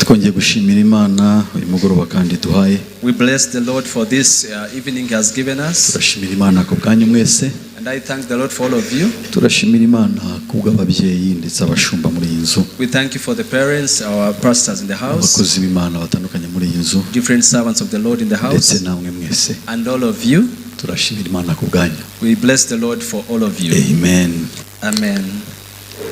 Twongeye gushimira Imana uyu mugoroba kandi duhaye. We bless the Lord for this evening He has given us. Turashimira Imana ku bwanyu mwese. And I thank the Lord for all of you. Turashimira Imana ku bw'ababyeyi ndetse abashumba muri iyi nzu, We thank you for the parents, our pastors in the house, abakozi b'Imana batandukanye muri iyi nzu, different servants of the Lord in the ndetse house, namwe mwese. And all of you. Turashimira Imana ku bwanyu. We bless the Lord for all of you. Amen. Amen.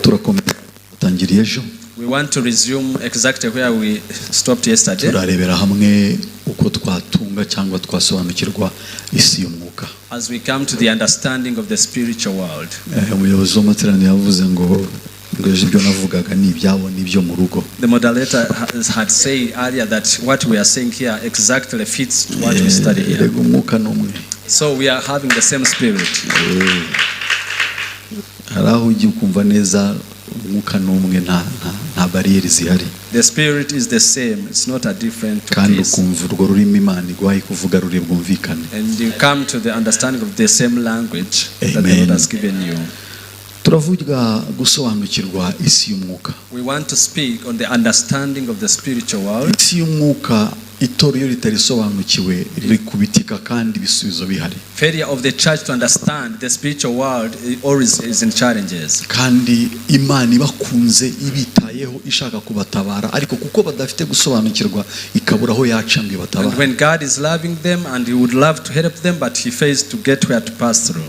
Turakomeza dutangiriye ejo. We want to resume exactly where we stopped yesterday. Turarebera hamwe uko twatunga cyangwa twasobanukirwa isi y'umwuka. As we come to the understanding of the spiritual world. Umuyobozi w'amateraniro yavuze ngo ejo ibyo navugaga ni ibyabo n'ibyo mu rugo. The moderator had said earlier that what we are saying here exactly fits to what we study here. Erega umwuka ni umwe. So we are having the same spirit. Hari aho ujya ukumva neza umwuka ni umwe, nta bariyeri zihari. The spirit is the same. It's not a different Kandi case. ukumva urwo rurimi Imana iguhaye kuvuga ruri bwumvikane. And you come to the understanding of the same language that the Amen. Lord has given you. Turavuga gusobanukirwa isi y'umwuka. We want to speak on the understanding of the spiritual world. Isi y'umwuka, itorero iyo ritarisobanukiwe rikubitika kandi ibisubizo bihari. Failure of the church to understand the spiritual world, it always is in challenges. Kandi Imana ibakunze, ibitayeho, ishaka kubatabara, ariko kuko badafite gusobanukirwa ikabura aho yaca ngo And ibatabare. When God is loving them and He would love to help them, but He fails to get where to pass through.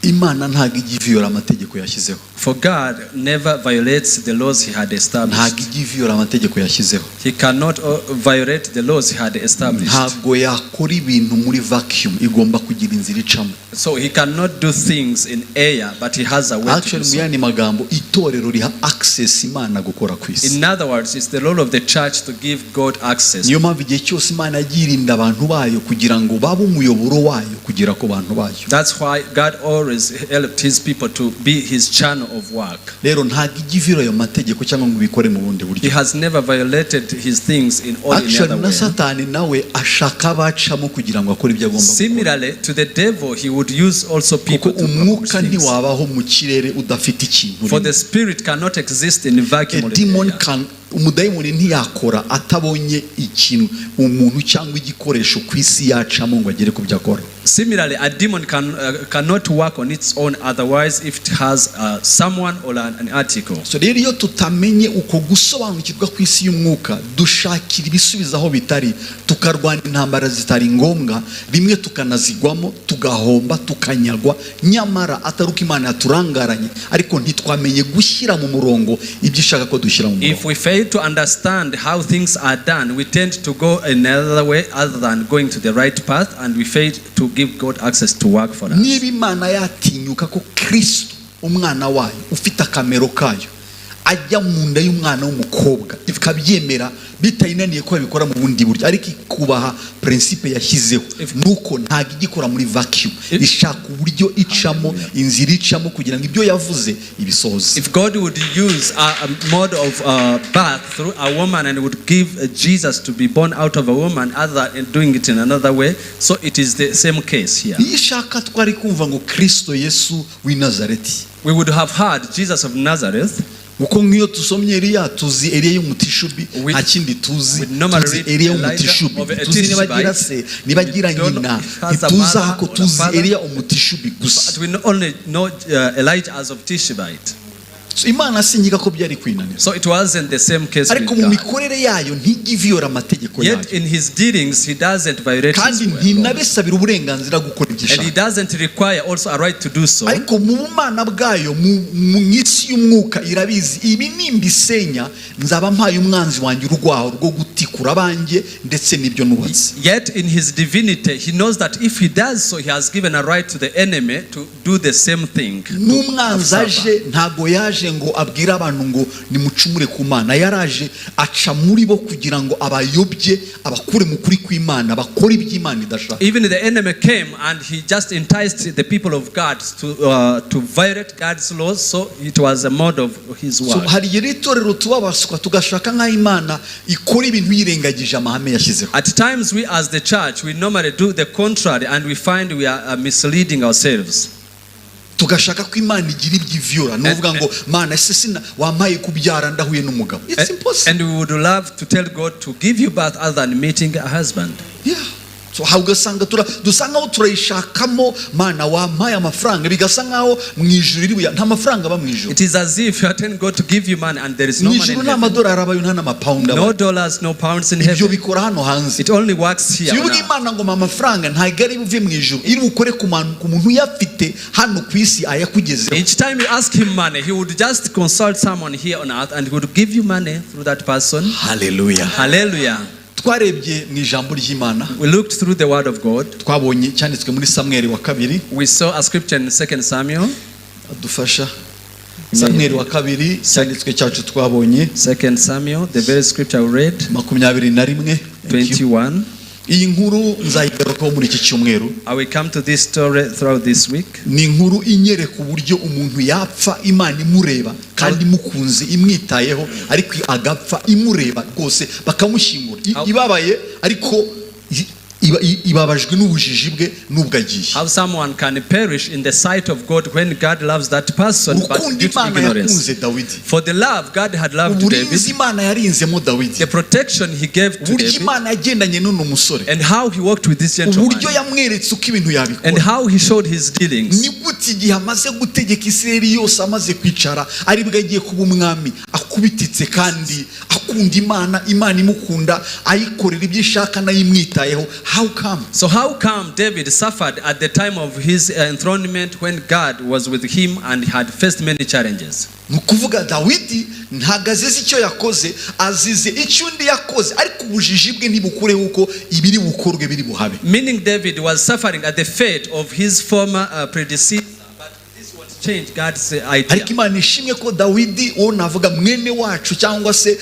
Imana ntabwo ijya iviyora amategeko yashyizeho. For God never violates the laws He had established. Ntabwo ijya iviyora amategeko yashyizeho. He cannot violate the laws He had established. Ntabwo yakora ibintu muri vacuum, igomba kugira inzira icamo. So He cannot do things in air, but He has a way to Actually, do mu so. yandi magambo, itorero riha access Imana gukora ku isi. In other words, it's the role of the church to give God access. Niyo mpamvu igihe cyose Imana yagiye irinda abantu bayo kugira ngo babe umuyoboro wayo kugera ku bantu bayo. That's why God always helped His people to be His channel of work. Rero ntabwo ijya ivira ayo mategeko cyangwa ngo ubikore mu bundi He buryo. Has never violated His things in all any Actually, other na way. Satani nawe ashaka abacamo kugira ngo akore ibyo agomba gukora. Similarly to the devil, he would use also Kuko people to accomplish umwuka things. Ntiwabaho mu kirere udafite ikintu For urimo. The spirit cannot exist in vacuum A or in demon air. can, umudayimoni ntiyakora atabonye ikintu, umuntu cyangwa igikoresho ku isi yacamo ngo agere ku byo akora. Similarly, a demon cannot work on its own otherwise if it has someone or an article. So rero iyo tutamenye uko gusobanukirwa ku isi y'umwuka, dushakira ibisubizo aho bitari, tukarwana intambara zitari ngombwa, rimwe tukanazigwamo, tugahomba, tukanyagwa, nyamara atari uko Imana yaturangaranye, ariko ntitwamenye gushyira mu murongo ibyo ishaka ko dushyira mu murongo. If we fail to understand how things are done, we tend to go another way other than going to the right path, and we fail to give God access to work for us. Niba Imana yatinyuka ko Kirisito umwana wayo ufite akamero kayo ajya mu nda y'umwana w'umukobwa ikabyemera, bitayinaniye ko babikora mu bundi buryo, ariko ikubaha principe yashyizeho, nuko ntabwo ijya ikora muri vacuum, ishaka uburyo icamo, inzira icamo kugira ngo ibyo yavuze ibisohoze. If God would use a mode of birth through a woman and would give Jesus to be born out of a woman other than doing it in another way, so it is the same case here. Iyo ishaka twari kumva ngo Kirisito Yesu w'i Nazareti. We would have heard Jesus of Nazareth. Kuko nk'iyo tusomye Eliya, tuzi Eliya y'umutishubi, nta kindi tuzi. We normally Tuzi read Eliya Elijah w'umutishubi, of a tuzi niba agira Tishbite. se, niba agira We don't nyina, know if has a ntituzi mother ahako, or a tuzi father. Eliya umutishubi gusa. But we only know Elijah as of Tishbite. So, Imana sinkeka ko byari kwinanira. So it wasn't the same case with Ariko mu God. Mikorere yayo ntijya iviyora amategeko yayo. Yet in his dealings, he doesn't violate his Kandi laws. ntinabisabira uburenganzira gukora ibyo And he ishaka. Doesn't require also a right to do so. Ariko mu bumana bwayo, mu isi y'umwuka irabizi, ibi nimbisenya nzaba mpaye umwanzi wanjye urwaho rwo gutikura abanjye ndetse n'ibyo nubatse. Yet in his divinity, he knows that if he does so, he has given a right to the enemy to do the same thing. N'umwanzi aje, ntago yaje ngo abwire abantu ngo nimucumure ku Mana, yaraje aca muri bo kugira ngo abayobye, abakure mu kuri kw'Imana, bakore iby'Imana idashaka. Even the enemy came and he just enticed the people of God to violate God's laws, so it was a mode of his So, work. hari igihe rero itorero tubabaswa, tugashaka nk'aho Imana ikora ibintu yirengagije amahame yashyizeho. At times, we as the church, we normally do the contrary and we find we are misleading ourselves. Tugashaka ko Imana igira ibyo iviyora, ni ukuvuga ngo: "Mana, ese sina wampaye kubyara ndahuye n'umugabo?" It's impossible. And we would love to tell God to give you birth other than meeting a husband. Yeah. So, aha ugasanga dusa nkaho turayishakamo: "Mana, wampaye amafaranga?" Bigasa nkaho mu ijuru iri buya, nta mafaranga aba mu ijuru. It is as if you are telling God to give you money and there is Mu no money ijuru in nta heaven. Madolari abayo, nta n'amapawundi No abayo. dollars, no pounds in Ibyo heaven. bikora hano hanze. It only works here Iyo on ubwiye earth. Imana ngo mpa amafaranga, ntabwo ari buve mu ijuru, iri bukore ku muntu uyafite hano ku isi ayakugezeho. Each time you ask him money, he would just consult someone here on earth and he would give you money through that person. Haleluya. Hallelujah. Twarebye mu ijambo ry'Imana. We looked through the word of God. Twabonye cyanditswe muri Samweri wa kabiri. We saw a scripture in 2 Samuel. Adufasha, Samweri wa kabiri, cyanditswe cyacu twabonye. 2 Samuel, the very scripture we read, 21. Thank you. 21. Iyi nkuru nzayigarukaho muri iki cyumweru. I will come to this story throughout this week. Ni inkuru inyereka uburyo umuntu yapfa Imana imureba kandi imukunze, imwitayeho, ariko agapfa imureba rwose, bakamushyingura ibabaye, ariko ibabajwe n'ubujiji bwe n'ubwo agiye. How someone can perish in the sight of God when God loves that person, but Urukundo due to Imana ignorance. yakunze Dawidi, For the love God had loved uburinzi David, Imana yarinzemo Dawidi, the protection he gave to uburyo David, Imana yagendanye n'uno musore, and how he worked with this gentleman, uburyo yamweretse uko ibintu yabikora, and how he showed his dealings. Ni gute igihe amaze gutegeka Isirayeli yose, amaze kwicara, aribwo agiye kuba umwami, akubititse kandi akunda Imana, Imana imukunda, ayikorera ibyo ishaka, nayo imwitayeho? How come? So how come David suffered at the time of his enthronement when God was with him and had faced many challenges? Ni ukuvuga Dawidi ntabwo azize icyo yakoze, azize icyo undi yakoze, ariko ubujiji bwe ntibukureho uko ibiri bukorwe biri buhabe. Meaning David was suffering at the fate of his former predecessor, but this won't change God's idea. Ariko Imana ishimwe ko Dawidi, uwo navuga mwene wacu, cyangwa se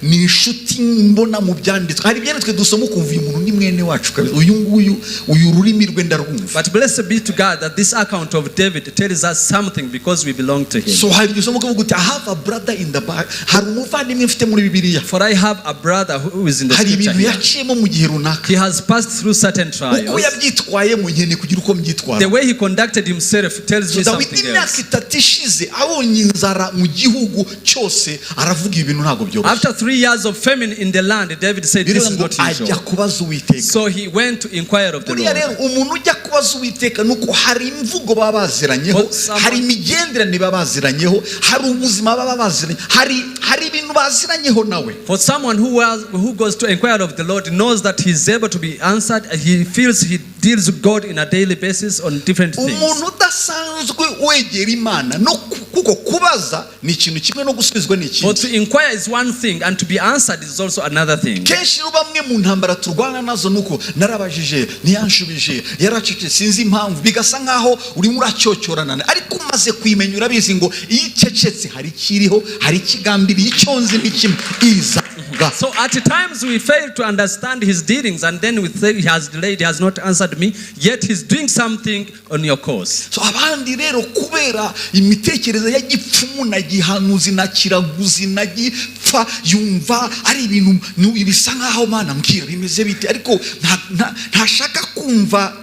ni inshuti mbona mu byanditswe. Hari ibyanditswe dusoma ukumva uyu muntu ni mwene wacu kabisa, uyu nguyu, uyu rurimi rwe ndarwumva. But blessed be to God that this account of David tells us something because we belong to him. So hari igihe usoma ukavuga uti: "I have a brother in the Bible." Hari umuvandimwe mfite muri Bibiliya. For I have a brother who is in the Hari scripture ibintu here. yaciyemo mu gihe runaka. He has passed through certain Uko trials. yabyitwayemo, nkeneye kugira uko mbyitwara. The way he conducted himself tells So me Dawidi, something imyaka else. 3 ishize, abonye inzara mu gihugu cyose, aravuga: "Ibintu ntabwo byoroshye." After 3 years of famine in the land, David said, "This Birivuga is ngo not ajya usual." kubaza Uwiteka. So he went to inquire of the Buriya Lord. rero umuntu ujya kubaza Uwiteka ni uko hari imvugo baba baziranyeho, hari imigenderanire baba baziranyeho, hari ubuzima baba baziranye, hari ibintu baziranyeho nawe. For someone who goes to inquire of the Lord knows that he's able to be answered. He feels he deals with God in a daily basis on different things. Umuntu udasanzwe wegera Imana no kuko kubaza ni ikintu kimwe, no gusubizwa ni For ikindi. to inquire is one thing, and to be answered is also another thing. Kenshi rero bamwe mu ntambara turwana nazo nuko narabajije ntiyanshubije, yaracece, sinzi impamvu, bigasa nkaho urimo uracyocyorana, ariko umaze kuyimenya urabizi ngo iyo icecetse hari ikiriho, hari ikigambiriye. Icyo nzi ni kimwe, izavuga. So at times we fail to understand his dealings, and then we say he has delayed, he has not answered me, yet he's doing something on your course. So abandi rero, kubera imitekerereze ya gipfumu na gihanuzi na kiraguzi na gipfa, yumva ari ibintu bisa nkaho: "Mana, mbwira bimeze bite?" Ariko ntashaka kumva,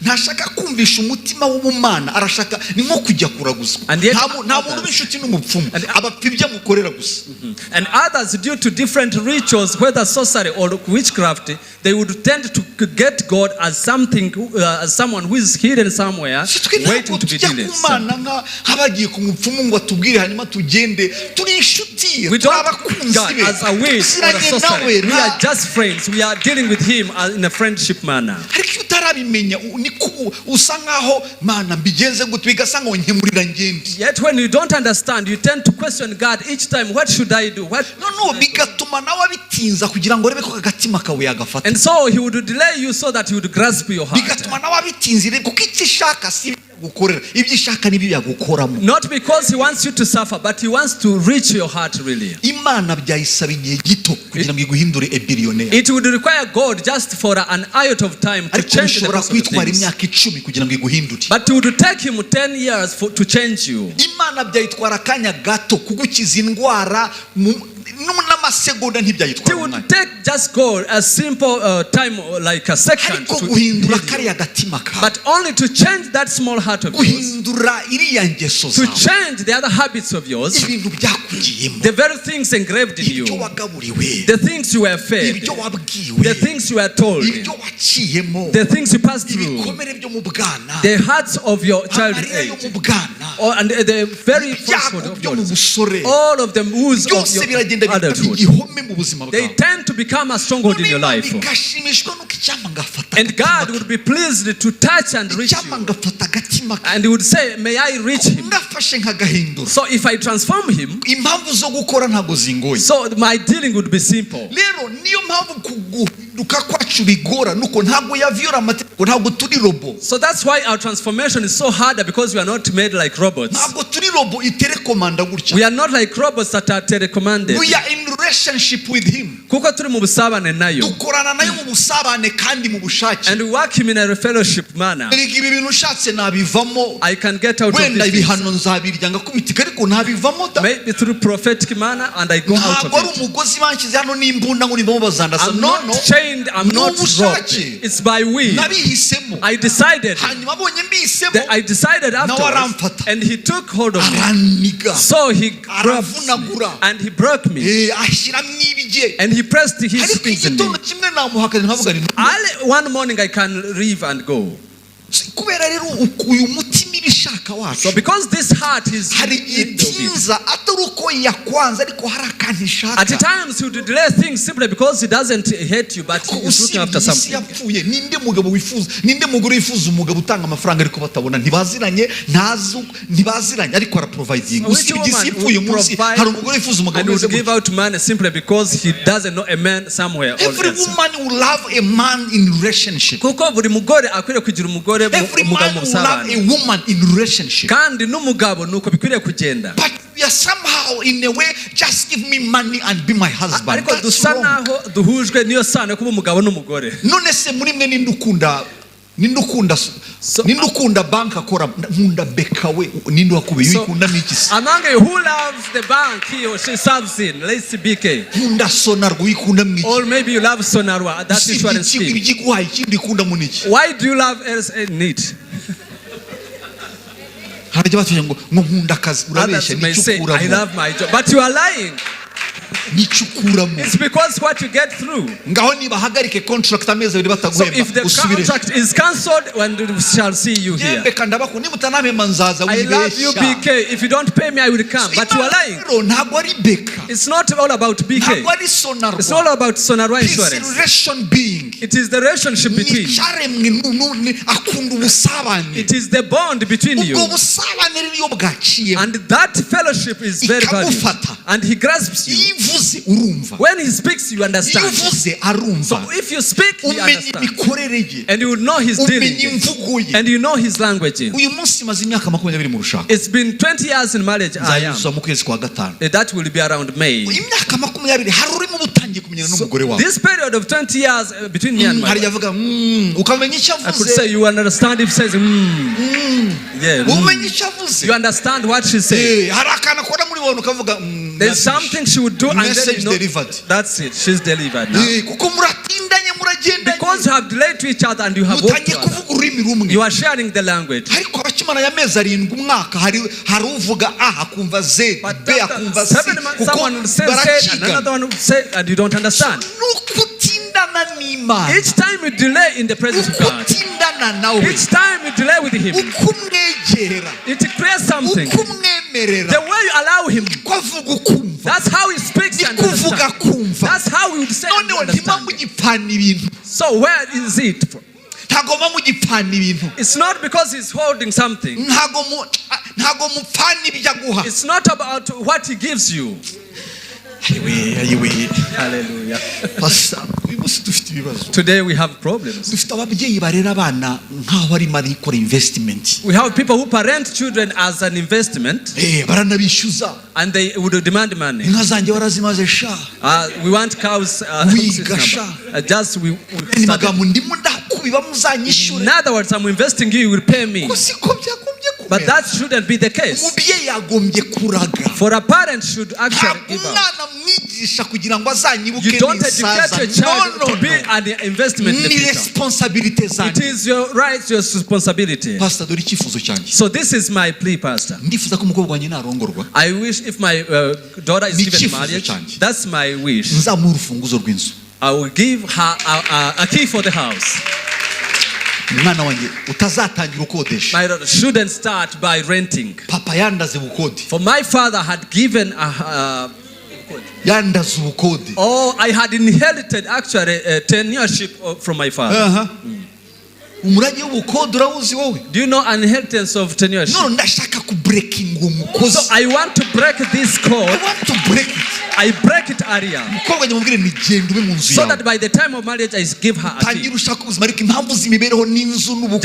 ntashaka kumvisha umutima w'ubumana, arashaka ni nko kujya kuraguza. And yet Nta muntu uba inshuti n'umupfumu, abapfa ibyo amukorera gusa. And others, due to different rituals, whether sorcery or witchcraft, they would tend to get God as something, as someone who is hidden somewhere, Si twe ntabwo waiting to be tujya ku dealed. Mana nk'abagiye ku mupfumu ngo atubwire hanyuma tugende. Turi inshuti ye, We turi don't abakunzi God be, as a witch or a tuziranye nawe. sorcerer. We are just friends. We are dealing with Him in a friendship manner. Ariko iyo utarabimenya, niko usa nkaho: "Mana, mbigenze gute?" Bigasa nkaho: "Nkemurira ngende." Yet when you don't understand, you tend to question God each time. "What should I do? What?" Noneho bigatuma nawe abitinza kugira ngo arebe ko agatima kawe yagafata. And so He would delay you so that He would grasp your heart. Bigatuma nawe abitinzira, kuko icyo ishaka si ibyo yagukorera, ibyo ishaka nibyo yagukoramo. Not because He wants you to suffer, but He wants to reach your heart really. Imana byayisaba igihe gito kugira ngo iguhindure a billionaire. It would require God just for an iota of time to Ariko change the bishobora course of the kwitwara things. imyaka 10 kugira ngo iguhindure. But it would take Him 10 years to change you. Imana byayitwara akanya gato kugukiza indwara. N'amasegonda It ntibyayitwara umwanya. Would take just go a simple time, like a second, Ariko to guhindura heal you. kariya gatima kawe, But only to change that small heart of yours, guhindura iriya ngeso to zawe, change the other habits of yours, ibintu byakugiyemo, the very things engraved in ibyo you, wagaburiwe, the things you were fed, ibyo wabwiwe, the things you were told, ibyo waciyemo, the things you passed through, ibikomere byo mu bwana, the hearts of your child amarira yo age, mu bwana, or, and the very ibyago falsehood of byo mu yours, busore, all of the wounds of byose your biragenda bikaba adulthood, igihome mu buzima they bwawe. tend to become a stronghold in your life. Bigashimishwa nuko icyampa ngafata And God would be pleased to touch and reach icyampa you. ngafata agatima ke, And He would say, "May I reach him?" ngafashe nkagahindura. So if I transform him, Impamvu zo gukora ntabwo zingoye. so my dealing would be simple. Rero niyo mpamvu kuguhinduka kwacu bigora nuko ntabwo yaviyora amategeko, ntabwo turi robot. So that's why our transformation is so harder, because we are not made like robots. Ntabwo turi robot iterekomanda gutya. We are not like robots that are telecommanded. We are in relationship with him. Kuko turi mu busabane nayo. Dukorana nayo mu busabane kandi mu bushake. And we work him in a fellowship manner. Erega ibi bintu ushatse nabivamo. I can get out of Wenda this thing. ibihano nzabirya ngakubitika ariko ntabivamo da. Maybe through prophetic manner, and I go out Ntabwo ari of it. umugozi banshyize hano n'imbunda ngo nivamo bazandasa. I'm No, not no. chained, I'm Ni not ubushake. roped. It's by will. Nabihisemo. I decided. Hanyuma abonye mbihisemo, That I decided nawe afterwards, aramfata. and he took hold of me. Araniga. So he grabbed me, Aravunagura. and he broke me, Ashyiramo ibye. And he pressed his Ariko things in me. igitondo kimwe namuhakanye nkavuga nti Early one morning I can leave and go. Kubera rero uyu mutima ibishaka wacu, So because this heart is hari igihe in of it. itinza atari uko yakwanze ariko hari akantu ishaka. At times he would delay things simply because he doesn't hate you, but Ko he is looking usibye after isi something. yapfuye, ninde mugabo wifuza, ninde mugore wifuza umugabo utanga amafaranga ariko batabona, ntibaziranye, ntazi ntibaziranye ariko araprovidinga? Which Usibye isi woman ipfuye would umunsi, provide hari umugore wifuza umugabo and would umeze give gutya? out money simply because he doesn't know a man somewhere or Every else? woman will love a man in relationship. Kuko buri mugore akwiriye kugira umugore Every umugabo man mu will love busabane. a woman in relationship. Kandi n'umugabo nuko bikwiriye kugenda. But we are somehow in a way, just give me money and be my husband. Ariko That's dusa wrong. naho duhujwe n'iyo sano yo kuba umugabo n'umugore. None se muri mwe ninde ukunda, ninde ukunda, ninde ukunda banki akora? Nkunda BK we, ninde wakubiye? So, Uyikunda n'iki se? among you, who loves the bank he or she serves in? Let's see BK. Nkunda Sonarwa, uyikunda mu iki? Or maybe you love Sonarwa, that Usibye insurance iki scheme. ibyo ikindi ikunda mu niki? Why do you love else in it? Hari abajya batubwira ngo nkunda akazi. Others Urabeshya. may Nicyo say, "I ukuramo. love my job." But you are lying. Nicyo ukuramo. It's because what you get through. Ngaho nibahagarike contract amezi 2 So bataguhemba, if the usubire. contract is cancelled, when we shall see you here. Yembeka ndabakunda, niba utanampemba nzaza. I love you, Wibeshya. BK. If you don't pay me, I will come. But you are lying. Rero ntabwo ari BK. It's not all about BK. Ntabwo ari It's Sonarwa. all about Sonarwa His insurance. relation being It is the relationship ni between. icyaremwe akunda ubusabane. It is the bond between Ubwo you. busabane rero iyo bwaciyemo, And that fellowship is very valuable. ikamufata. And he grasps you. Iyo ivuze urumva. When he speaks, you Iyo understand. uvuze arumva. So if you speak, he Umenya understands. imikorere ye. And you will know his Umenya dealing. imvugo ye. And you know his language. Uyu munsi maze imyaka 20 mu rushako. It's been 20 years in marriage. I am. Nzayuzuza mu kwezi kwa gatanu. That will be around May. Imyaka 20 hari urimo uba utangiye kumenyana n'umugore wawe. This period of 20 years between me and my Hari wife, avuga ukamenya icyo I could avuze. say you understand if she says, Yeah. Umenya icyo avuze. You understand what she says. Hari akantu akora muri wowe ukavuga There's something she would do and then Message you know, delivered. that's it. She's delivered now. Kuko muratindanye, muragendanye. Because you have delayed to each other and you have worked Mutangiye together. kuvuga ururimi rumwe. You are sharing the language. Ariko abakimara y'amezi 7, umwaka, hari uvuga A akumva Z, But B after akumva C, 7 months, kuko someone will say Z, and barakigana. another one will say, and you don't understand. Nuko utindana n'Imana, Each time you delay in the presence of uko God, utindana nawe, each time you delay with Him, uko umwegera, it creates something. uko umwemerera, The way you allow Him, ko avuga ukumva, that's how He speaks and niko uvuga understands. kumva. That's how we would say and Noneho ntimuba understand. mugipfana ibintu. So where is it from? Ntabwo muba mugipfana ibintu. It's not because he's holding something. Ntabwo mupfana ibyo aguha. It's not about what he gives you. Ayiwe, ayiwe. Hallelujah. Pastor, uyu munsi dufite ibibazo. Today we have problems. Dufite ababyeyi barera abana nk'aho barimo arikora investment. We have people who parent children as an investment Baranabishyuza. And they would demand money. Inka zanjye warazimaze sha. We want cows. Wiga sha. Just we Andi started. magambo ndimo ndakubiba muzanyishyure. In other words, I'm investing you, you will pay me. Ko siko byagombye But kumera. that shouldn't be the case. Umubyeyi yagombye kuraga. For a parent should actually Ntabwo give up. umwana mwigisha mwigisha kugira ngo azanyibuke You don't educate ninsaza. your child No, no, to be no. an investment in the Ni future. responsabilité It zanjye. is your right, your responsibility. Pastor, dore icyifuzo cyanjye. So this is my plea, Pastor. Ndifuza ko umukobwa wanjye narongorwa, I wish if my daughter is Ni given icyifuzo marriage, cyanjye. That's my wish. Nzamuha urufunguzo rw'inzu. I will give her a key for the house. Umwana wanjye utazatangira ukodesha. My daughter shouldn't start by renting. Papa yandaze ubukode. For my father had given a, Yandaze ubukode. Oh, I had inherited actually a tenureship from my father. Aha. Umurage w'ubukode urawuzi wowe? Do you know an inheritance of tenureship? None ndashaka kubreakinga uwo mukozi. So I want to break this I code. want to break it. I break it earlier. Umukobwa wanjye mubwire ni genda ube mu nzu So yawe, that by the time of marriage, I give her a tangira key. ushaka ubuzima, ariko impamvu z'imibereho n'inzu n'ubukode,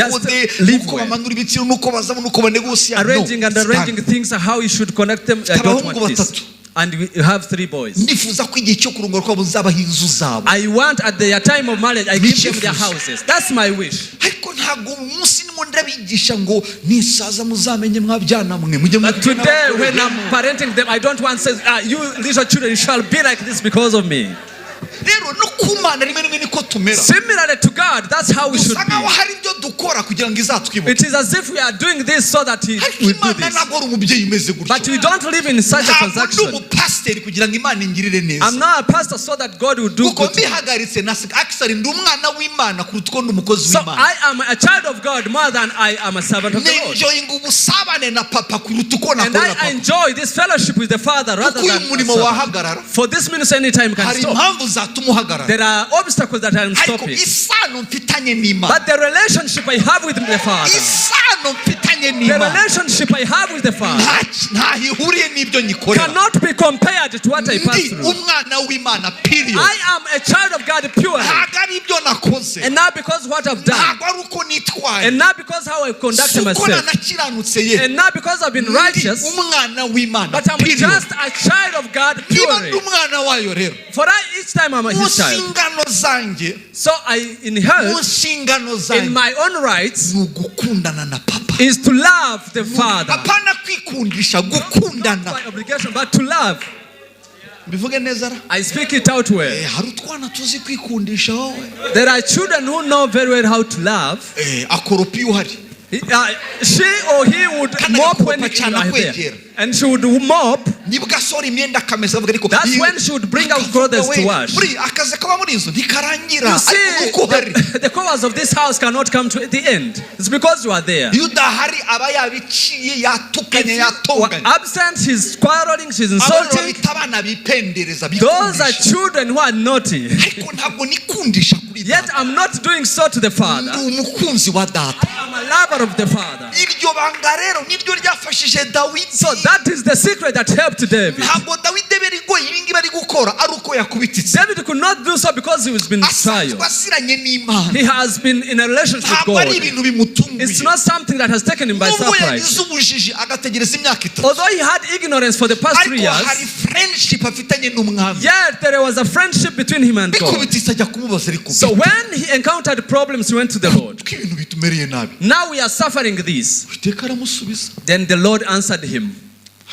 Just live n'uko well. bamanura ibiciro, n'uko bazamo, n'uko banegosiya, no, Arranging and it's arranging done. things, how you should connect them. I don't Abahungu want this. batatu. And we have three boys. Ndifuza ko igihe cyo kurongora kwabo nzabaha inzu zabo. I want at their time of marriage, I give them their Icyifuzo. Houses. That's my wish. Ariko ntabwo umunsi ndimo ndabigisha ngo nisaza muzamenye mwabyana mwe mujye But today, when I'm parenting them, I don't want to say, "Ah, you little children shall be like this because of me." Rero no ku Mana rimwe rimwe niko tumera. Similarly to God, that's how we should Dusa nkaho be. Hari ibyo dukora kugira ngo izatwibuke. It is as if we are doing this so that He Ariko will do Imana this. ntabwo ari umubyeyi umeze gutyo. But we don't live in such a Ntabwo ndi transaction. umupasiteri kugira ngo Imana ingirire neza. I'm not a pastor so that God will do Kuko good to me. mbihagaritse na actually ndi umwana w'Imana kuruta uko ndi umukozi So w'Imana. I am a child of God more than I am a servant of the Lord. Nenjoyinga ubusabane na papa kuruta uko And nakorera I papa. Enjoy this fellowship with the Father rather Kuko uyu than a murimo servant. wahagarara. For this ministry, any time can Hari stop. impamvu zatuma uhagarara. There are obstacles that I'm Ariko stopping. Isano mfitanye n'Imana, But the relationship I have with the Father, isano mfitanye the n'Imana relationship I have with the Father ntaho ihuriye n'ibyo nyikorera. Cannot be compared to what I pass Ndi through. Umwana w'Imana, period. I am a child of God purely. Ntabwo ari ibyo nakoze. And not because what I've done. Ntabwo ari uko nitwaye. And not because how I conduct Si uko myself. nanakiranutse ye. And not because I've been Ndi righteous. umwana w'Imana, But I'm period. Just a child of God Niba ndi purely. Umwana wayo rero, For I, each time I'm mu his child. Nshingano zanjye, So I mu inherit nshingano in zanjye my own rights ni ugukundana na papa. Is to love the Father. Apana kwikundisha, gukundana. Not by obligation, but to love. Mbivuge neza ra. I speak it out well. Eh, hari utwana tuzi kwikundisha wowe. There are children who know very well how to love. Eh, akoropa iyo uhari. She or he would Kandi mop when agakoropa you cyane are there. akwegera. And she would mop. Nibwo asohora imyenda akamesa avuga ariko That's iyo- when she would bring out akavuga clothes we, to wash. Buri akazi kaba muri inzu ntikarangira You see, ariko nuko uhari. the covers of this house cannot come to the end. It's because you are there. Iyo udahari aba yabiciye If yatukanye you are yatonganye. Absent, she's quarreling, she's Abana insulting. babita abana bipendereza Those are bikundisha. Children who are naughty. Ariko ntabwo nikundisha kuri Yet data. I'm not doing so to the Father. Ndi umukunzi wa data. I'm a lover of the Father. Iryo banga rero niryo ryafashije Dawidi. So that is the secret that helped David. Ntabwo Dawidi berigoye ibingibi ari gukora ari uko yakubititse. David could not do so because he was been Asanzwe trial. Asiranye n'Imana. He has been in a relationship with Ntabwo ari God. ibintu bimutunguye. It's not something that has taken him by Nubwo surprise. Yagize ubujiji agategereza imyaka 3, Although he had ignorance for the past 3 ariko hari years, friendship afitanye n'umwami. Yet there was a friendship between him and God. Bikubititse ajya kumubaza ariko So when he encountered problems, he went to the Lord. ko ibintu bitumereye nabi. Now we are suffering this. Uwiteka aramusubiza. Then the Lord answered him.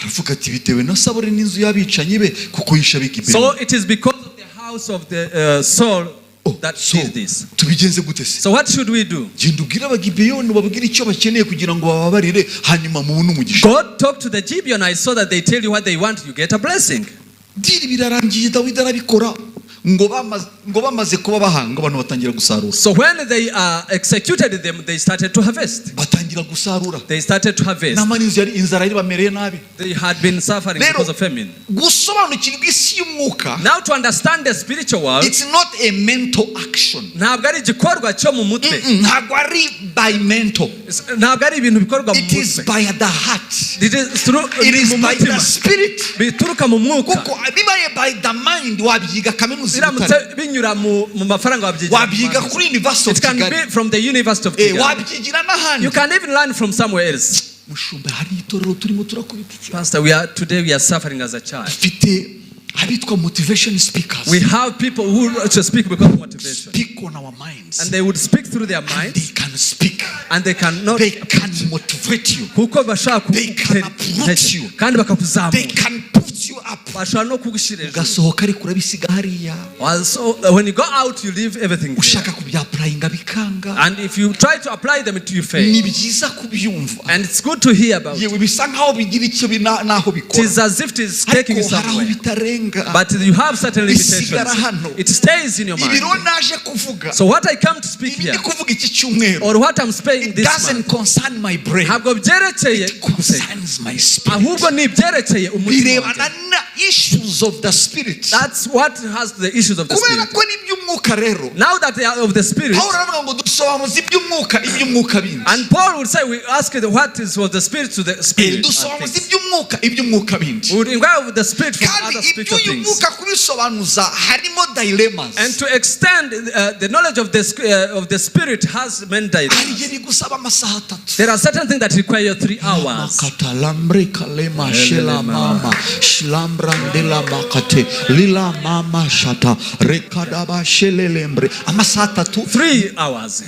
Aravuga ati bitewe na Sawuli n'inzu y'abicanyi be kuko yishe ab'i So it is because of the house of the Saul Oh, that so did this. Tubigenze gute se? So what should we do? Genda ubwire Abagibeyoni ubabwire icyo bakeneye kugira ngo bababarire hanyuma mubone umugisha. God talked to the Gibeonites so that they tell you what they want, you get a blessing. Deal birarangiye Dawidi arabikora ngo bamaze kuba bahanga abantu batangira gusarura. So when they executed them, they started to harvest. Batangira gusarura. They started to harvest. Namara inzu yari inzara yari bamereye nabi. They had been suffering Rero, because of famine. Gusobanukirwa isi y'umwuka, Now to understand the spiritual world, it's not a mental action. Ntabwo ari igikorwa cyo mu mutwe. Ntabwo ari by mental. Ntabwo ari ibintu bikorwa mu It is mutwe. By the heart. It is through- It is mu by the mutima. spirit. Bituruka mu mwuka. Kuko bibaye by the mind wabyiga kaminuza i Biramutse Butare. Binyura mu mafaranga wabyigira. Wabyiga kuri University of It can Kigali. Be from the University of Eh, Kigali. wabyigira n'ahandi. You can even learn from somewhere else. Mushumba hari itorero turimo turakubita iki. Pastor, we are today we are suffering as a church. Dufite abitwa motivation speakers. We have people who to speak because of motivation. Speak on our minds. And they would speak through their And minds they can speak. And they cannot They can motivate you. Kuko bashaka They can uproot you. kandi bakakuzamura. They can put you up. Bashobora no kugushyira hejuru. Ugasohoka ariko urabisiga hariya. Well, so when you go out, you leave everything there. Ushaka kubyapplyinga bikanga. And if you try to apply them, you fail. Ni byiza kubyumva. And it's good to hear about. Yewe bisa nkaho bigira icyo bina- n'aho It bikora is as if it is taking you ariko hari aho somewhere. bitarenga. But you have certain limitations. Bisigara hano. It stays in your mind. Ibi rero naje kuvuga So what I come to speak ibi here, ndi kuvuga iki cyumweru, or what I'm saying it this doesn't month, concern my brain, ntabwo byerekeye it concerns my spirit. Ahubwo ni ibyerekeye umutima Birebana wanjye. Na issues of the spirit. That's what has the issues of the Kubera spirit. ko n'iby'umwuka rero, Now that they are of the spirit, Pawulo aravuga ngo dusobanuza iby'umwuka iby'umwuka bindi. And Paul would say we ask what is for the spirit to the spirit and Dusobanuza things. Iby'umwuka iby'umwuka bindi. We would inquire of the spirit from Kandi other spiritual iby'uyu things. Mwuka kubisobanuza harimo dilemmas. And to extend the knowledge of the spirit has many Hari dilemmas. Igihe bigusaba amasaha atatu. There are certain things that require 3 hours. Makatalambri kalema shela mama shlambrandela makate lila mama shata rekadaba shelelembre amasaha atatu. 3 hours.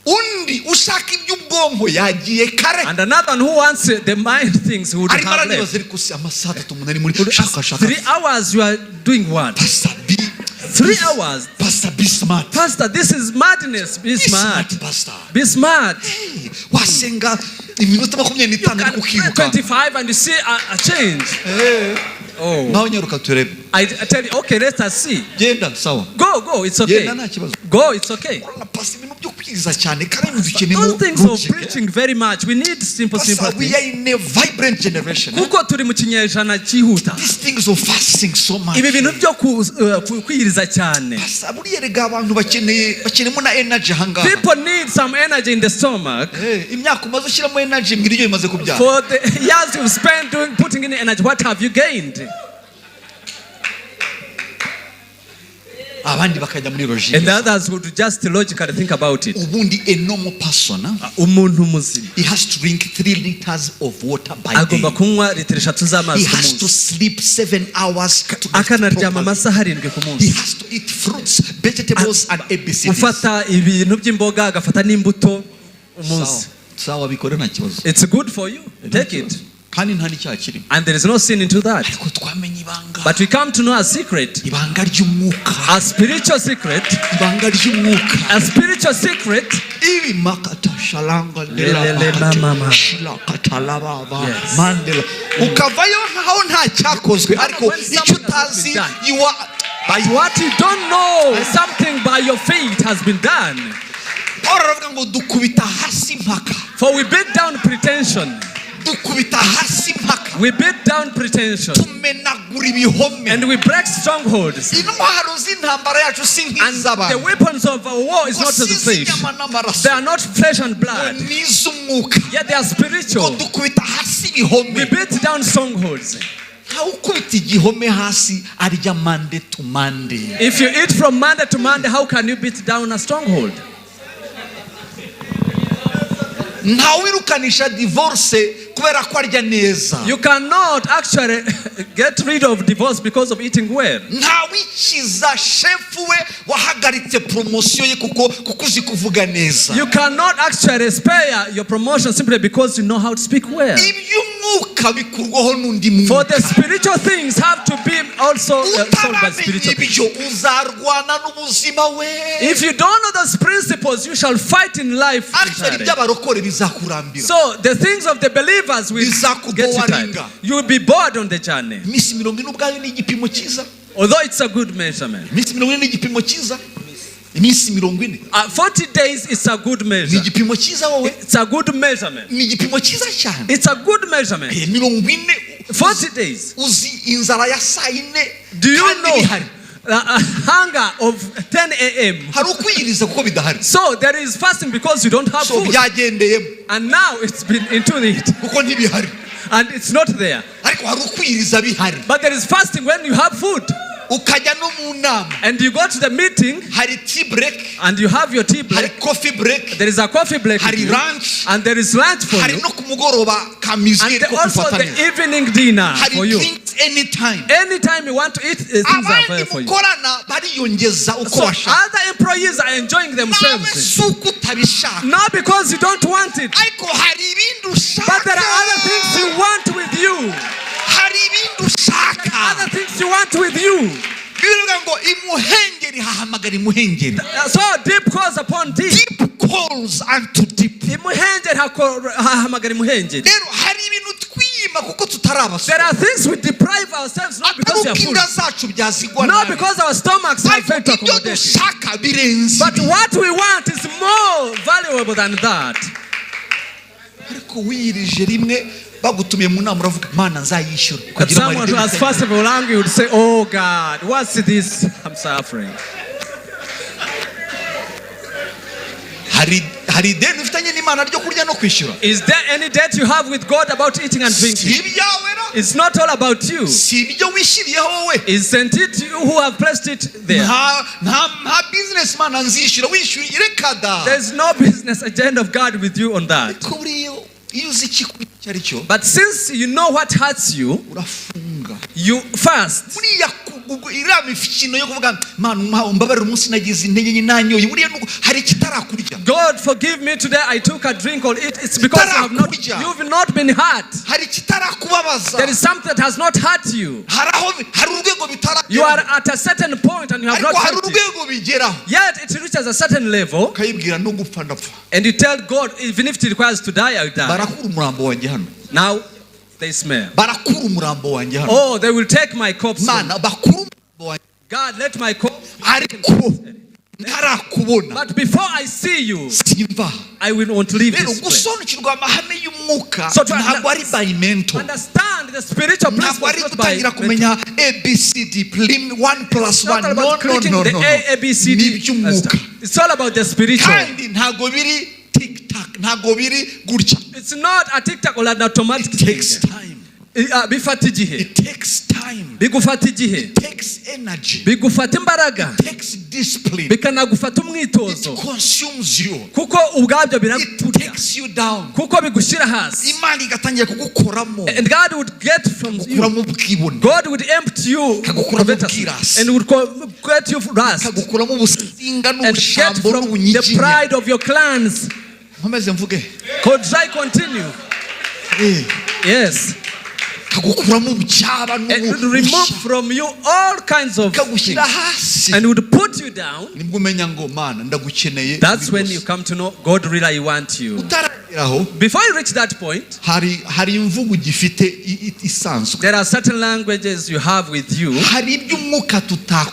Undi ushaka iby'ubwonko yagiye kare. And another one who wants the mind things would Arimo have aranibaza left. ariko si amasaha atatu umuntu ari muri shaka shaka. 3 hours you are doing what? Pastor, be 3 hours. Pastor, be smart. Pastor, this is madness. Be Be smart. smart, pastor. Be smart. Hey, wasenga iminota makumyabiri You n'itanu can ariko pray ukiruka. 25 and you see a change. Oh. Nawe nyaruka turebe. I tell you, okay, let us see. Genda sawa. Go, go, it's okay. Genda nta kibazo. Go, it's okay. Urabona pastor ibintu byo kwiza cyane kandi ibintu dukeneyemo Those things of logic, eh? preaching very much. We need simple, simple Pastor, we things. are in a vibrant generation, eh? Kuko turi mu kinyejana cyihuta. These things of fasting so much. Ibi bintu byo kwiyiriza cyane. Pastor, buriya erega abantu bakeneye bakeneyemo na energy ahangaha. People need some energy in the stomach. Eh, imyaka umaze ushyiramo energy mbwira ibyo bimaze kubyara. For the years you've spent doing putting in energy, what have you gained? Abandi bakajya muri logic. And the others would just logically think about it. Ubundi a normal person, huh? Umuntu muzima He has to drink 3 liters of water by day. Agomba kunywa litiro eshatu He z'amazi ku has to munsi. Sleep 7 hours to rest Akanaryama properly. amasaha arindwi ku He munsi. has to eat fruits, vegetables and ABCDs. Ufata ibintu by'imboga agafata n'imbuto umunsi. Sawa sawa bikore nta kibazo. It's good for you, take it. Kandi nta n'icyaha kirimo. And there is no sin into that. Ariko twamenye ibanga. But we come to know a secret, Ibanga ry'umwuka. A spiritual secret, Ibanga ry'umwuka. A spiritual secret. Ibi makata shalanga ndela Lelele makate, mama. shilakata lababa, Yes. mandela ukavayo nkaho nta cyakozwe ariko When something icyo has utazi been done. you are But what you don't know, something by your faith has been done. Paul aravuga ngo dukubita hasi impaka. For we beat down pretension. Dukubita hasi impaka. We beat down pretension. Tumenagura ibihome. And we break strongholds. Intwaro z'intambara yacu si And the nk'iz'abantu. Weapons of our war is Ngo not of si the flesh. iz'inyama n'amaraso. They are not flesh and blood. Ngo ni iz'umwuka. Yet they are Ngo spiritual. dukubita hasi ibihome. We beat down strongholds. Ntawe ukubita igihome hasi arya Monday to Monday. If you eat from Monday to Monday, how can you beat down a stronghold? Ntawirukanisha divorce kubera ko arya neza. You cannot actually get rid of divorce because of eating well. Ntawikiza shefu we wahagaritse promotion ye kuko kuko uzi kuvuga neza. You cannot actually spare your promotion simply because you know how to speak well. Iby'umwuka bikurwaho n'undi For mwuka. the spiritual things have to be also solved by Utaramenya spiritual things. ibyo uzarwana n'ubuzima we. If you don't know those principles, you shall fight in life Actually entirely. iby'abarokore bizakurambira. So the things of the believers will get you tired. Bizakuboringa. You will be bored on the journey. Iminsi mirongo ine ubwayo ni igipimo cyiza. Although it's a good measurement. Iminsi mirongo ine ni igipimo cyiza, iminsi mirongo ine. 40 days is a good Ni measure. igipimo cyiza wowe. It's a good measurement. Ni igipimo cyiza cyane. It's a good measurement. Eh, mirongo ine 40 days. Uzi inzara ya saa yine Do you kandi know bihari. Hunger of 10 a.m.? Hari ukwiyiriza kuko bidahari. So there is fasting because you don't have So food. byagendeyemo. And now it's been into it. Kuko ntibihari. And it's not there. Ariko hari ukwiyiriza bihari. But there is fasting when you have food. Ukajya no mu nama. And you go to the meeting Hari tea break, and you have your tea hari break. Coffee break, There is a coffee break with hari you, lunch, and there is lunch for hari you. No ku mugoroba ka music And ko also kufatanya. The evening dinner Hari for you. drinks anytime. Anytime you want to eat, things are Abandi there for you. mukorana bariyongeza uko So bashaka. other employees are enjoying Nawe themselves. si uko utabishaka. Not because you don't want it, Ariko hari ibindi ushaka. But there are other things you want with you. Hari ibindi ushaka. Other things you want with you. Bibiliya ivuga ngo imuhengeri hahamagara imuhengeri. So deep calls upon deep. Deep calls unto deep. Imuhengeri hahamagara imuhengeri. Rero hari ibintu twiyima kuko tutari abaswa, There are things we deprive ourselves not atari because we are uko full, inda zacu byazigwa not nabi, because our stomachs have ariko failed to ibyo accommodate it. dushaka birenze But ibi. what we want is more valuable than that. Ariko wiyirije rimwe bagutumiye mu nama uravuga mana nzayishyura But kugira ngo someone who has first of all hungry would say, "Oh God, what's this? I'm suffering." Hari ideni ufitanye n'imana ryo kurya no kwishyura? Is there any debt you have with God about eating and Si drinking? ibyawe ra? It's not all about you. Si ibyo wishyiriyeho wowe? Isn't it you who have placed it there? Nta business mana nzishyura wishyuye reka da. There's no business agenda of God with you on that. Ariko buriya iyo uzi ikikuri icyo ari cyo, But since you know what hurts you, urafunga. You fast. Buriya iriya mikino yo kuvuga mana umbabarire umunsi nagize intege nke nanyoye buriya nuko hari ikitarakurya. God, forgive me today. I took a drink or eat. It's because Kitarakurya. You've not been hurt. Hari ikitarakubabaza. There is something that has not hurt you. Hari aho hari urwego You are bitarageraho. At a certain point and you have Ariko not hari felt it. urwego bigeraho Yet it reaches a certain level, ukayibwira no gupfa ndapfa. And you tell God, even if it requires to die, I'll die. Barakura umurambo wanjye hano. Now they smell. Barakura umurambo wanjye hano. Oh, they will take my corpse. Mana bakura umurambo wanjye. God, let my corpse. Ariko ntarakubona, But before I see you, simva. I will not leave Rero this place. gusobanukirwa amahame y'umwuka So to ntabwo ari by mental, understand the spiritual ntabwo principles, ari not by gutangira kumenya abcd plim 1 plus It's not 1, no, about no, clicking no, the no, A, A, B, C, ni D. iby'umwuka. It's all about the spiritual. Kandi ntabwo biri tic tac, ntabwo biri gutya. It's not a tic tac or an automatic It takes thing. time. Bifata igihe. It takes time. Bigufata igihe. It takes energy. Bigufata imbaraga. It takes discipline. Bikanagufata It umwitozo. Consumes you. Kuko ubwabyo It birakurya. Takes you down. Kuko bigushyira hasi. Imana igatangira kugukoramo, And God would get from you. gukuramo ubwibone, God would empty you Kagukuramo covetousness ubwirasi. And would get you rust kagukuramo ubusinga and get n'ubushambo from the n'ubunyiginya. Pride of your clans. Nkomeze mvuge? Could I continue? Eh, Yes. kagukuramo ubucyaba And would remove from you all kinds of things kagushyira hasi. And would put you down. Nibwo umenya ngo mana ndagukeneye That's muri when byose. You come to know God, really I want you. Utarageraho, Before you reach that point, hari imvugo ugifite isanzwe. There are certain languages you have with you. Hari iby'umwuka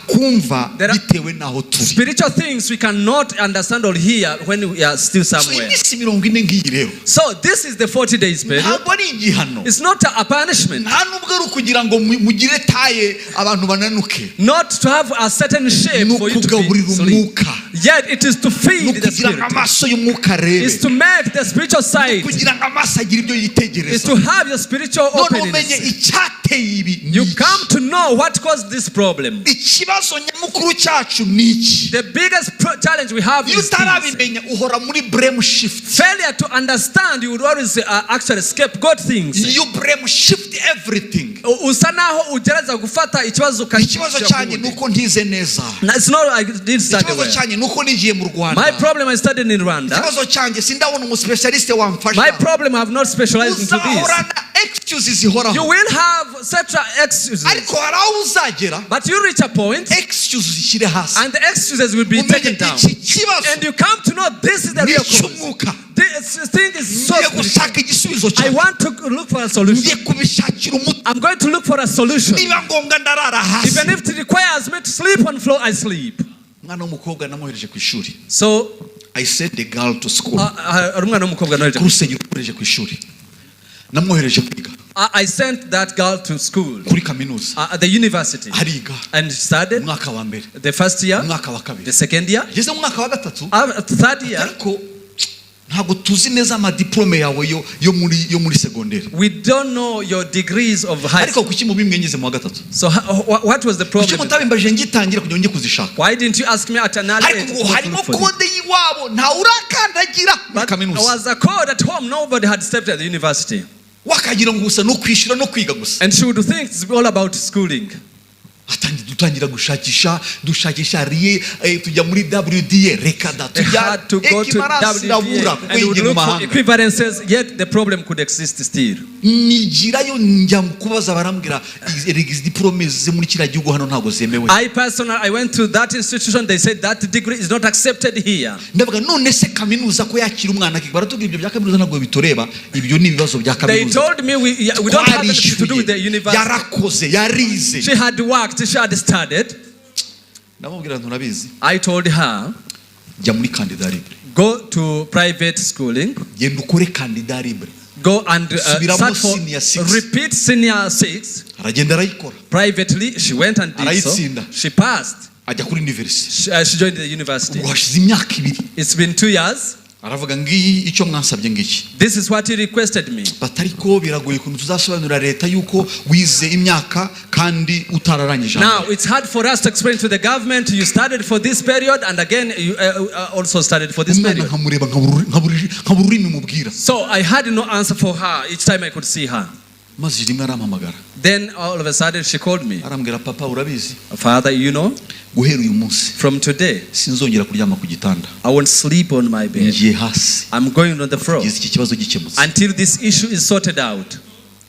tutakumva There are bitewe n'aho turi. spiritual things we cannot understand or hear when we are still So somewhere. iminsi 40 ngiyi rero, So this is the 40 days period. ntabwo ari igihano, It's not a punishment. Nta nubwo ari ukugira ngo mugire taille abantu bananuke. Not to have a certain shape Ni for you to be ukugaburira slim. umwuka. Yet it is to Ni feed the ukugira ngo spirit. amaso y'umwuka arebe, It's to make the spiritual sight. kugira ngo amaso agire ibyo It's yitegereza. to have your spiritual None umenye openings. icyateye ibi ni You iki. come to know what caused this problem. Ikibazo nyamukuru cyacu ni iki? The biggest challenge we have Iyo is this. utarabimenya uhora muri blame shift. Failure to understand, you would always actually scapegoat things. You blame shift everything. Usa naho ugerageza gufata ikibazo Ikibazo ukagishyira ku cyanjye wundi. ni uko ntize neza. No, it's not I did study Ikibazo well. cyanjye ni uko nigiye mu Rwanda. My problem, I studied in Rwanda. Ikibazo cyanjye sindabona umuspecialiste wamfasha. My problem, I have not specialized into this. Uzahorana excuses zihoraho. You will have such excuses. Ariko hari aho uzagera, But you reach a point excuses uzishyire hasi, and the excuses will be umenye taken down. iki kibazo And you come to know this is the ni real cause. icy'umwuka. This thing is so Ngiye spiritual. gushaka igisubizo I cyawe. want to look for a solution. Ngiye kubishakira umuti. I'm going to look for a solution. Niba ngombwa ndarara hasi. Even if it requires me to sleep on floor, I sleep. Umwana w'umukobwa namwohereje ku ishuri. So, I sent the girl to school. Hari umwana w'umukobwa nohereje. Ku rusengero mwohereje ku ishuri, namwohereje kwiga. I sent that girl to school, Kuri kaminuza. At the university, Ariga. And she started Umwaka wa mbere, the first year, umwaka wa kabiri, the second year, ageze mu mwaka wa gatatu, third year. Ariko ntabwo tuzi neza amadiplome yawe yo muri segonderi. We don't know your degrees of high Ariko school. kuki mubimbwiye ngeze mu wa gatatu? So what was the Kuki problem? mutabimbajije ngitangira kugira ngo njye kuzishaka? Why didn't you ask me at an early Ariko age ngo to harimo look for them? code y'iwabo ntawe urakandagira muri But there kaminuza. Was a code at home. Nobody had stepped at the university. Wakagira ngo gusa no kwishyura no kwiga gusa. And she would think it's all about schooling. Atangira dutangira gushakisha, dushakisha riye, tujya muri WDA, reka da. They Tujya had to go to equivalence irabura WDA kuko and would yigiye mu look for mahanga. Equivalences, yet the problem could exist still. Nigirayo njya kubaza, barambwira erega izi diplôme zo muri kiriya gihugu hano ntabwo zemewe. I personally, I went to that institution. They said that degree is not accepted here. Ndavuga none se kaminuza ko yakira umwana, baratubwira ibyo bya kaminuza ntabwo bitureba, ibyo ni ibibazo bya They kaminuza. Told me yeah, we don't have anything to do with the Twarishyuye, university. Yarakoze, yarize. She had worked, she had studied. Ndamubwira nturabizi, I told her, jya muri candidat libre, go to private schooling, genda ukore candidat libre. Go and Subiramo start for, senior six. Repeat senior six Aragenda arayikora. Privately. She went and did so. Arayitsinda. She passed. Ajya kuri university. She joined the university. Ubwo hashize imyaka 2. It's been 2 years. Aravuga ngiyi icyo mwansabye ngiki. This is what he requested me. Bati ariko biragoye ukuntu tuzasobanurira leta yuko wize imyaka kandi utararangije. Now, it's hard for us to explain to the government you started for this period and again you also started for this Umwana period. nkamureba nkabura ururimi mubwira. So I had no answer for her each time I could see her. Maze rimwe arampamagara. Then all of a sudden she called me. Arambwira, papa, urabizi, Father, guhera uyu munsi from today, sinzongera kuryama ku gitanda. I won't sleep on my bed. Ngiye hasi I'm going on the floor kugeza iki kibazo gikemutse. Until this issue is sorted out.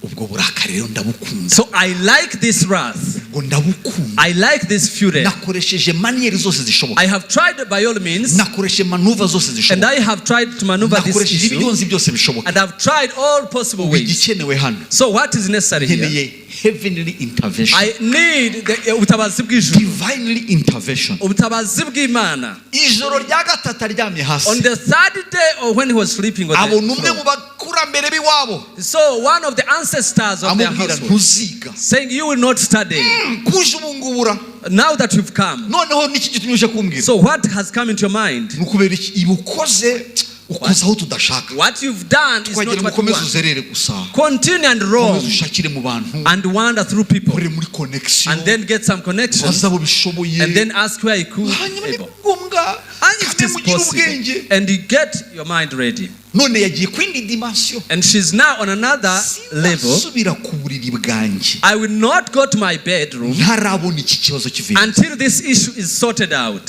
Ubwo burakari rero ndabukunda. So I like this wrath. Ubwo ndabukunda. I like this fury. Nakoresheje manières zose zishoboka. I have tried by all means, Nakoresheje manœuvres zose and zishoboka. I have tried to maneuver this Nakoresheje issue, ibyo nzi byose bishoboka. And I've tried all possible ways. Igikenewe hano, So what is necessary here? nkeneye heavenly intervention, I need the ubutabazi bw'ijuru. Divinely intervention. Ubutabazi bw'Imana. Ijoro rya gatatu aryamye On hasi, the third day or when he was sleeping on the abona umwe floor. Mu bakurambere b'iwabo So one of the ancestors of their amubwira, household ntuziga. Saying, you will not study. Kuje ubu ngubura. Now that you've come. Noneho niki gitumye uje kumbwira? So what has come into your mind? Ni ukubera iki ibi ukoze, ukoze aho tudashaka. What you've done is Twagira not ngo what you ukomeze want. uzerere gusa, Continue and roam ukomeze ushakire mu bantu, and wander through people ukore muri connection, and then get some connections baze abo bishoboye, and then ask where you could hanyuma ni able. Ngombwa And if it kandi is mugire possible, ubwenge. And you get your mind ready. None yagiye ku yindi dimension. And she's now on another level. Sinasubira ku buriri bwanjye I will not go to my bedroom ntarabona iki kibazo kivuye. Until this issue is sorted out.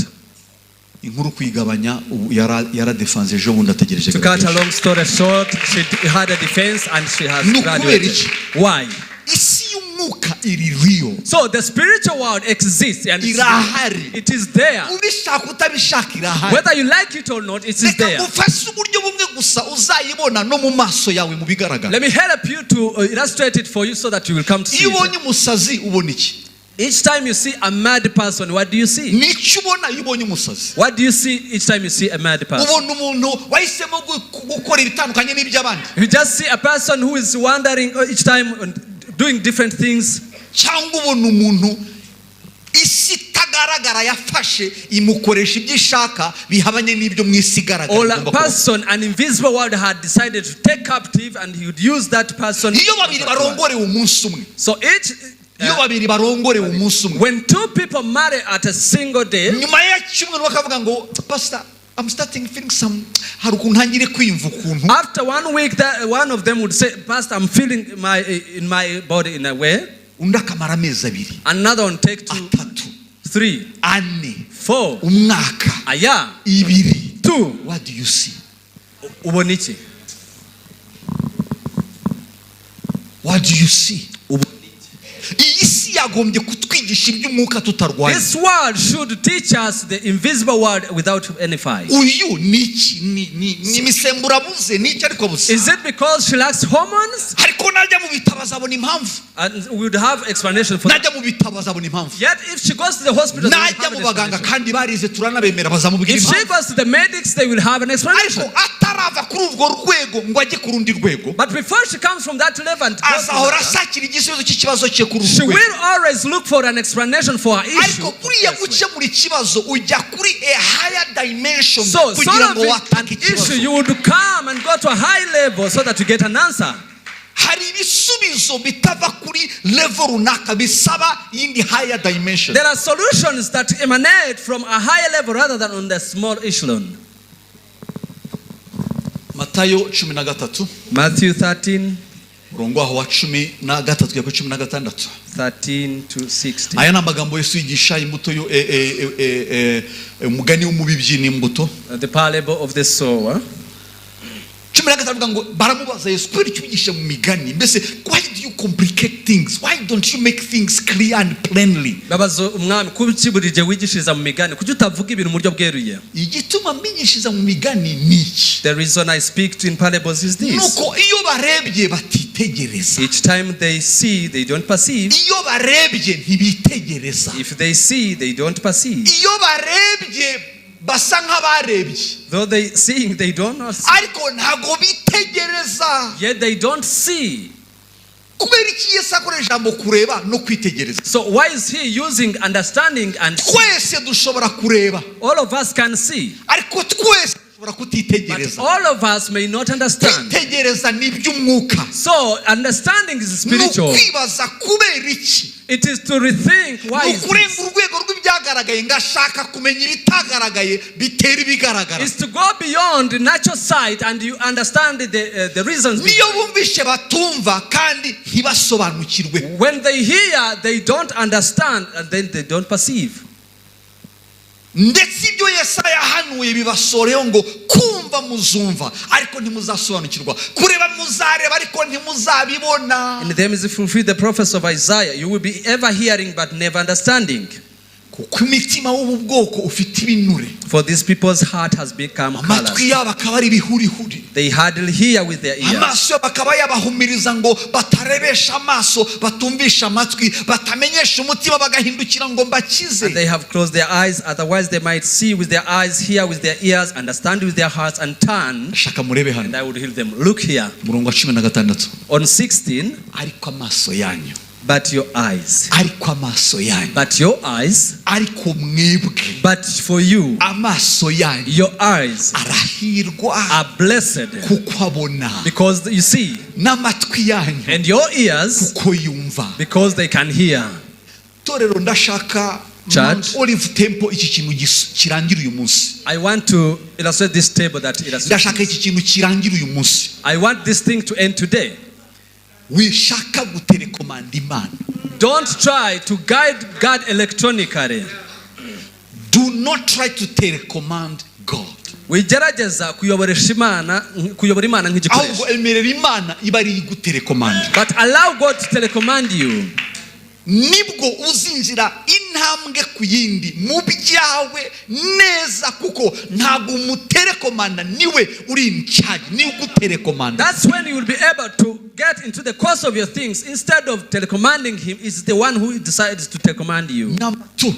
Inkuru kuyigabanya, ubu yaradefanze ejo bundi ategereje To cut a graduation. Long story short, she had a defense and she has Ni ukubera graduated. iki? Why? Isi y'umwuka iri real. So the spiritual world exists and Irahari. It is there. Ubishaka utabishaka irahari. Whether you like it or not, it is Reka there. ngufashe uburyo bumwe gusa uzayibona no mu maso yawe mu bigaragara. Let me help you to illustrate it for you so that you will come to see Iyo it. ubonye umusazi ubona iki? Each time you see a mad person, what do you see? Nicyo ubona iyo ubonye umusazi? What do you see each time you see a mad person? Ubona umuntu wahisemo gukora ibitandukanye n'iby'abandi, You just see a person who is wandering each time and doing different things. Cyangwa ubona umuntu isi itagaragara yafashe imukoresha ibyo ishaka bihabanye n'ibyo mu isi igaragara Or a igomba kuba. Person an invisible world had decided to take captive and he would use that person. Iyo babiri barongorewe umunsi umwe, So each iyo babiri barongorewe umunsi umwe, when two people marry at a single day, nyuma ya cyumweru bakavuga ngo, pastor, I'm starting feeling some, hari ukuntu ntangire kwiyumva ukuntu. After one week, that one of them would say, Pastor, I'm feeling my in my body in a way. Undi akamara amezi 2, Another one take 2, 3, 3, 4, 4, umwaka, a year, 2. 2. What do you see? Ubona iki? What do you see? Iyi si yagombye kutwigisha iby'umwuka tutarwaye. This world should teach us the invisible world without any fight. Uyu ni iki? Ni imisemburo abuze, ni iki ariko abuze? Is it because she lacks hormones? Ariko najya mu bitabo azabona impamvu. And we would have explanation for that. Najya mu bitabo azabona impamvu. Yet if she goes to the hospital, they will Najya have mu an baganga, explanation. kandi barize turanabemera, bazamubwira If she impamvu. goes to the medics, they will have an explanation. Ariko atarava kuri urwo rwego ngo ajye ku rundi rwego, But before she comes from that level and goes to azahora another, ashakira igisubizo cy'ikibazo cye kuri she uru rwego. Will always look for an explanation for her issue. Ariko buriya gukemura ikibazo ujya kuri a higher dimension So, kugira ngo solving an watake issue, ikibazo. You would come and go to a high level so that you get an answer. Hari ibisubizo bitava kuri level runaka, bisaba yindi higher dimension. There are solutions that emanate from a higher level rather than on the small echelon. Matayo 13. Matthew 13, Umurongo waho wa 13 kugera kuri 16. 13 to 16. Aya ni amagambo Yesu yigisha imbuto yo umugani w'umubibyi n'imbuto. The parable of the sower. 15 avuga ngo baramubaza Yesu: "Kubera icyo ubigisha mu migani? Mbese why do you complicate things? Why don't you make things clear and plainly?" Babaza umwami: "Kuki buri gihe wigishiriza mu migani? Kuki utavuga ibintu mu buryo bweruye?" Igituma mbigishiriza mu migani ni iki? The reason I speak to in parables is this. Nuko iyo barebye batitegereza. Each time they see, they don't perceive. Iyo barebye ntibitegereza. If they see, they don't perceive. Iyo barebye basa nk'abarebye. Though they seeing, they don't not see. Ariko ntabwo bitegereza. Yet they don't see. Kubera iki Yesu akoresha ijambo kureba no kwitegereza? So why is he using understanding and see? Twese dushobora kureba. All of us can see. Ariko twese dushobora But kutitegereza. all of us may not understand. Kwitegereza ni iby'umwuka. So understanding is Ni spiritual. ukwibaza kubera iki. It is to rethink why Ni is ukurenga this. urwego rw'ibyagaragaye ngashaka kumenya ibitagaragaye bitera ibigaragara. It's to go beyond the natural sight and you understand the reasons. Niyo bumvishe batumva kandi ntibasobanukirwe. When they hear, they don't understand and then they don't perceive. Ndetse ibyo Yesaya yahanuye bibasoreho ngo kumva muzumva ariko ntimuzasobanukirwa, kureba muzareba ariko ntimuzabibona. In them is fulfilled the prophecy of Isaiah. You will be ever hearing but never understanding. Kuko imitima w'ubu bwoko ufite ibinure. For these people's heart has become Amatwi callous. yabo akaba ari ibihurihuri. They hardly hear with their ears. Amaso yabo akaba yabahumiriza ngo batarebesha amaso, batumvisha amatwi, batamenyesha umutima bagahindukira ngo mbakize. And they have closed their eyes, otherwise they might see with their eyes, hear with their ears, understand with their hearts, and turn, Shaka murebe hano. And I would heal them. Look here. Umurongo wa 16. On 16, Ariko amaso yanyu. But your eyes. Ariko amaso yanyu. But your eyes, Ariko mwebwe. But for you, Amaso yanyu your eyes arahirwa are blessed kuko abona. Because you see, N'amatwi yanyu and your ears kuko yumva. Because they can hear. Torero, ndashaka Church. Mount Olive Temple iki kintu kirangira uyu munsi. I want to illustrate this table that illustrates. Ndashaka iki kintu kirangira uyu munsi. I want this thing to end today. Wishaka guterekomanda Imana. Don't try to guide God electronically. Do not try to telecommand God. Wigerageza kuyoboresha Imana, kuyobora Imana nk'igikoresho. Ahubwo emerera Imana iba ari iguterekomanda. But allow God to telecommand you. Nibwo uzinjira intambwe ku yindi mu byawe neza, kuko ntabwo umuterekomanda, niwe uri in charge, niwe uguterekomanda. That's when you will be able to get into the course of your things. Instead of telecommanding him, is the one who decides to telecommand you. Number two,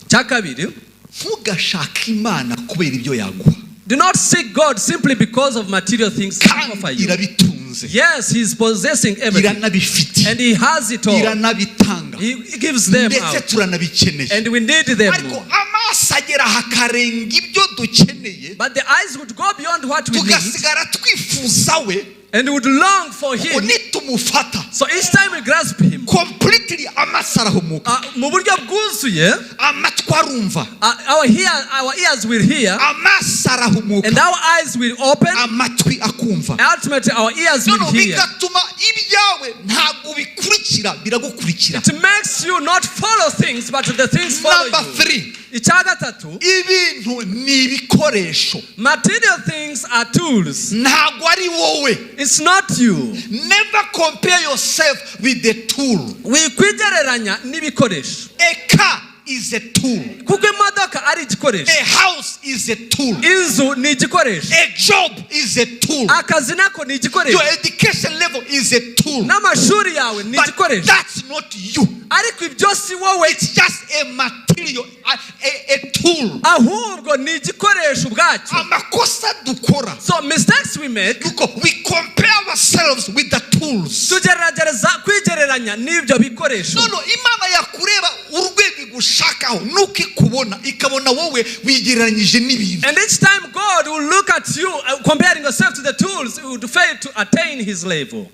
Cya kabiri, ntugashake Imana kubera ibyo yaguha. Do not seek God simply because of material things he Kandi offer you. irabitunze. Yes, he's possessing everything. Iranabifite. And he has it all. Iranabitanga. He gives them Ndetse out. turanabikeneye. And we need them. Ariko amaso agera hakarenga ibyo dukeneye. But the eyes would go beyond what we need Tugasigara twifuza we. And would long for Kuko him. nitumufata So each time we grasp him, completely, amaso arahumuka. Mu buryo bwuzuye, Amatwi arumva. Our ears will hear Amaso arahumuka. And our eyes will open. Amatwi akumva. Ultimately, our ears No, will hear. bigatuma ibyawe ntabwo ubikurikira, biragukurikira. It makes you not follow things, but the things follow Number you. three, Icya gatatu, ibintu ni ibikoresho. Material things are tools. Ntabwo ari wowe. It's not you. Never compare yourself with the tool. Wikwigereranya n'ibikoresho. A car is a tool. Kuko imodoka ari igikoresho. A house is a tool. Inzu ni igikoresho. A job is a tool. Akazi nako ni igikoresho. Your education level is a tool. N'amashuri yawe ni But igikoresho. That's not you. Ariko ibyo si wowe. It's just a material, a tool. Ahubwo ni igikoresho ubwacyo. Amakosa dukora, So mistakes we make, nuko we compare ourselves with the tools. Tugerageza kwigereranya n'ibyo bikoresho. No, Imana yakureba urwego igushakaho nuko ikubona ikabona wowe wigereranyije n'ibintu. And each time God will look at you, comparing yourself to the tools, you would fail to attain his level.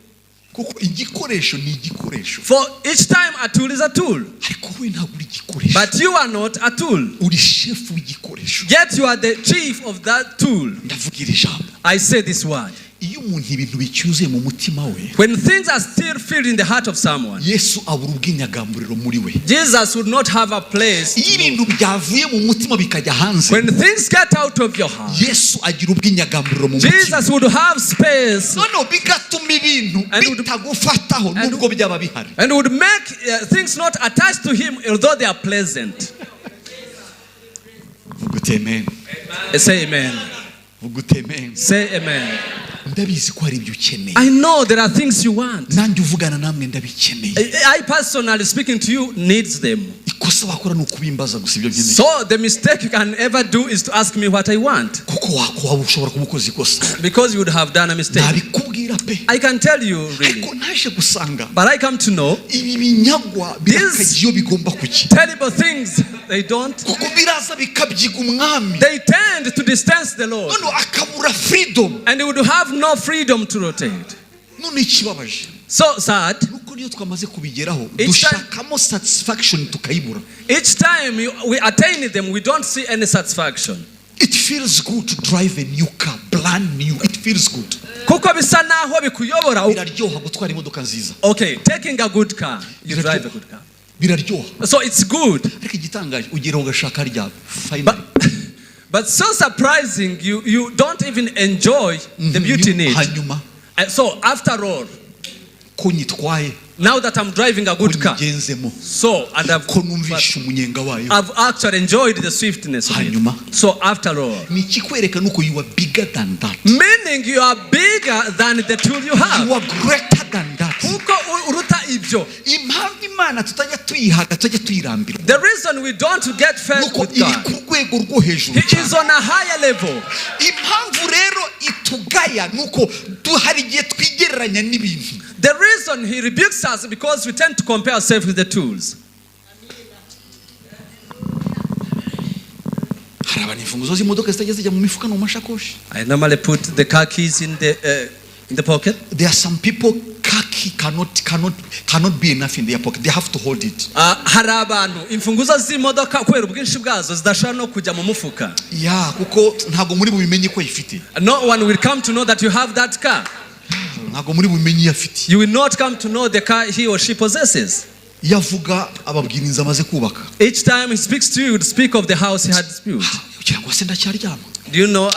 Kuko igikoresho ni igikoresho. For each time a tool is a tool. Ariko wowe ntabwo uri igikoresho. But you are not a tool. Uri shefu w'igikoresho. Yet you are the chief of that tool. Ndavuga iri jambo. I say this word. Iyo Umuntu ibintu bicyuzuye mu mutima we, When things are still filled in the heart of someone, Yesu abura ubwinyagamburiro muri we. Jesus would not have a place. Iyo ibintu byavuye mu mutima bikajya hanze, When things get out of your heart, Yesu agira ubwinyagamburiro mu mutima. Jesus would have space Noneho bigatuma ibintu bitagufataho nubwo byaba bihari. And would make things not attached to him, although they are pleasant. Vuga uti amen. Say amen. Vuga uti amen. Say amen. Ndabizi ko hari ibyo ukeneye. I know there are things you want. Nanjye uvugana namwe ndabikeneye. I personally speaking to you needs them. Ikosa wakora ni ukubimbaza gusa ibyo nkeneye. So the mistake you can ever do is to ask me what I want, Kuko waba ushobora kuba ukoze ikosa. Because you would have done a mistake. Nabikubwira pe. I can tell you really, Ariko naje gusanga but I come to know ibi binyagwa birakajya iyo bigomba kujya. Terrible things, they don't. Kuko biraza bikabyiga umwami. They tend to distance the Lord, None akabura freedom. And he would have no freedom to rotate. None ikibabaje So sad. nuko niyo twamaze kubigeraho, Each dushakamo satisfaction tukayibura. Each time we attain them, we don't see any satisfaction. It feels good to drive a new car, brand new. It feels good. Kuko bisa naho bikuyobora. Biraryoha gutwara imodoka nziza. Okay, taking a good car, you drive a good car. Biraryoha. So it's good. Ariko igitangaje ugera ugashaka rya finally. But so surprising, you don't even enjoy the beauty in it. Hanyuma And so after all, ko nyitwaye, now that I'm driving a ko good car, nyigenzemo, so and I've, ko numvishe umunyenga wayo, I've actually enjoyed the swiftness of Hanyuma. It. So after all, ni ikikwereka nuko you are bigger than that. Meaning you are bigger than the tool you have. You are greater than that. Kuko uruta ibyo. Impamvu Imana tutajya tuyihaga, tutajya tuyirambirwa, The reason we don't get fed nuko with iri God, ku rwego rwo hejuru He cyane. Is on a higher level. Impamvu rero itugaya nuko hari igihe twigereranya n'ibintu. The reason He rebukes us because we tend to compare ourselves with the tools. Hari abantu imfunguzo z'imodoka zitajya zijya mu mifuka no mu mashakoshi. I normally put the car keys in the pocket. There are some people, car key cannot be enough in their pocket. They have to hold it. Ah, hari abantu imfunguzo z'imodoka kubera ubwinshi bwazo zidashobora no kujya mu mufuka. Ya, kuko ntabwo muri bubimenye ko ayifite. No one will come to know that you have that car. Ntabwo muri bubimenye iyo afite. You will not come to know the car he or she possesses. Iyo avuga ababwira inzu amaze kubaka. Each time he speaks to you, he would speak of the house he had built. Kugira ngo se ndacyaryama? Do you know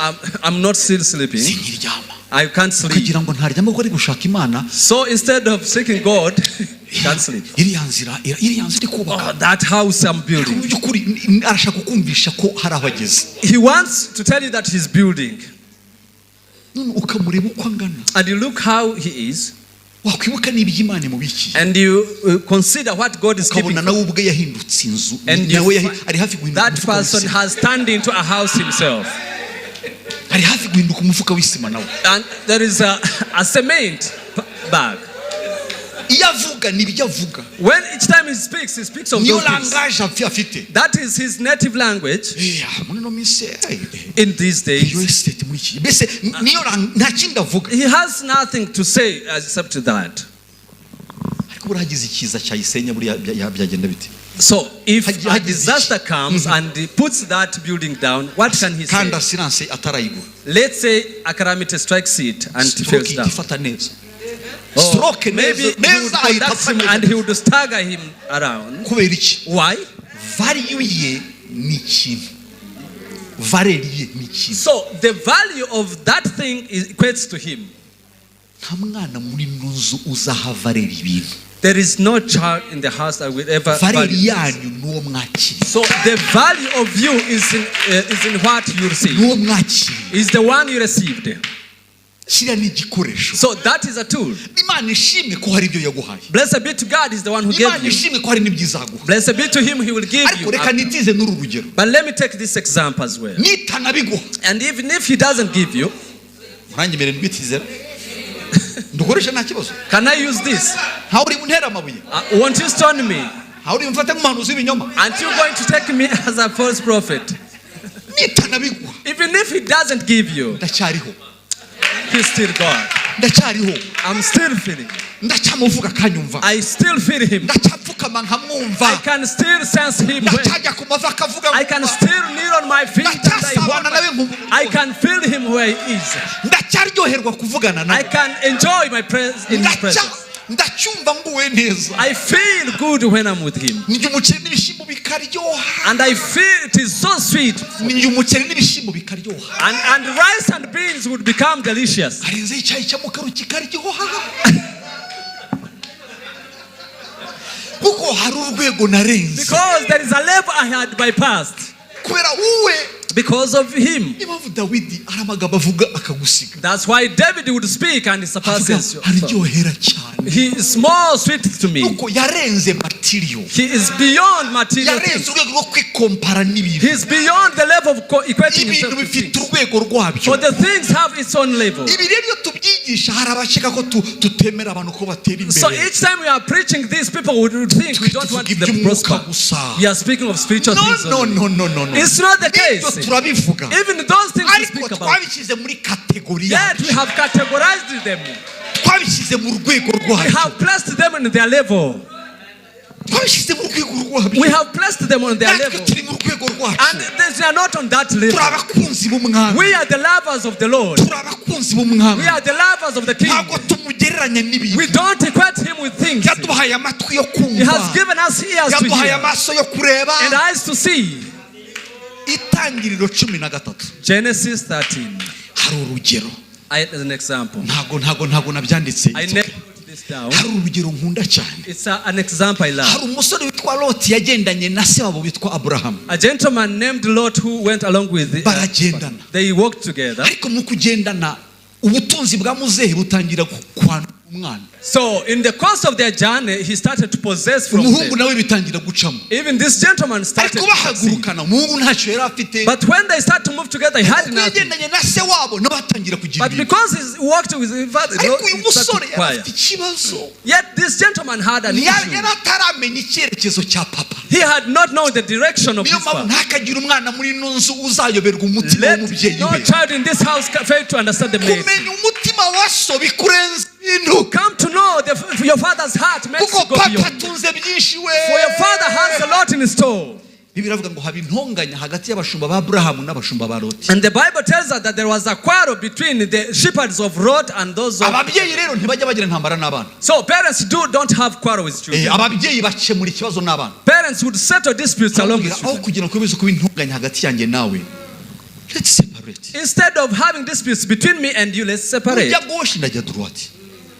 I'm not still sleeping? Sinkiryama. I can't sleep. Ukagira ngo ntaryama kuko ari gushaka Imana. So instead of seeking God, he can't sleep. Iriya nzira, iriya nzu iri kubaka, Oh, that house I'm mu building. by'ukuri arashaka kukumvisha ko hari aho ageze. He wants to tell you that he's building. None ukamureba uko angana, And you look how he is, wakwibuka n'ibyo Imana imubikiye, and you consider what God is keeping. Ukabona nawe ubwe yahindutse inzu. And you Nawe ari hafi guhinduka that umufuka person w'isima. Has turned into a house himself. Ari hafi guhinduka umufuka w'isima nawe. And there is a cement bag. Iyo avuga nibyo avuga. When each time he speaks of Niyo those things. Langage afite. That is his native language Eh, muri ino minsi in these days. Iyo estate muri iki mbese niyo nta kindi avuga. He has nothing to say except that. Ariko buriya hagize ikiza cyayisenya buriya byagenda bite? So if a Hagize disaster comes and he puts that building down, what can he say? Kandi assurance atarayigura. Let's say a calamity strikes it and it Stroke falls ihita down. ifata neza. Oh, Stroke maybe neza he would neza ahita conduct apfa him neza. And he would stagger him around. Kubera iki? Why? Value ye ni ikintu, valeur ye ni ikintu. So the value of that thing is, equates to him. Nta mwana muri ino nzu uzaha valeur ibintu. There is no child in the house that will ever Valeur value. Yanyu n'uwo mwakiriye. So the value of you is in what you receive. N'uwo mwakiriye. Is the one you received. Kiriya ni igikoresho. So that is a tool. Imana ishimwe ko hari ibyo yaguhaye. Blessed be to God is the one who Imana gave you. ishimwe ko hari n'ibyo izaguha. Blessed be to him, he will give Ariko you. reka nitize n'uru rugero. But let me take this example as well. Nitanabiguha, And even if he doesn't give you, muranyemerera mbitizera ndukoresha nta kibazo? Can I use this? Ntawe uri buntera amabuye? Won't you stone me? Ntawe uri bumfate nk'umuhanuzi w'ibinyoma? Aren't you going to take me as a false prophet? Nitanabiguha, Even if he doesn't give you, ndacyariho. He's still God. Ndacyariho. I'm still feeling. Ndacyamuvuga akanyumva. I still feel him. Ndacyapfukama nkamwumva. I can still sense him. Ndacyajya ku mavi akavuga I can nkumva. Still kneel on my feet and I, hold Ndacyasabana nawe nkumva. I can feel him where he is. Ndacyaryoherwa kuvugana I nawe. Can enjoy my presence in his Ndacya- presence. Ndacyumva nguwe neza. I feel good when I'm with him. Ndya umuceri n'ibishyimbo bikaryoha. And I feel it is so sweet. Ndya umuceri n'ibishyimbo bikaryoha. And rice and beans would become delicious. Harenzeho icyayi cya mukaru kikaryoha kuko hari urwego narenze. Because there is a level I had bypassed. Kubera uwe. Because of him. Niyo mpamvu Dawidi hari amagambo avuga akagusiga. That's why David would speak and he surpasses you. Avuga, araryohera cyane. He is more sweet to me. Nuko yarenze material. He is beyond material Yarenze things. Urwego rwo kwikompara n'ibintu. He is beyond the level of equating Ibintu himself to bifite things. urwego rwabyo. For the things have its own level. Ibi rero iyo tubyigisha hari abakeka ko tu- tutemera abantu ko batera So imbere. Each time we are preaching this, people would think we don't want Tuvuga them to iby'umwuka prosper. gusa. We are speaking of spiritual No, things no, only. no, no, no, no. It's not the N'ibyo case. turabivuga. Even those things we Ariko speak about. twabishyize muri category Yet we yabyo. Have categorized them. Twabishyize mu rwego We rwabyo. Have placed them in their level. Twabishyize mu rwego rwabyo. We have placed them on their Natwe level. turi mu rwego rwacu. And they are not on that level. Turi abakunzi b'umwami. We are the lovers of the Lord. Turi abakunzi b'umwami. We are the lovers of the King. Ntabwo tumugereranya n'ibintu. We don't equate him with things. Yaduhaye amatwi yo He kumva. has given us ears to Yaduhaye hear amaso yo kureba. And eyes to see. Itangiriro cumi na gatatu. Genesis 13. Hari urugero. As an example. Ntabwo ntabwo ntabwo nabyanditse. I It's never okay. wrote this down. Hari urugero nkunda cyane. It's an example I love. Hari umusore witwa Loti yagendanye na se wabo witwa Aburahamu. A gentleman named Lot who went along with the, Baragendana. They walked together. Ariko mu kugendana ubutunzi bwa muzehe butangira kwandura umwana. So in the course of their journey, he started to possess from Umuhungu them. nawe bitangira gucamo. Even this gentleman started Ariko to succeed. bahagurukana umuhungu ntacyo yari afite. But when they start to move together, he had Kuko nothing. yagendanye na se wabo nawe atangira kugira But ibintu. Because he walked with his father, Ariko Lot, uyu he started musore to yari acquire. afite ikibazo. Yet this gentleman had an Yari issue. Yari ataramenya icyerekezo cya papa. He had not known the direction of Niyo his mpamvu father. ntakagira umwana muri ino nzu uzayoberwa umutima Let w'umubyeyi no we. Child in this house fail to understand the message. Kumenya umutima wa so bikurenza ibintu. Come to know your father's heart makes Kuko you go papa beyond. atunze byinshi we. For your father has a lot in store. Bibiliya iravuga ngo haba intonganya hagati y'abashumba ba Aburahamu n'abashumba ba Loti. And the Bible tells us that there was a quarrel between the shepherds of Lot and those of. Ababyeyi rero ntibajya bagira intambara n'abana. So parents do don't have quarrel with children. Eh, ababyeyi bakemura ikibazo n'abana. Parents would settle disputes along with Aho children. Kugira ngo ukomeze kuba intonganya hagati yanjye nawe, let's separate. Instead of having disputes between me and you, let's separate. Nujya gauche ndajya droite.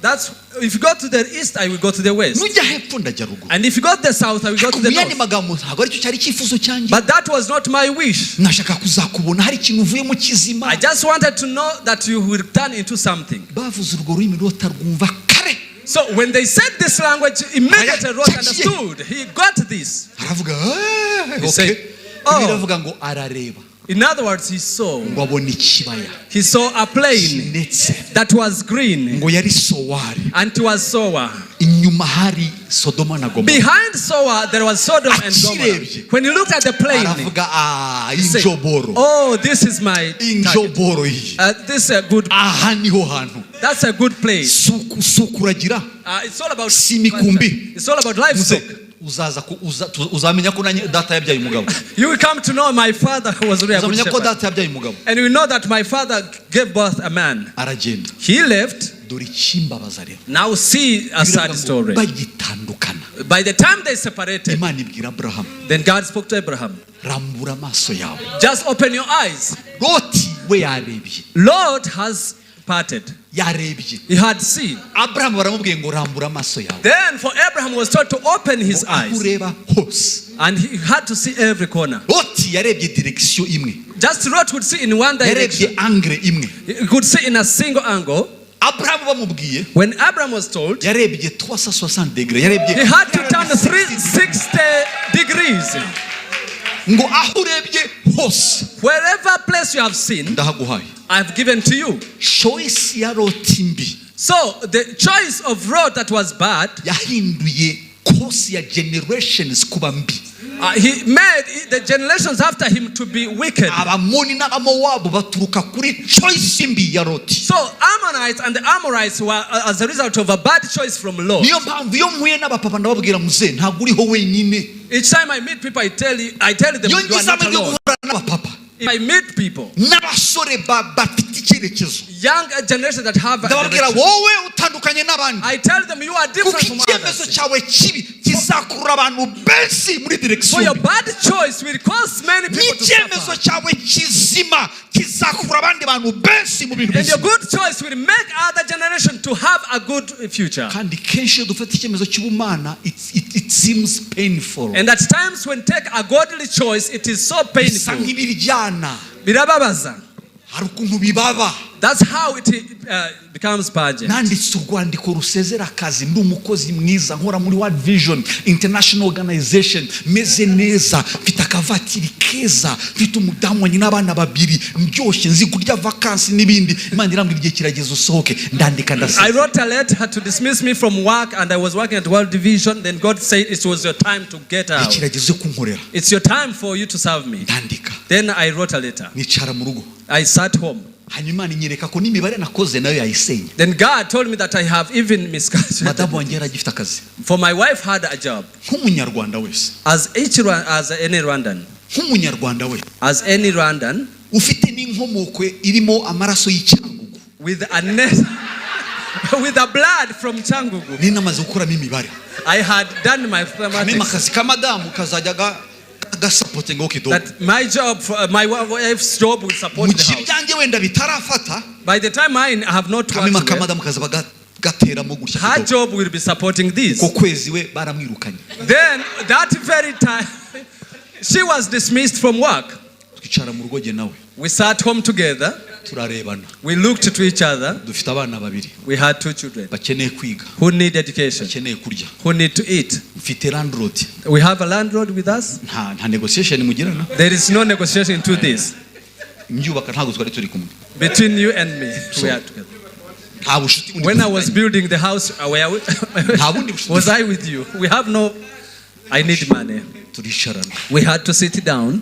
That's if you go to the east, I will go to the west. Nujya hepfo ndajya ruguru. And if you go to the south, I will go to Ariko the mu yandi north. magambo ntabwo aricyo cyari icyifuzo cyanjye. But that was not my wish. Nashaka kuzakubona hari ikintu uvuyemo kizima. I just wanted to know that you will turn into something. Bavuze urwo rurimi Loti arwumva kare. So when they said this language, immediately Lot understood. He got this. Aravuga "Eh, He okay." said, "Oh." Bibiliya iravuga ngo arareba In other words, he saw. Ngo abona ikibaya He saw a plain kinetse. That was green Ngo yari Sowari. And it was Soar. Inyuma hari Sodoma na Gomora. Behind Soar, there was Sodom and Gomorrah. Akirebye. When he looked at the plain, Aravuga ah he said, injoboro. "Oh, this is my target. Injoboro iyi. This is a good. Aha niho hantu. That's a good place." Suku sukuragira. It's all about. Si imikumbi. It's all about livestock. Muze, uzaza ku- uza- tu- uzamenya ko nanjye data yabyaye umugabo. You will come to know my father who was really a good Uzamenya ko shepherd. Data yabyaye umugabo. And you know that my father gave birth a man. Aragenda. He left. Dore ikimbabaza rero. Now see a sad Biravuga ngo story. Bagitandukana By the time they separated, Imana ibwira Aburahamu, then God spoke to Abraham. Rambura amaso yawe. Just open your eyes. Loti we yarebye. Lot has parted. Yarebye. He had seen. Aburahamu baramubwiye ngo rambura amaso yawe. Then for Abraham was told to open his Ngo aho eyes. ureba hose. And he had to see every corner. Loti yarebye direction imwe. Just Lot could see in one direction. Yarebye angle imwe. He could see in a single angle. Aburahamu bamubwiye When Abraham was told, yarebye 360 degré yarebye he had to turn 360 degrees. Ngo aho urebye hose Wherever place you have seen, ndahaguhaye. I've given to you. Choice ya Loti mbi So the choice of road that was bad yahinduye course ya generations kuba mbi. He made the generations after him to be wicked. Abamoni n'Abamowabu baturuka kuri choice mbi ya Loti. So Ammonites and the Amorites were as a result of a bad choice from Lot. Niyo mpamvu iyo mpuye n'abapapa ndababwira, muze, ntabwo uriho wenyine. Each time I meet people, I tell them, Iyo you are ngize not amahirwe yo alone. guhura n'abapapa If I meet people, n'abasore bafite icyerekezo, young generation that have a ndababwira, direction, wowe utandukanye n'abandi, I tell them you are kuko different from icyemezo others. Cyawe kibi kizakurura abantu benshi muri For direction your mbi. bad choice will cause many people to N'icyemezo suffer. Cyawe kizima kizakurura abandi bantu benshi mu bintu And your bizima. good choice will make other generation to have a good future. Kandi kenshi iyo dufata icyemezo cy'ubumana, it seems painful. And at times when take a godly choice, it is so Bisa painful. nk'ibiryana. Birababaza. Hari ukuntu bibaba. That's how it becomes pungent. Nanditse urwandiko rusezera akazi, ndi umukozi mwiza, nkora muri World Vision International Organization, meze neza, mfite akavatiri keza, mfite umudamu wanjye n'abana babiri, ndyoshye, nzi kurya vakansi n'ibindi. Imana irambwira, igihe kirageze usohoke. Ndandika, I ndasezera. Wrote a letter to dismiss me from work, and I was working at World Division. Then God said it was your time to get Igihe out. kirageze kunkorera. It's your time for you to serve me. Ndandika. Then I wrote a letter. Nicara mu rugo. I sat home. Hanyuma Imana inyereka ko n'imibare nakoze nayo yayisenya. Then God told me that I have even miscalculated. Madamu wanjye yari agifite akazi. For my wife had a job. Nk'umunyarwanda wese, As any Rwandan, nk'umunyarwanda wese as any Rwandan ufite n'inkomoko irimo amaraso y'Icyangugu, with a blood from Cyangugu, nari namaze gukuramo imibare. I had done my Kameme mathematics. Akazi ka madamu kazajya gasupportingaho kidogo. That my job, for, my wife's job will support Mu the gihe house. ibyanjye wenda bitarafata, By the time mine have not kameme worked ka well, madamu kazaba gateramo gutya her kidogo. Job will be supporting this. Uko kwezi we baramwirukanye. Then that very time, she was dismissed from work. Twicara mu rugo jye nawe. We sat home together. Turarebana. We looked to each other. Dufite abana babiri We had two children bakeneye kwiga, who need education, bakeneye kurya. Who need to eat. Mfite landlord. We have a landlord with us. Nta negotiation mugirana. There is no negotiation to this Mbyubaka ntabwo twari turi kumwe. Between you and me. We are together. Nta bushuti bundi When I was dufitanye. Building the house, Nta bundi bushuti. was I with you? We have no. I need money. Turicarana. We had to sit down.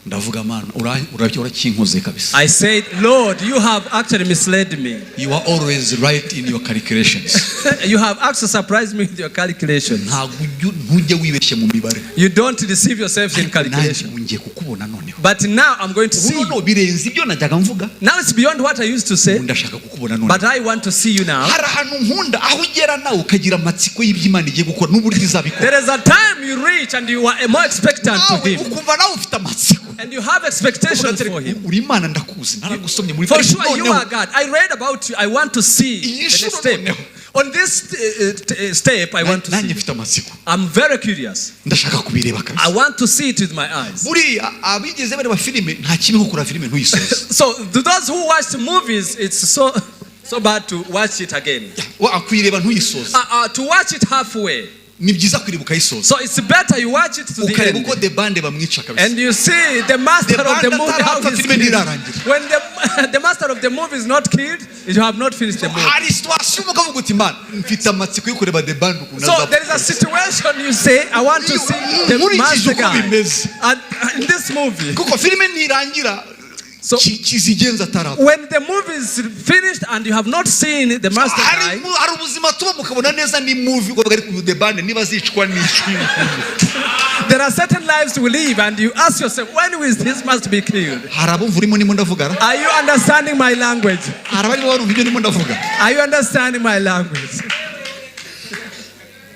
Ndavuga, Mana, urabyo urakinkoze kabisa. I said, "Lord, you have actually misled me." You are always right in your calculations. You have actually surprised me with your calculations. Ntabwo ntujye wibeshye mu mibare. You don't deceive yourself in Nanjye calculation. ngiye kukubona noneho. But now I'm going to Ubu see you. noneho birenze ibyo najyaga mvuga. Now it's beyond what I used to say, Ubu ndashaka kukubona noneho. but I want to see you now. Hari ahantu nkunda aho ugera nawe ukagira amatsiko y'ibyo Imana igiye gukora n'uburyo izabikora. There is a time you reach and you are more expectant to Nawe Him. ukumva nawe ufite amatsiko. And you have expectations for Him. Uri Imana, ndakuzi, naragusomye muri For sure, you noneho are God. I read about you. I want to see the next step. On this step, I want to nanjye see. Mfite amatsiko. I'm very curious. Ndashaka kubireba kabisa. I want to see it with my eyes. Buriya abigeze bareba filime, nta kibi nko kureba filime ntuyisoze. So, to those who watch movies, it's so so bad to watch it again. Kuyireba ntuyisoze. To watch it halfway. Ni byiza kureba ukayisoza. So it's better you watch it to the Ukareba end. uko The Bande bamwica kabisa. And you see the master The of the band movie, how atarapfa, he's filime killed. ntirarangira. When the master of the movie is not killed, you have not finished the movie. Hari situation ukavuga uti, Mana, mfite amatsiko yo kureba The Bande ukuntu So azapfa. there is a situation you say, "I want to see the Nkurikije master uko guy." bimeze. And in this movie, Kuko filime ntirangira So- Kizigenza atarapfa. When the movie is finished and you have not seen the master Hari guy, hari ubuzima tuba mukabona neza ni movie, ukavuga, ariko The Bande niba zicwa n'icwi. There are certain lives we live and you ask yourself, "When will this must be killed?" Hari abumva urimo ndimo ndavuga ra? Are you understanding my language? Hari abarimo barumva ibyo ndimo ndavuga? Are you understanding my language?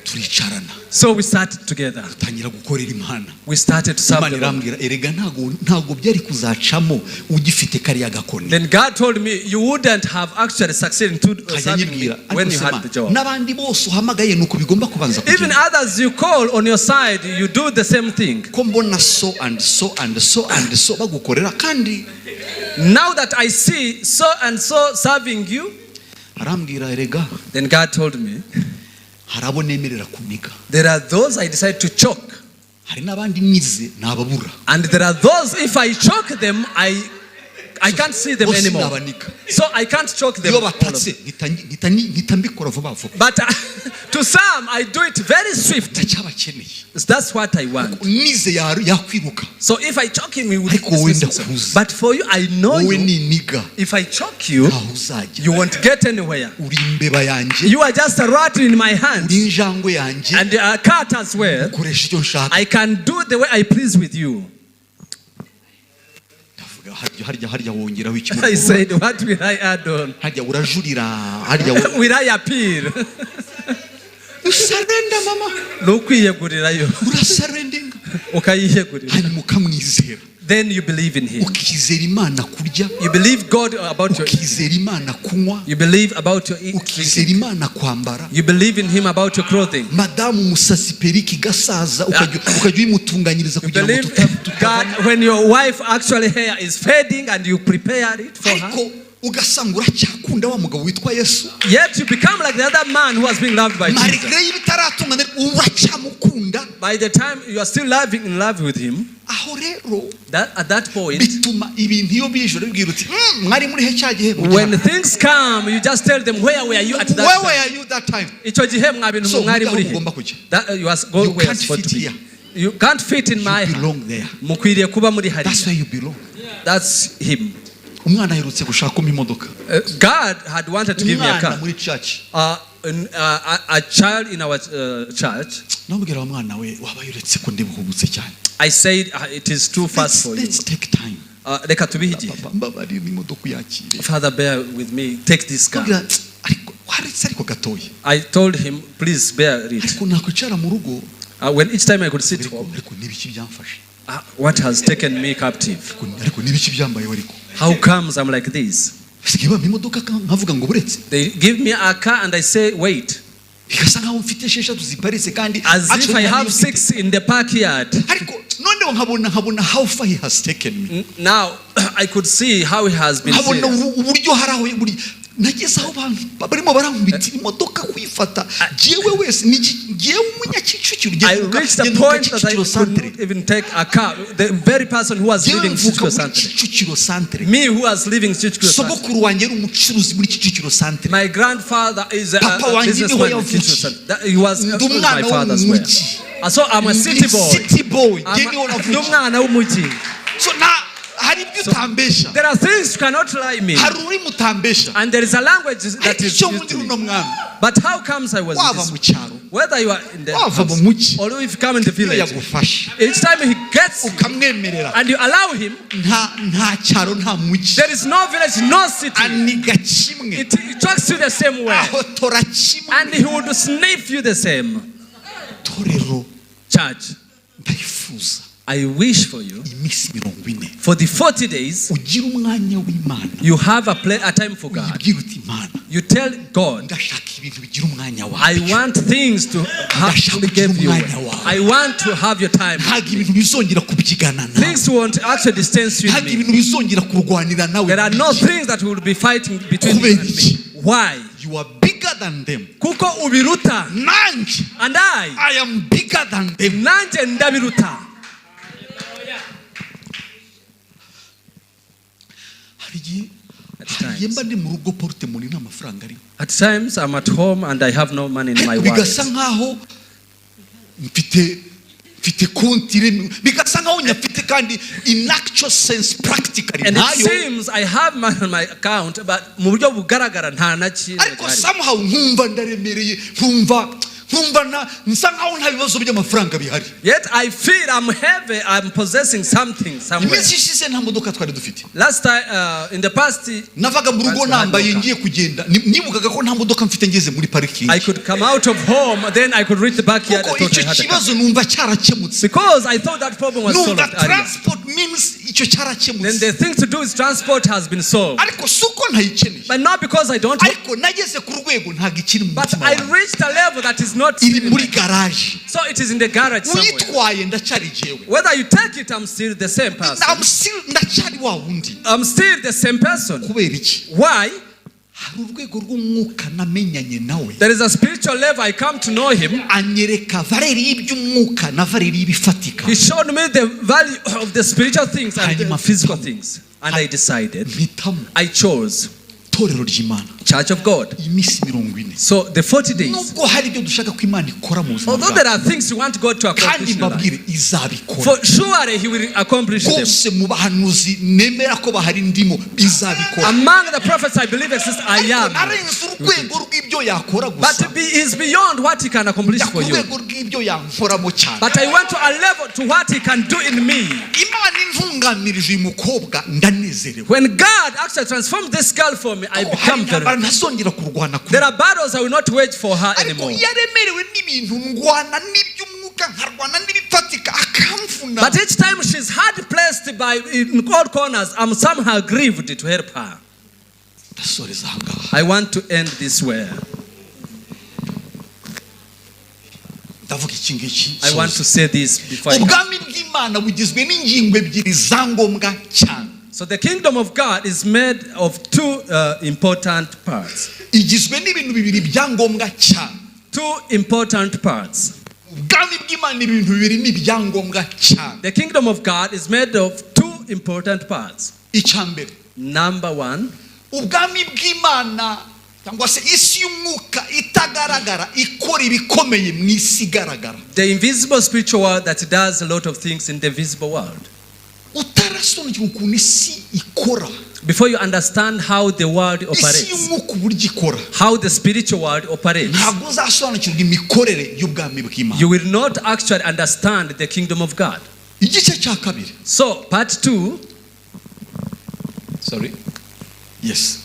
Turicarana. So we started together. Dutangira gukorera Imana. We started to serve Imana the Lord. irambwira, erega ntabwo byari kuzacamo ugifite kariya gakoni. Then God told me, "You wouldn't have actually succeeded in Nkajya serving me nyibwira when ariko you se had Mana, the job." n'abandi bose uhamagaye nuko bigomba kubanza Even kugenda. Others you call on your side, you do the same thing. Ko mbona so and so and so and so bagukorera kandi. Now that I see so and so serving you, Arambwira, erega then God told me, hari abo nemerera kuniga. "There are those I decide to choke. Hari n'abandi nize nababura. And there are those, if I choke them, I, I can't see them Bo anymore. sinabaniga. So I can't choke them. Iyo All of batatse them. mpita mbikora vuba vuba. But to some, I do it very swift. Ndacyabakeneye. That's what I want. Nize yakwiruka. So if I choke him, he would Ariko wowe dismiss himself. ndakuzi. But for you, I know Wowe you. niniga If I choke you, ntaho uzajya. you won't get anywhere. Uri imbeba yanjye. You are just a rat in my hand Uri injangwe yanjye. And a cat as well. Ukoresha icyo nshaka. I can do the way I please with you. Ndavuga harya wongeraho iki? I said, "What will I add on?" Harya urajurira harya Will I appeal? Usurrender, mama. Ni ukwiyegurirayo. Urasurrendinga. Ukayiyegurira. Hanyuma ukamwizera. Then you believe in him. Ukizera Imana kurya. You believe God about your Ukizera Imana kunywa. You believe about your eating. Ukizera Imana kwambara. You believe in him about your clothing. Madamu umusatsi perruque igasaza ukajya uyimutunganyiriza You kugira ngo believe tutavamo. God when your wife actually hair is fading and you prepare it for her. Ariko ugasanga uracyakunda wa mugabo witwa Yesu. Yet you become like the other man who has been loved by Jesus. Malgré y'ibitaratungana uracyamukunda. By the time you are still loving in love with him, Aho rero that at that point, bituma ibintu iyo bije urabibwira uti mwari muri he cya gihe mujya when hano." things come, you just tell them, "Where were you at that Where time?" were you that time? Icyo gihe mwa bintu So, mwari mujya aho muri he? mugomba kujya. That, you are go You where you are can't supposed fit to be. here. You can't fit in my You heart. belong there. Mukwiriye kuba muri That's hariya. where you belong. That's him. Umwana aherutse gushakamo imodoka. God had wanted to give me a Umwana car. muri church. A child in our church, Namubwira wa mwana we wabaye uretse ko ndibuhubutse cyane. I said, "It is too fast Let's, for you." let's take time. Reka tubihe igihe. Papa mbabarira imodoka uyakire. "Father, bear with me. Take this car." Namubwira, ariko waretse ariko gatoya. I told him, "Please bear it." Ariko nakwicara mu rugo. When each time I could sit Ariko home, ariko n'ibiki byamfashe. "What has taken me captive?" Ariko n'ibiki byambayeho ariko. How comes I'm like this? Basigaye bampa imodoka nkavuga ngo buretse. They give me a car and I say, "Wait." Bigasa nkaho mfite esheshatu ziparitse kandi As if actually I nta have niyo mfite. six in the backyard. Ariko noneho nkabona how far he has taken me. Now I could see how he has been Nkabona serious. uburyo hari aho buri nageze aho barimo barankubitira imodoka kuyifata jyewe wese ni jyewe umunyakicukiro I reached a point that I Kicukiro could centre. not even take a car. The very person who was Jyewe living mvuka Kicukiro muri Centre. Kicukiro centre. Me who was living Kicukiro Centre. Sogokuru wanjye yari umucuruzi muri Kicukiro centre. My grandfather is Papa a wanjye niho businessman in yavukiye. Kicukiro Centre. He was Ndi umwana my father's where. w'umujyi. So I'm a city boy. City boy jye niho Ndi navukiye. umwana w'umujyi. So na hari ibyo utambesha. There are things you cannot lie me. Hari ururimi utambesha. And there is a language that Ariko is icyo used nkundira to me. uno mwami But how comes I was in waba this? mu cyaro Whether you are in the wava mu house mujyi or if you come in the iyo village, yagufashe each time he gets you ukamwemerera and you allow him, nta cyaro nta mujyi there is no village, no city. aniga kimwe It talks you the same way. ahotora kimwe. And he would sniff you the same. Torero Church, ndayifuza I wish for you, iminsi 40 for the 40 days, ugira umwanya w'Imana. you have a time for God. Uyibwira uti Imana You tell God, ndashaka ibintu bigira umwanya "I wawe. want things to have to give you. I want to have your time." Ntabwo ibintu bizongera kubyigana nawe. Things won't actually distance you Ntabwo and me. ibintu bizongera kurwanira nawe. There are no things that will be fighting between you and me. Why? You are bigger than them. Kuko ubiruta. Nanjye And I, I am bigger than them. nanjye ndabiruta. Hari igihe At hari igihe times. mba ndi mu rugo porte-monnaie nta mafaranga arimo. At times I'm at home and I have no money in my Ariko wallet. bigasa nkaho mfite konti bigasa nkaho nyafite kandi in actual sense practically And it ntayo. seems I have money on my account, but mu buryo bugaragara nta na kimwe Ariko gihari. somehow nkumva ndaremereye nkumva nsa nkaho nta bibazo by'amafaranga bihari. Yet I feel I'm heavy, I'm possessing something somewhere. Iminsi ishize nta modoka twari dufite. Last time, in the past, Navaga mu rugo Once we had nambaye no car. ngiye kugenda nibukaga ko nta modoka mfite ngeze muri parikingi. I could come out of home, then I could reach the backyard. I Kuko thought icyo I had a car. kibazo numva cyarakemutse. Because I thought that problem was Numva solved earlier. transport means icyo Then cyarakemutse. the thing to do is transport has been solved. Ariko si uko ntayikeneye. But not because I don't. Ariko nageze ku rwego ntabwo ikiri mu But mutima I wanjye. reached a level that is not. Iri muri garage. So it is in the garage somewhere. Uyitwaye ndacyari jyewe. Whether you take it, I'm still the same person. I'm still ndacyari wa wundi. I'm still the same person. Kubera iki? Why? Hari urwego rw'umwuka namenyanye nawe. There is a spiritual level I come to know him. Anyereka valeur y'iby'umwuka na valeur y'ibifatika. He showed me the value of the spiritual things and the Hanyuma physical things. And I decided, Mpitamo I chose itorero ry'Imana Church of God. Iminsi 40. So the 40 days, Nubwo hari ibyo dushaka ko Imana ikora mu buzima although bwacu, there are things you want God to kandi accomplish in your life, mbabwire, izabikora. for surely He will accomplish them. Rwose mu bahanuzi nemera ko bahari ndimo, izabikora. Among the prophets I believe exist, I Ariko am. narenze urwego rw'ibyo yakora gusa, But is beyond what He can accomplish njya ku for you. rwego rw'ibyo yankoramo cyane. But I went to a level to what He can do in me. Imana intunganirije uyu mukobwa, ndanezerewe. When God actually transformed this girl for me, I Ko hari become intambara very. ntazongera kurwana kuri. There are battles I will not wage for her Ariko anymore. iyo aremerewe n'ibintu, ndwana n'iby'umwuka, nkarwana n'ibifatika, akamvuna. But each time she's hard placed by in all corners, I'm somehow grieved to help her. Ndasoreza aha ngaha. I want to end this way. Ndavuga iki ngiki. I want to say this before I come. Ubwami bw'Imana bugizwe n'ingingo ebyiri za ngombwa cyane. So the kingdom of God is made of two important parts. Igizwe n'ibintu bibiri bya ngombwa cyane. Two important parts. Ubwami bw'Imana, ibintu bibiri ni ibyangombwa cyane. The kingdom of God is made of two important parts. Icya mbere, Number one, ubwami bw'Imana cyangwa se isi y'umwuka itagaragara ikora ibikomeye mu isi igaragara. The invisible spiritual world that does a lot of things in the visible world. Utarasobanukirwa ukuntu isi ikora, Before you understand how the world isi operates, y'umwuka uburyo ikora, how the spiritual world operates, ntabwo uzasobanukirwa imikorere y'ubwami bw'Imana. You will not actually understand the kingdom of God. Igice cya kabiri, So, part two, sorry, yes,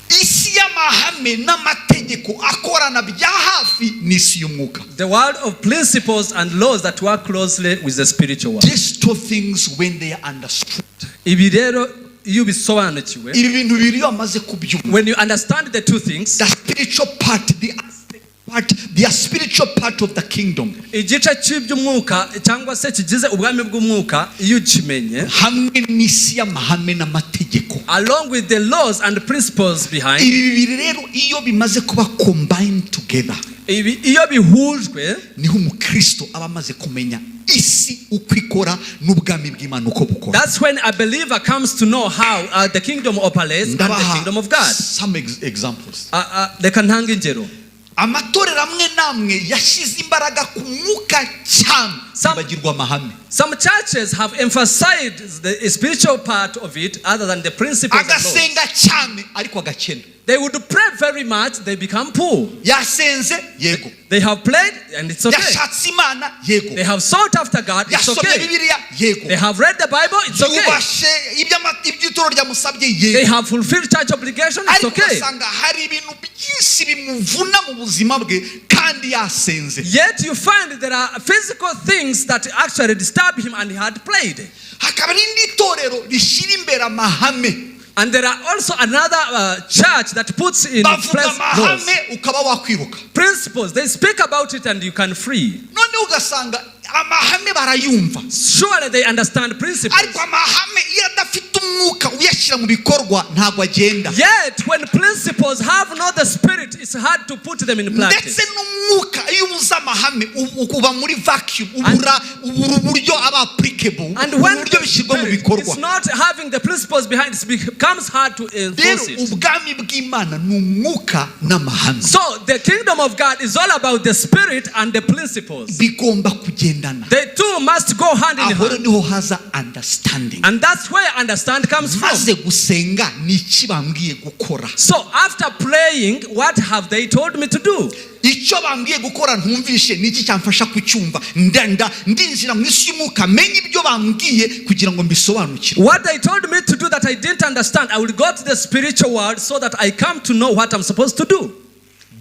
isi y'amahame n'amategeko akorana bya hafi n'isi y'umwuka. The world of principles and laws that work closely with the spiritual world. These two things, when they are understood, Ibi rero iyo ubisobanukiwe, ibi bintu bibiri iyo bamaze kubyumva, when you understand the two things, the spiritual part, the aspect part, the spiritual part of the kingdom, igice cy'iby'umwuka cyangwa se kigize ubwami bw'umwuka iyo ukimenye, hamwe n'isi y'amahame n'amategeko, along with the laws and principles behind, ibi bibiri rero iyo bimaze kuba combined together, ibi iyo bihujwe, niho umukristo aba amaze kumenya isi uko ikora n'ubwami bw'Imana uko bukora. That's when a believer comes to know how the kingdom operates and the Ndabaha kingdom of God. some examples. Reka ntange ingero. Amatorero amwe n'amwe yashyize imbaraga ku mwuka cyane, bibagirwa amahame. Some churches have emphasized the spiritual part of it other than the principles and laws. Agasenga cyane ariko agakena. They would pray very much, they become poor. Yasenze, yego. They have prayed and it's okay. Yashatse Imana, yego. They have sought after God, it's Yasomye okay. Bibiliya, yego. They have read the Bible, it's okay. Yubashe iby'itoro ryamusabye, They yego. Have fulfilled church obligation, it's Ariko okay. ugasanga hari ibintu byinshi bimuvuna mu buzima bwe kandi yasenze. Yet you find there are physical things that actually disturb him and he had prayed. Hakaba n'indi torero rishyira imbere amahame. And there are also another church that puts in Bavuga place laws, amahame ukaba wakwiruka. Principles. They speak about it and you can free. Noneho ugasanga amahame barayumva, Surely they understand principles. ariko amahame iyo adafite umwuka uyashyira mu bikorwa ntabwo agenda. Yet when principles have not the spirit, it's hard to put them in practice. Ndetse n'umwuka iyo ubuze amahame uba muri vacuum, ubura uburyo aba applicable, And when uburyo the bishyirwa mu spirit bikorwa. is not having the principles behind, it becomes hard to Rero enforce it. Ubwami bw'Imana ni umwuka n'amahame. So the kingdom of God is all about the spirit and the principles. Bigomba kugendana. The two must go hand in Aho rero hand. Niho haza understanding. And that's where understand comes from. Maze gusenga ni iki bambwiye gukora? So after praying, what have they told me to do? Icyo bambwiye gukora ntumvishe ni iki cyamfasha kucyumva? Ndanda ndinjira mu isi y'umwuka menye ibyo bambwiye kugira ngo mbisobanukirwe. What they told me to do that I didn't understand, I will go to the spiritual world so that I come to know what I'm supposed to do.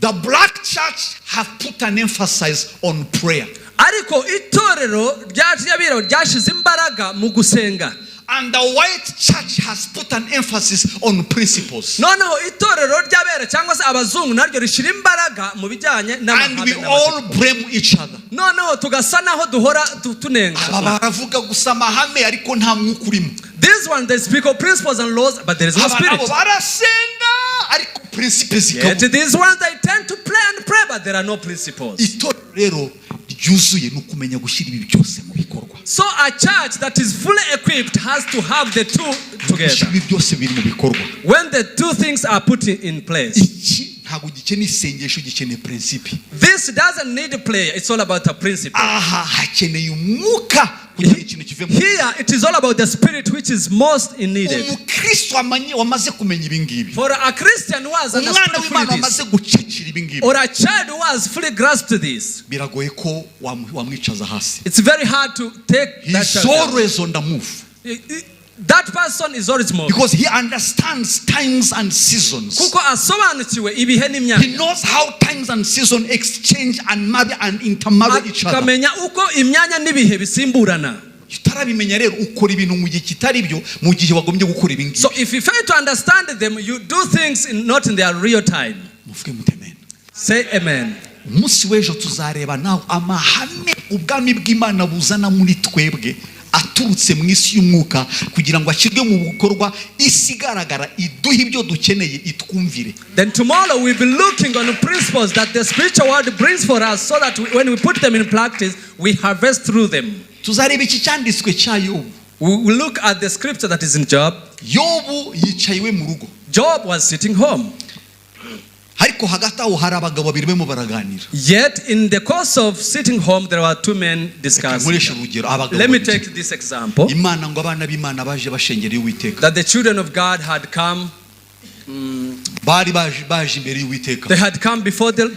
The black church have put an emphasis on prayer, Ariko itorero ry'abirabura ryashize imbaraga mu gusenga, and the white church has put an emphasis on principles, noneho itorero ry'abera cyangwa se abazungu naryo rishyira imbaraga mu bijyanye and n'amahame we n'amategeko. All blame each other. Noneho tugasa naho duhora tunenga. Aba baravuga gusa amahame ariko nta mwuka urimo. This one, they speak of principles and laws, but there is no Aba nabo spirit. Barasenga ariko principe Yet zikabura. these ones, they tend to pray and pray, but there are no principles. Itorero rero ryuzuye ni ukumenya gushyira ibi byose mu bikorwa. So a church that is fully equipped has to have the two together. Ibi byose biri mu bikorwa, When the two things are put in place, iki ntabwo gikeneye isengesho, gikeneye principe. This doesn't need a prayer. It's all about a principle. Aha hakeneye umwuka kugira ngo ikintu kive mu Here, it is all about the spirit, which is most in needed. Umukristo wamaze kumenya ibi ngibi, For a Christian who has umwana understood w'Imana fully this, wamaze gucakira ibi ngibi, or a child who has fully grasped this, biragoye ko wamwicaza hasi. It's very hard to take that He's child down. always on the move That person is always moving. Because he understands times and seasons. Kuko asobanukiwe ibihe He n'imyanya. Knows how times and seasons exchange and marry and intermarry each other. Akamenya uko imyanya n'ibihe bisimburana. Utarabimenya rero ukora ibintu mu gihe kitari byo, mu gihe wagombye gukora ibi ngibi. So if you fail to understand them, you do things not in their real time. Muvuge muti amen. Say amen. Umunsi w'ejo tuzareba nawe amahame ubwami bw'Imana buzana muri twebwe aturutse mu isi y'umwuka kugira ngo ashyirwe mu bikorwa, isi igaragara iduhe ibyo dukeneye, itwumvire. Then tomorrow we'll be looking on the principles that the spiritual world brings for us so that when we put them in practice, we harvest through them. Tuzareba iki cyanditswe cya Yobu. We will look at the scripture that is in Job. Yobu yicaye iwe mu rugo. Job was sitting home. Ariko hagati aho hari abagabo babiri barimo baraganira. Yet in the course of sitting home, there were two men Reka discussing. nkoreshe urugero, abagabo Let me babiri. Take this example Imana ngo abana b'Imana baje bashengereye Uwiteka. That the children of God had come, Bari baje imbere y'Uwiteka. They had come to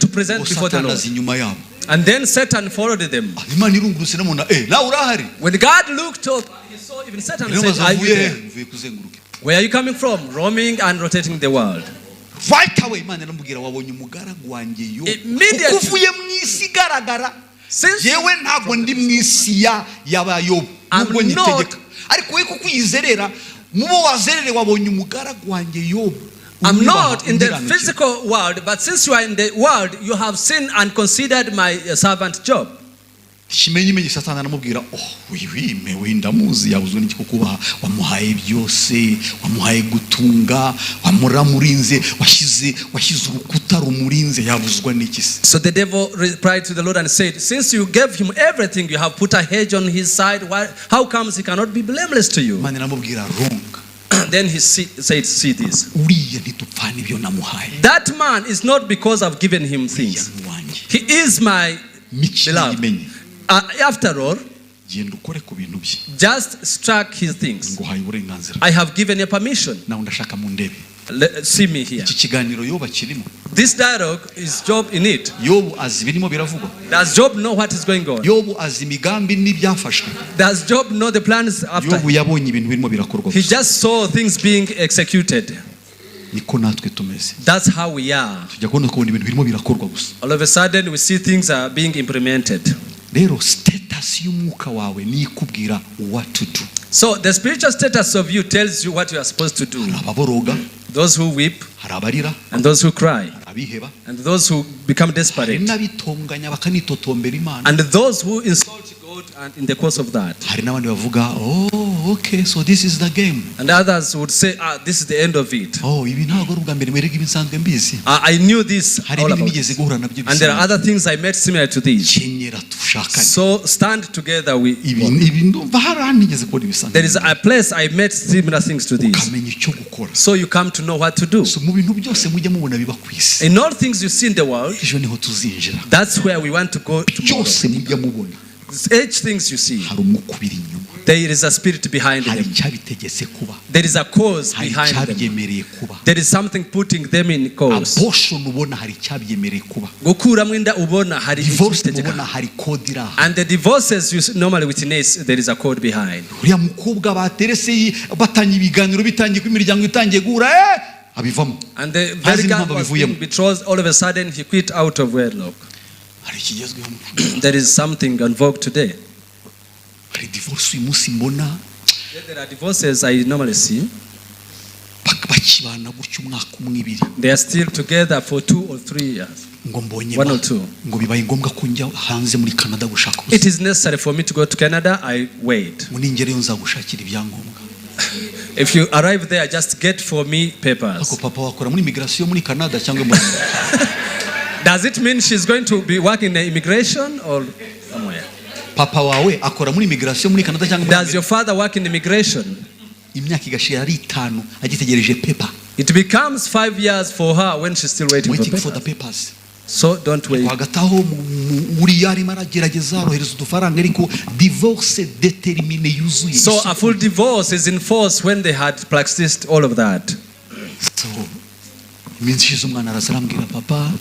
present Ngo before the Satani Lord. aza inyuma yabo. And then Satan followed them. Ah, Imana irungurutse namubona, eh, nawe urahari. When God looked up, he saw even Satan Rero said, baza "Are you mvuye there?" he? Mvuye kuzenguruka. "Where are you coming from?" "Roaming and rotating the world." Right away Imana iramubwira, wabonye umugaragu wanjye yo Immediately. kuko uvuye mu isi igaragara. Since Yewe ntabwo ndi mu isi ya y'abayobu I'm nubwo not- nyitegeka, ariko we kuko uyizerera mubo wazerere, wabonye umugaragu wanjye Yobu I'm unyubaha, not in the unkiranukira. Physical world, but since you are in the world, you have seen and considered my servant Job. Ikimenyimenyi Satani aramubwira, oh wihime we, ndamuzi, yabuzwe n'iki kukubaha? Wamuhaye byose, wamuhaye gutunga, wamuramurinze, washyize urukuta rumurinze, yabuzwa n'iki se? So the devil replied to the Lord and said, "Since you gave him everything, you have put a hedge on his side. How comes he cannot be blameless to you?" Imana iramubwira, wrong. Then he said, "See this. Uriya ntidupfana ibyo namuhaye. That man is not because I've given him Uriya things. ni uwanjye. He is my beloved. N'ikimenyimenyi, After all, genda ukore ku bintu bye. Just strike his things. Nguhaye uburenganzira. I have given you permission. Nawe ndashaka mu ndebe. See me here." Iki kiganiro Yobu akirimo? This dialogue, is Job in it? Yobu azi ibirimo biravugwa? Does Job know what is going on? Yobu azi imigambi n'ibyafashwe? Does Job know the plans after? Yobu yabonye ibintu birimo birakorwa He gusa. Just saw things being executed. Niko natwe tumeze. That's how we are. Tujya kubona ukabona ibintu birimo birakorwa gusa. All of a sudden, we see things are being implemented. Rero status y'umwuka wawe niyo ikubwira what to do. So the spiritual status of you tells you what you are supposed to do. Hari ababoroga, Those who weep hari abarira, and those who cry hari abiheba, and those who become hari desperate n'abitonganya bakanitotombera Imana, and those who insult God and in the course of that. Hari n'abandi bavuga, oh okay, so this is the game. And others would say, "Ah, this is the end of it." Oh, ibi ntabwo ari ubwa mbere mwereka, ibi nsanzwe mbizi. I knew this Hari all ibindi about nigeze it. guhura nabyo And there are bisa. other things I met similar to these. Kenyera dushakane. So stand together. We Ibi ndumva hari ahandi nigeze kubona ibisa. There is a place I met similar things to these. Ukamenya icyo gukora. So you come to know what to do. So mu bintu byose mujya mubona biba ku isi, In all things you see in the world, ejo niho tuzinjira. That's where we want to go tomorrow. Byose mujya mubona, Each things you see, hari umwuka ubiri inyuma. There is a spirit behind Hari them. icyabitegetse kuba. There is a cause Hari behind them. icyabyemmereye kuba. There is something putting them in cause. Abortion ubona hari icyabyemmereye kuba. Gukuramo inda ubona hari Divorce ikibitegeka. mubona hari code iri aha. And the divorces you normally witness, there is a code behind. Uriya mukobwa baterese batanye ibiganiro bitangiye ko imiryango itangiye guhura, eh, abivamo. And the Ntazi very girl n'impamvu was abivuyemo. being betrothed, all of a sudden he quit out of wedlock. Hari ikigezweho mu There is something on vogue today. Hari divorce uyu munsi mbona There are divorces I normally see. Bakibana gutya umwaka umwe, ibiri. They are still together for 2 or 3 years. Ngo mbonye One or two. Ngo bibaye ngombwa ko njya hanze muri Canada gushaka ubuzima. "It is necessary for me to go to Canada. I wait. Ngo ningereyo nzagushakira ibyangombwa. If you arrive there, just get for me papers." Ariko papa wakora muri immigration muri Canada cyangwa muri Does it mean she's going to be working in the immigration or somewhere? Papa wawe akora muri immigration muri Canada cyangwa muri Does your Amerika? Father work in immigration? Imyaka igashira ari 5 agitegereje paper. It becomes 5 years for her when she's still waiting for Waiting for the papers. Papers. So don't wait. Hagati aho uriya arimo aragerageza arohereza udufaranga ariko divorce déterminée yuzuye. So a full divorce is in force when they had practiced all of that. So, iminsi ishize umwana araza arambwira papa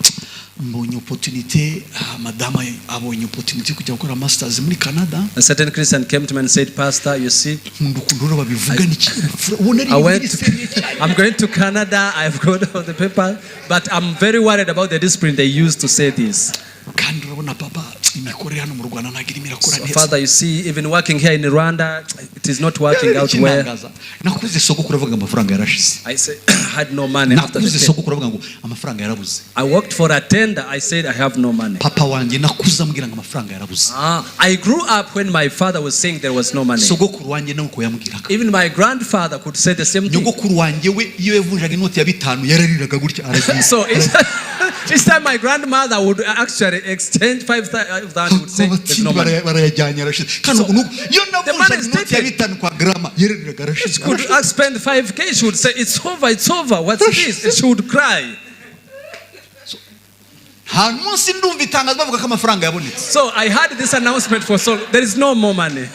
mbonye opportunité ah, madama abonye opportunité yo kujya gukora masters muri Canada. A certain Christian came to me and said, "Pastor, you see, Nkunda ukuntu rero babivuga n'ikinyabupfura ubona ari I ibintu went biri sérieux cyane. I'm going to Canada. I've got all the paper, but I'm very worried about the discipline they use to say this." Kandi urabona papa imikorere hano mu Rwanda ntabwo irimo irakora So, neza. Father, you see, even working here in Rwanda, it is not working out well. Ikintangaza, nakuze sogokuru avuga ngo amafaranga yarashize. I said, I had no money after the Nakuze tender. sogokuru avuga ngo amafaranga yarabuze. I worked for a tender. I said, "I have no money." Papa wanjye nakuze ambwira ngo amafaranga yarabuze. Ah, I grew up when my father was saying there was no money. Sogokuru wanjye nawe uko yambwiraga. Even my grandfather could say the same thing. Nyogokuru wanjye we iyo yavunjaga inoti ya 5 yarariraga gutya aragiye. So each time my grandmother would actually exchange 5,000, would say, "There's no money." Barayajyanye arashize kandi So, ubu nuko iyo the money navunjaga is inoti ya taken. 5 kwa grandma yarariraga arashize. She could spend 5K, she would say, "It's over, it's over. What's this?" And she would cry. Nta munsi ndumva itangazo bavuga ko amafaranga yabonetse. So I had this announcement for so there is no more money.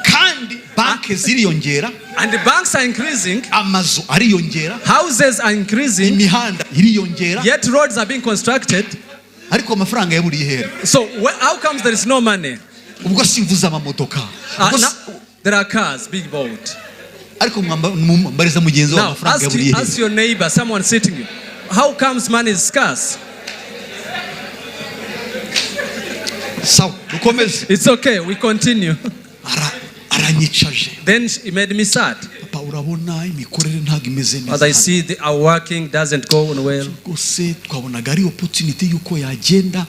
Kandi banki ziriyongera. And the banks are increasing, Amazu ariyongera. Houses are increasing, Imihanda iriyongera. Yet roads are being constructed. Ariko amafaranga yaburiye here? So how comes there is no money? Ubwo simvuze amamodoka. Ubwo Now, there are cars being bought. Ariko mwambariza mugenzi wawe Now, amafaranga ask, yaburiye ask here? your neighbor, someone sitting you, how comes money is scarce? Sawa dukomeze. It's okay, we continue. Aranyicaje. Then he made me sad. Papa urabona imikorere ntabwo imeze As I neza. see, our working doesn't go on well. Rwose twabonaga ari opportunity y'uko yagenda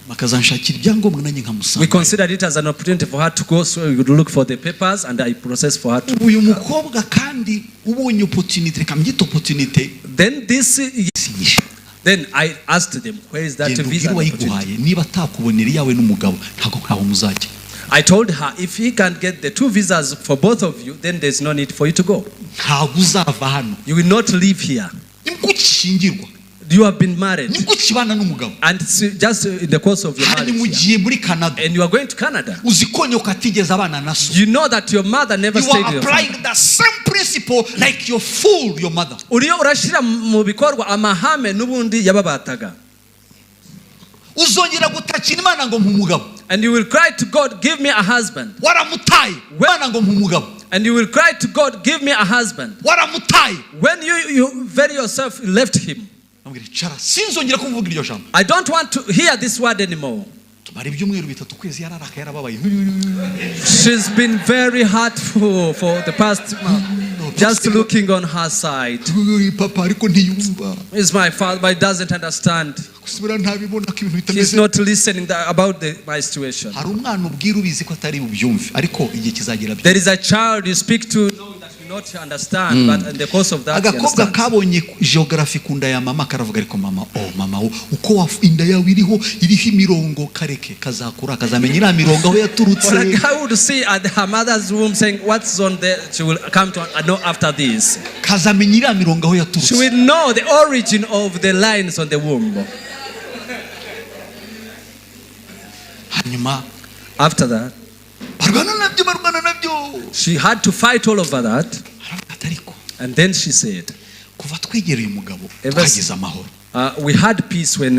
bakazanshakira ibyangombwa nanjye We nkamusanga. Considered it as an opportunity for her to go, so we would look for the papers and I processed for her to. Uyu mukobwa kandi ubonye opportunity reka mbyite opportunity Then this, sinyisha. Then I asked them, "Where is that Genda visa ubwire and opportunity?" uwayiguhaye niba atakubonera iyawe n'umugabo ntabwo ntaho muzajya. I told her, "If he can get the two visas for both of you, then there's no need for you to go." Ntabwo uzava hano. You will not leave here. Nibwo ukishingirwa. You have been married. Nibwo ukibana n'umugabo. And so just in the course of your Hanyuma marriage here. ugiye muri Canada. And you are going to Canada. Uzi ko nyoko atigeze abana na so. You know that your mother never You stayed are with your father. applying the same principle like your fool your mother. Uriyo urashyira mu bikorwa amahame n'ubundi yababataga. Uzongera gutakira Imana ngo mpa umugabo. And you will cry to God, "Give me a husband." Waramutaye Imana ngo mpa umugabo. And you will cry to God, "Give me a husband." Waramutaye. When you very yourself left him. Amubwira, icara sinzongera kumvuga iryo jambo. I don't want to hear this word anymore. Tumara ibyumweru 3 ukwezi yararaka yarababaye. She's been very hurtful for the past month, just looking on her side. Papa ariko ntiyumva. Is my father, but he doesn't understand. Gusubira ntabibona ko ibintu He's bitameze. Not listening about my situation. Hari umwana ubwira ubizi ko atari bubyumve ariko igihe kizagera. There is a child you speak to knowing that you not understand, but in the course of that, he Agakobwa understands. Kabonye geography ku nda ya mama karavuga ariko mama oh mama oh, uko inda yawe iriho iriho imirongo kareke kazakura kazamenya iriya mirongo aho yaturutse. For a girl would see at her mother's womb saying, "What's on there?" She will come to know after this. Kazamenya iriya mirongo aho She yaturutse. Will know the origin of the lines on the womb. Hanyuma After that, barwana nabyo barwana nabyo. She had to fight all over that. Aravuga ati ariko And then she said, kuva twegereye umugabo twagize amahoro. "We had peace when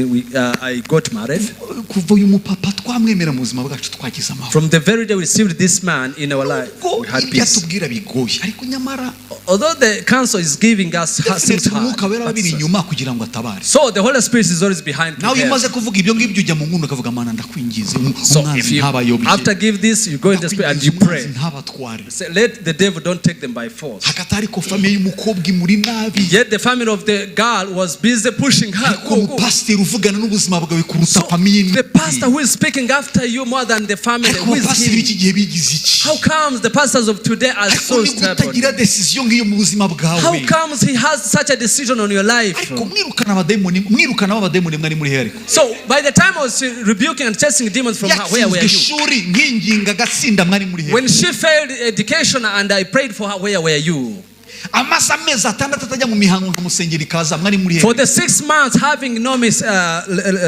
I got married. Kuva uyu mupapa twamwemera mu buzima bwacu twagize amahoro. From the very day we received this man in our life, Ubwo we had ibyo peace." atubwira bigoye ariko nyamara Although the counsel is giving us seems definitely hard, umwuka wera but abiri inyuma kugira ngo atabare. So the Holy Spirit is always behind to Nawe iyo help. umaze kuvuga ibyo ngibyo ujya mu nkundo ukavuga mana ndakwingize So if umwanzi you ntabayobye. After give this, you go in the spirit and you Ndakwinginze umwanzi pray. ntabatware. Say, "Let the devil don't take them by force." Hagati ariko famille y'umukobwa imuri nabi. Yet the family of the girl was busy pushing her. Ariko "Go, go." umupasiteri uvugana n'ubuzima bwawe kuruta So famille the pastor who is speaking after you more than the family, ariko who is abapasiteri he? b'iki gihe bigize iki? How comes the pastors of today are Ariko so nibwo stubborn? utagira decision nk'iyo mu buzima How bwawe? comes he has such a decision on your life? Ariko mwirukana abadayimoni, mwirukana abadayimoni, mwari muri he ariko? So by the time I was rebuking and chasing demons from her, where Yatsinzwe were you? ishuri nkinginga agatsinda, mwari muri he? When she failed education and I prayed for her, where were you? Amaze amezi 6 atajya mu mihango nkamusengera ikaza, mwari muri he? For the 6 months having no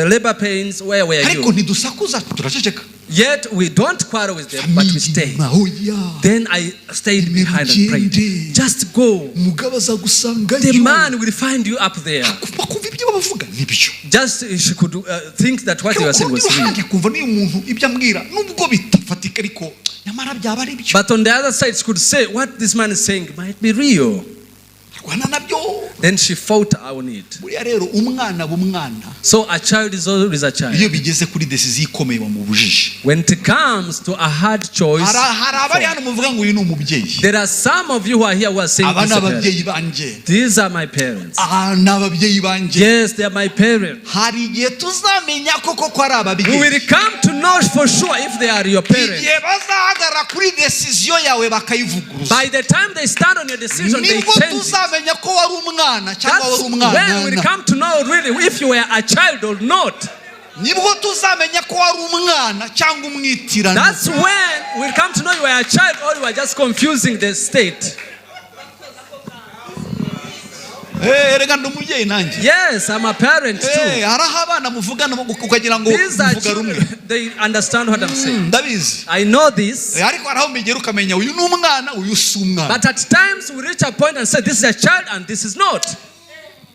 labor pains, where were Ariko you? ntidusakuza, turaceceka. Yet we don't quarrel with them, but we stay. Inyuma, oya. Then I stayed behind and prayed. Just go. Umugabo azagusangayo. The man will find you up there. Bakumva ibyo bavuga nibyo. Just she could think that what they were saying Ku was rundi real. ruhande akumva n'uyu muntu ibyo ambwira nubwo bitafatika ariko nyamara byaba ari byo. But on the other side, she could say what this man is saying might be real. Arwana nabyo. Then she fought on it. Buriya rero umwana aba umwana. So a child is always a child. Iyo bigeze kuri décision ikomeye wamubujije. When it comes to a hard choice, Hari abari hano muvuga ngo uyu ni umubyeyi. There are some of you who are here who are saying Aba this ni a parent. ababyeyi banjye. These are my parents. Aha ni ababyeyi banjye. Yes, they are my parents. Hari igihe tuzamenya koko ko ari We will ababyeyi. Come to know for sure if they are your parents. Igihe bazahagarara kuri décision yawe bakayivuguruza. By the time they stand on your decision, they Nibwo change it. tuzamenya ko wari umwana cyangwa That's wari umwana. when we come to know really if you were a child or not. Nibwo tuzamenya ko wari umwana cyangwa umwitirano. That's when we'll come to know you were a child or you were just confusing the state. Eh, erega ndi umubyeyi nanjye. Yes, I'm a parent Eh, too. hari aho abana muvugana ukagira ngo These are muvuga rumwe. children, they understand what I'm saying. Ndabizi. I know this. Eh, ariko hari aho migera ukamenya uyu ni umwana, uyu si umwana. But at times we reach a point and say this is a child and this is not.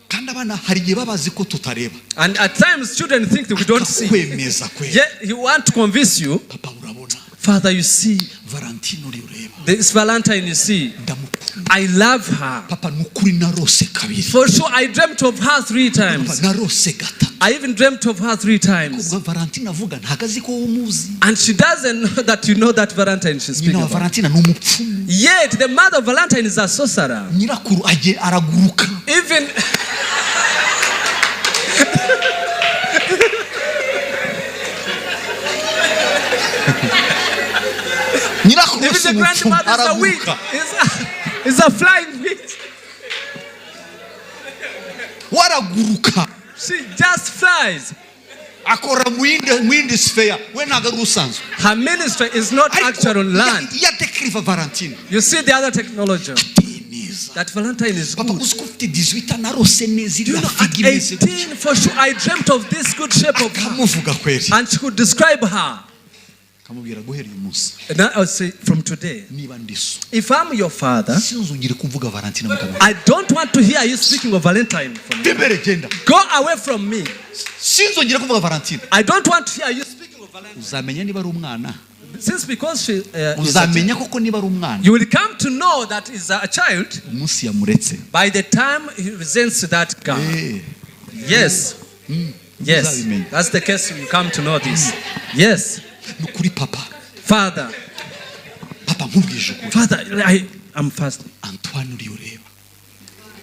Kandi abana hari igihe baba bazi ko tutareba. And at times children think that we don't see. Akakwemeza kwera. Yet he want to convince you. Papa, urabona, Father, you see, Valentine uri ureba, this Valentine, you see, ndamukunda. I love her. Papa, ni ukuri narose kabiri. For sure, I dreamt of her three Papa, times. narose gatatu. I even dreamt of her three times. Ubwo Valentine avuga ntabwo azi ko wowe umuzi. And she doesn't know that you know that Valentine she's speaking Nyina wa about. Valentine ni umupfumu. Yet the mother of Valentine is a sorcerer. Nyirakuru agiye araguruka. Even Nyirakuru even si the umupfumu, grandmother is a witch. araguruka. Is a flying witch. Waraguruka. She just flies. Akora mu yindi sphere, we ntabwo ari usanzwe. Her ministry is not actual on land. Iyo adekiriva Valentine, You see the other technology. ateye neza. That Valentine is Papa, good. uzi ko ufite 18 narose neza Do you iriya know, at figure imeze gutya. 18, for sure, I dreamt of this good shape of her. Akamuvuga kweri. And she could describe her. Akamubwira guhera uyu munsi, And I would say, from today, niba ndi so, if I'm your father, sinzongere kuvuga Valentine mu kanwa. I don't want to hear you speaking of Valentine from me. Bebere genda. Go away from me. Sinzongere kuvuga Valentine. I don't want to hear you speaking of Valentine. Uzamenya niba ari umwana. Since because she is a child, Uzamenya koko niba ari umwana you will come to know that is a child umunsi yamuretse. By the time he resents that girl. Eh, Yes. Yes. Uzabimenya. That's the case, you come to know this. Yes. Ni ukuri papa. Father, Papa, nkubwije ukuri, Father, I am fasting. Antoine uri ureba,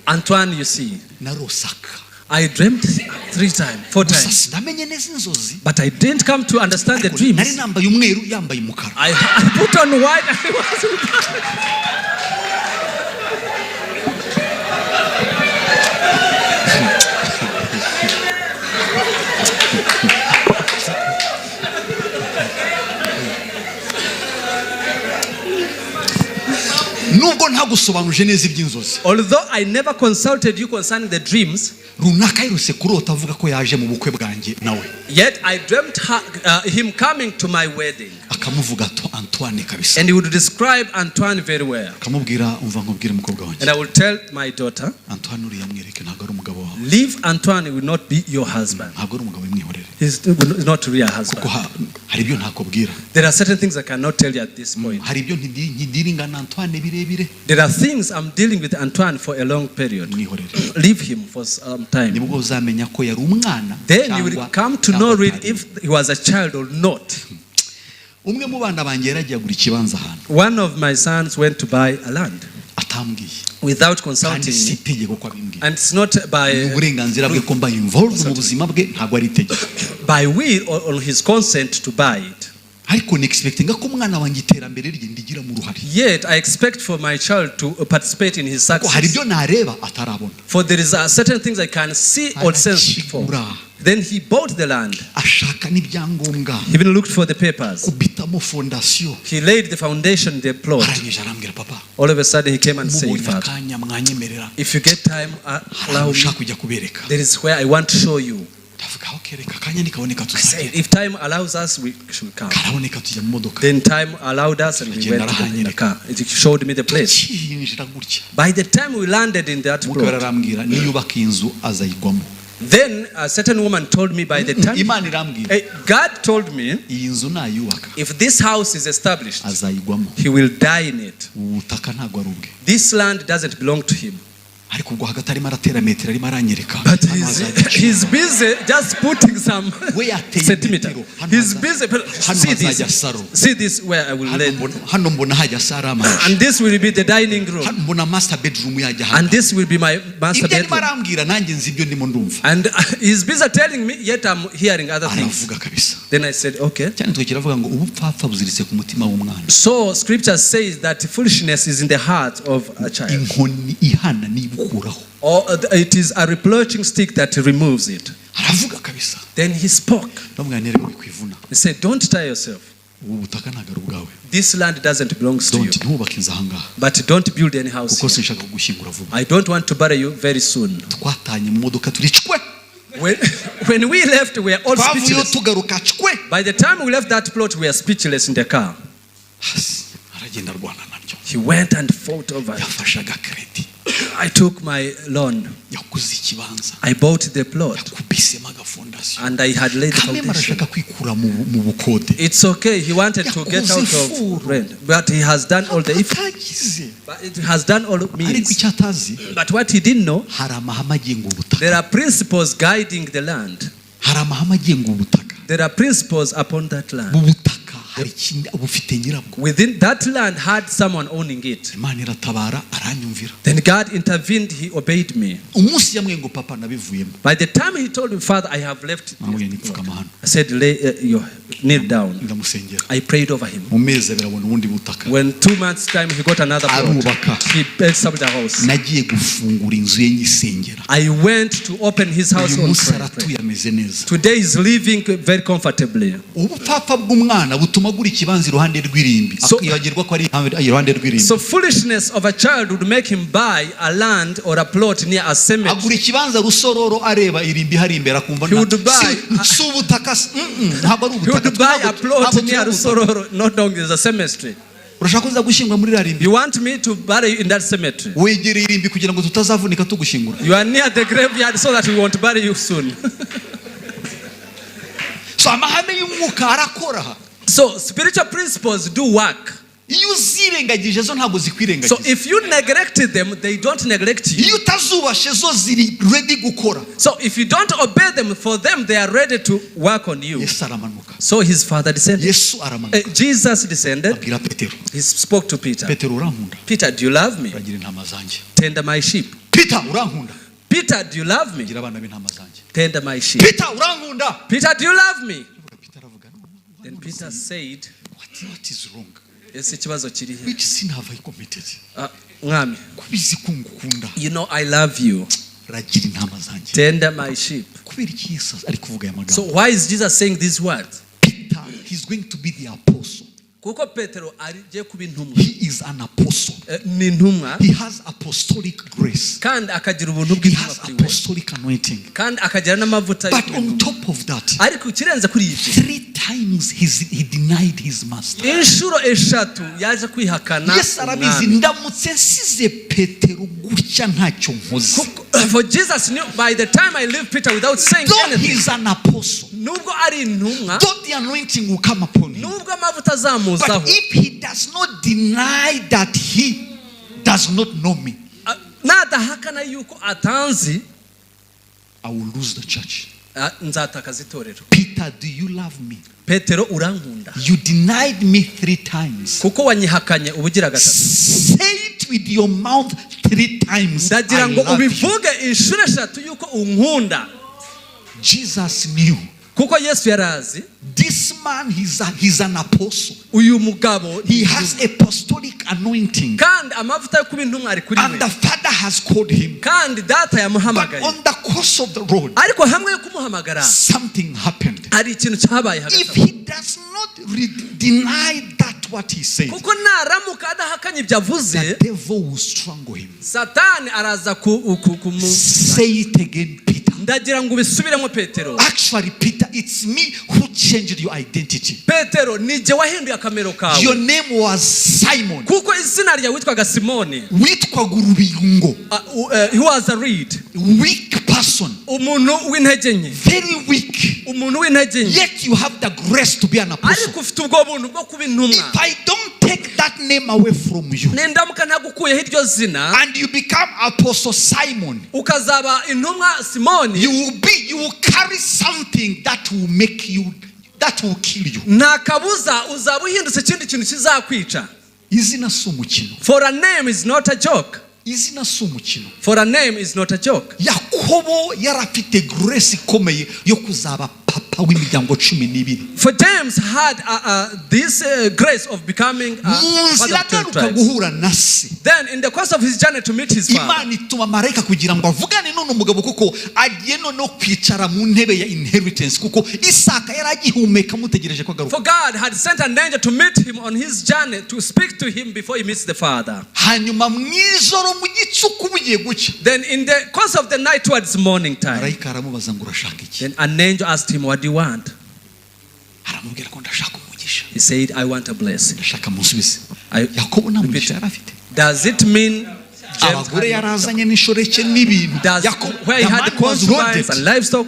Antoine, you see, narosaka. I dreamt three times, four Gusa times, sinamenye neza inzozi. But I didn't come to understand the Ariko nari dreams. nambaye umweru, yambaye umukara. I put on white and it was in black. Nubwo ntagusobanuje neza iby'inzozi, Although I never consulted you concerning the dreams, runaka aherutse kurota avuga ko yaje mu bukwe bwanjye nawe. Yet I dreamt him coming to my wedding. Akamuvuga Antoine kabisa. And he would describe Antoine very well. Akamubwira umva nkubwire umukobwa wanjye, And I will tell my daughter, Antoine uriya mwereke ntabwo ari umugabo wawe. Leave Antoine, will not be your husband. Ntabwo ari umugabo, mwihorere. He's not real husband. Kuko hari ibyo ntakubwira. There are certain things I cannot tell you at this point. Hari ibyo ntidiringa na Antoine birebire. There are things I'm dealing with Antoine for a long period. Mwihorere. Leave him for some time. Nibwo uzamenya ko yari umwana Then you will come to cyangwa know really atari. If he was a child or not. Umwe mu bana banjye yaragiye agura ikibanza ahantu One of my sons went to buy a land atambwiye. Without Kandi consulting si me. itegeko ko abimbwiye. And it's not Ni by, uburenganzira bwe ko mba involved mu buzima bwe, ntabwo ari itegeko. by will or on his consent to buy it. Ariko nexpectinga ko umwana wanjye iterambere rye ndigiramo uruhare. Yet I expect for my child to participate in his Kuko hari success. Ibyo nareba atarabona. For there is certain things I can see or sense before. Arakigura. Then he bought the land. Ashaka n'ibyangombwa. He even looked for the papers. Kubitamo fondasiyo. He laid the foundation in the plot. Arangije arambwira, papa, All of a sudden he came and said, mubonye "Father, akanya mwanyemerera, if you get time, hari allow ahantu me. ushaka kujya kubereka. There is where I want to show you." Ndavuga, okay, reka akanya nikaboneka I tuzajya. said, "If time allows us, we should come." Karaboneka tujya mu modoka. Then time allowed us and we went to in the car. It showed me the place. Tukinjira gutya, By the time we landed in that Mwuka plot, arambwira niyubaka inzu azayigwamo. Then a certain woman told me by the time, Imana irambwira, Eh, God told me, iyi nzu nayubaka if this house is established, azayigwamo. He will die in it. Ubu butaka ntabwo ari ubwe. This land doesn't belong to him. Ariko ubwo hagati arimo aratera metero, arimo aranyereka. But Hano he's, hazajya he's busy just putting some We yateye centimeter. metero. Hano He's busy. hano See hazajya this. saro. See this where I will Hano lay. hano mbona hajya saramanje. And this will be the dining room. Hano mbona master bedroom yajya hano. And this will be my master Ibyo arimo bedroom. arambwira, nanjye nzi ibyo ndimo ndumva. And he's busy telling me, yet I'm hearing other things. Aravuga kabisa. Then I said, "Okay." Cyane twe kiravuga ngo ubupfapfa buziritse ku mutima w'umwana. So scripture says that foolishness is in the heart of a child. Inkoni ihana nibukuraho. Or it is a reproaching stick that removes it. Aravuga kabisa. Then he spoke. Ndamubwira nti reka wikwivuna. He said, "Don't tie yourself. Ubu butaka ntabwo ari ubwawe. This land doesn't belong to you. Don't, ntubake inzu ahangaha, But don't build any house kuko here. sinshaka kugushyingura vuba. I don't want to bury you very soon." Twatanye mu modoka turi cwe. When we left, we were all Twavuyeyo speechless. tugaruka cwe. By the time we left that plot, we were speechless in the car. Hasi, aragenda arwana nabyo. He went and fought over it. Yafashe agakredi. I took my loan. Yaguze ikibanza. I bought the plot. Yakubisemo agafondasiyo. And I had laid the Kameme foundation. arashaka kwikura mu mu bukode. It's okay. He wanted to get out of rent. But he has done all the effort. Atagize. But it has done all Ariko means. icyo atazi, But what he didn't know, hari amahame agenga ubutaka. there are principles guiding the land. Hari amahame agenga ubutaka. There are principles upon that land. Mu butaka hari ikindi bufite nyirabwo. Within that land had someone owning it. Imana iratabara, aranyumvira. Then God intervened, he obeyed me. Umunsi yamwe ngo papa nabivuyemo, By the time he told me, "Father, I have left this namubwiye plot," nipfukama hano. I said, "Lay your kneel down." Ndamusengera. I prayed over him. Mu mezi 2 abona ubundi butaka. When 2 months' time he got another plot, Arubaka. He built up the house. Nagiye gufungura inzu ye nyisengera. I went to open his house Uyu on munsi prayer. aratuye ameze neza. Today he's living very comfortably. Ubupfapfa bw'umwana butuma agura ikibanza iruhande rw'irimbi, akibagirwa ko ari iruhande rw'irimbi. So foolishness of a child would make him buy a land or a plot near a cemetery. Agura ikibanza Rusororo areba irimbi hari imbere akumva He would buy si, si ubutaka ntabwo ari He ubutaka. would buy a plot Ntabwo near turi ubutaka. Rusororo, not knowing there's a cemetery. Urashaka ko nza gushyingura muri iriya rimbi? You want me to bury you in that cemetery? Wegereye irimbi kugira ngo tutazavunika tugushyingura. You are near the graveyard so that we won't bury you soon. So amahame y'umwuka arakora. So spiritual principles do work. Iyo uzirengagije zo ntabwo So zikwirengagiza. If you neglect them, they don't neglect you. Iyo utazubashe zo ziri ready gukora. So if you don't obey them, for them they are ready to work on you. Yesu aramanuka. So his father descended. Yesu aramanuka. Jesus descended. Abwira Petero. He spoke to Peter. Petero, urankunda? "Peter, do you love me? Uragira intama zanjye. Tender my sheep." Peter, urankunda? "Peter, do you love me? Gira abana b'intama zanjye. Tender my sheep." Peter, urankunda? "Peter, do you love me?" Peter aravuga, "No, Then Peter said, what is wrong? "Ese ikibazo kiri he?" Which sin have I committed? Ah, Mwami, Kubizi ko ngukunda. you know I love you. Ragira intama zanjye. Tender my sheep." Kubera iki Yesu ari kuvuga aya magambo? So why is Jesus saying these words? Peter, he's going to be the apostle. Kuko Petero agiye kuba intumwa. He is an apostle. Eh, ni intumwa. He has apostolic grace. Kandi akagira ubuntu He bw'intumwa has kuri we. apostolic anointing. Kandi akagira n'amavuta yo But kuba on intumwa. top of that, Ariko ikirenze kuri ibyo, three times he denied his master. inshuro eshatu yaje kwihakana Yesu arabizi, umwami. ndamutse nsize Petero gutya ntacyo nkoze, For Jesus knew, by the time I leave Peter without saying though anything, he's an apostle, nubwo ari intumwa, though the anointing will come upon him, nubwo amavuta azamuzaho, but if he does not deny that he does not know me, ah, nadahakana yuko atanzi, I will lose the church. Ah, nzatakaza itorero. Peter, do you love me? Petero, urankunda? You denied me three times. Kuko wanyihakanye ubugira gatatu. Say it with your mouth three times. Ndagira I ngo love you. ubivuge inshuro eshatu yuko unkunda. Jesus knew. Kuko Yesu yari azi this man, he's an apostle. Uyu mugabo He has apostolic anointing. Kandi amavuta yo kuba intumwa ari kuri And we the Father has called him. Kandi data But yamuhamagaye on the course of the road, ariko hamwe yo kumuhamagara something happened. Hari ikintu cyabaye hagati If aho. he does not deny that what he said, Kuko naramuka adahakanye ibyo avuze the devil will strangle him. Satani araza ku, ku, kumu Say it again, Peter. Ndagira ngo ubisubiremo Petero. Actually, Peter, it's me who changed your identity. Petero ni jye wahinduye akamero kawe. Your name was Simon. Kuko izina ryawe witwaga Simoni. Witwaga urubingo. He was a reed. Weak person. Umuntu w'intege nke. Very weak. Umuntu w'intege nke. Yet you have the grace to be an apostle. Ariko ufite ubwo buntu bwo kuba intumwa. If I don't take that name away from you Nindamuka ntagukuyeho iryo zina and you become Apostle Simon, ukazaba intumwa Simoni you will carry something that will make you, that will kill you. Nta kabuza uzaba uhindutse ikindi kintu kizakwica. Izina si umukino. For a name is not a joke. Izina si umukino. For a name is not a joke. Yakobo yari afite grace ikomeye yo kuzaba papa w'imiryango 12. For James had this grace of becoming a Mu father nzira of 12 agaruka tribes. guhura na se Then in the course of his journey to meet his father, Imana ituma marayika kugira ngo avugane none umugabo kuko agiye noneho kwicara mu ntebe ya inheritance kuko Isaka yari agihumeka amutegereje ko agaruka. For God had sent an angel to meet him on his journey to speak to him before he meets the father. Hanyuma mu ijoro mu gicuku bugiye gucya Then in the course of the night towards morning time, marayika aramubaza ngo urashaka iki? Then an angel asked him, "What do you want?" Aramubwira ko ndashaka umugisha. He said, "I want a blessing." Ndashaka musubize. I Yakobo nta mugisha yari afite. Does it mean James Abagore yarazanye n'inshoreke n'ibintu. Does Yakobo, where he the had man was concubines loaded. and livestock,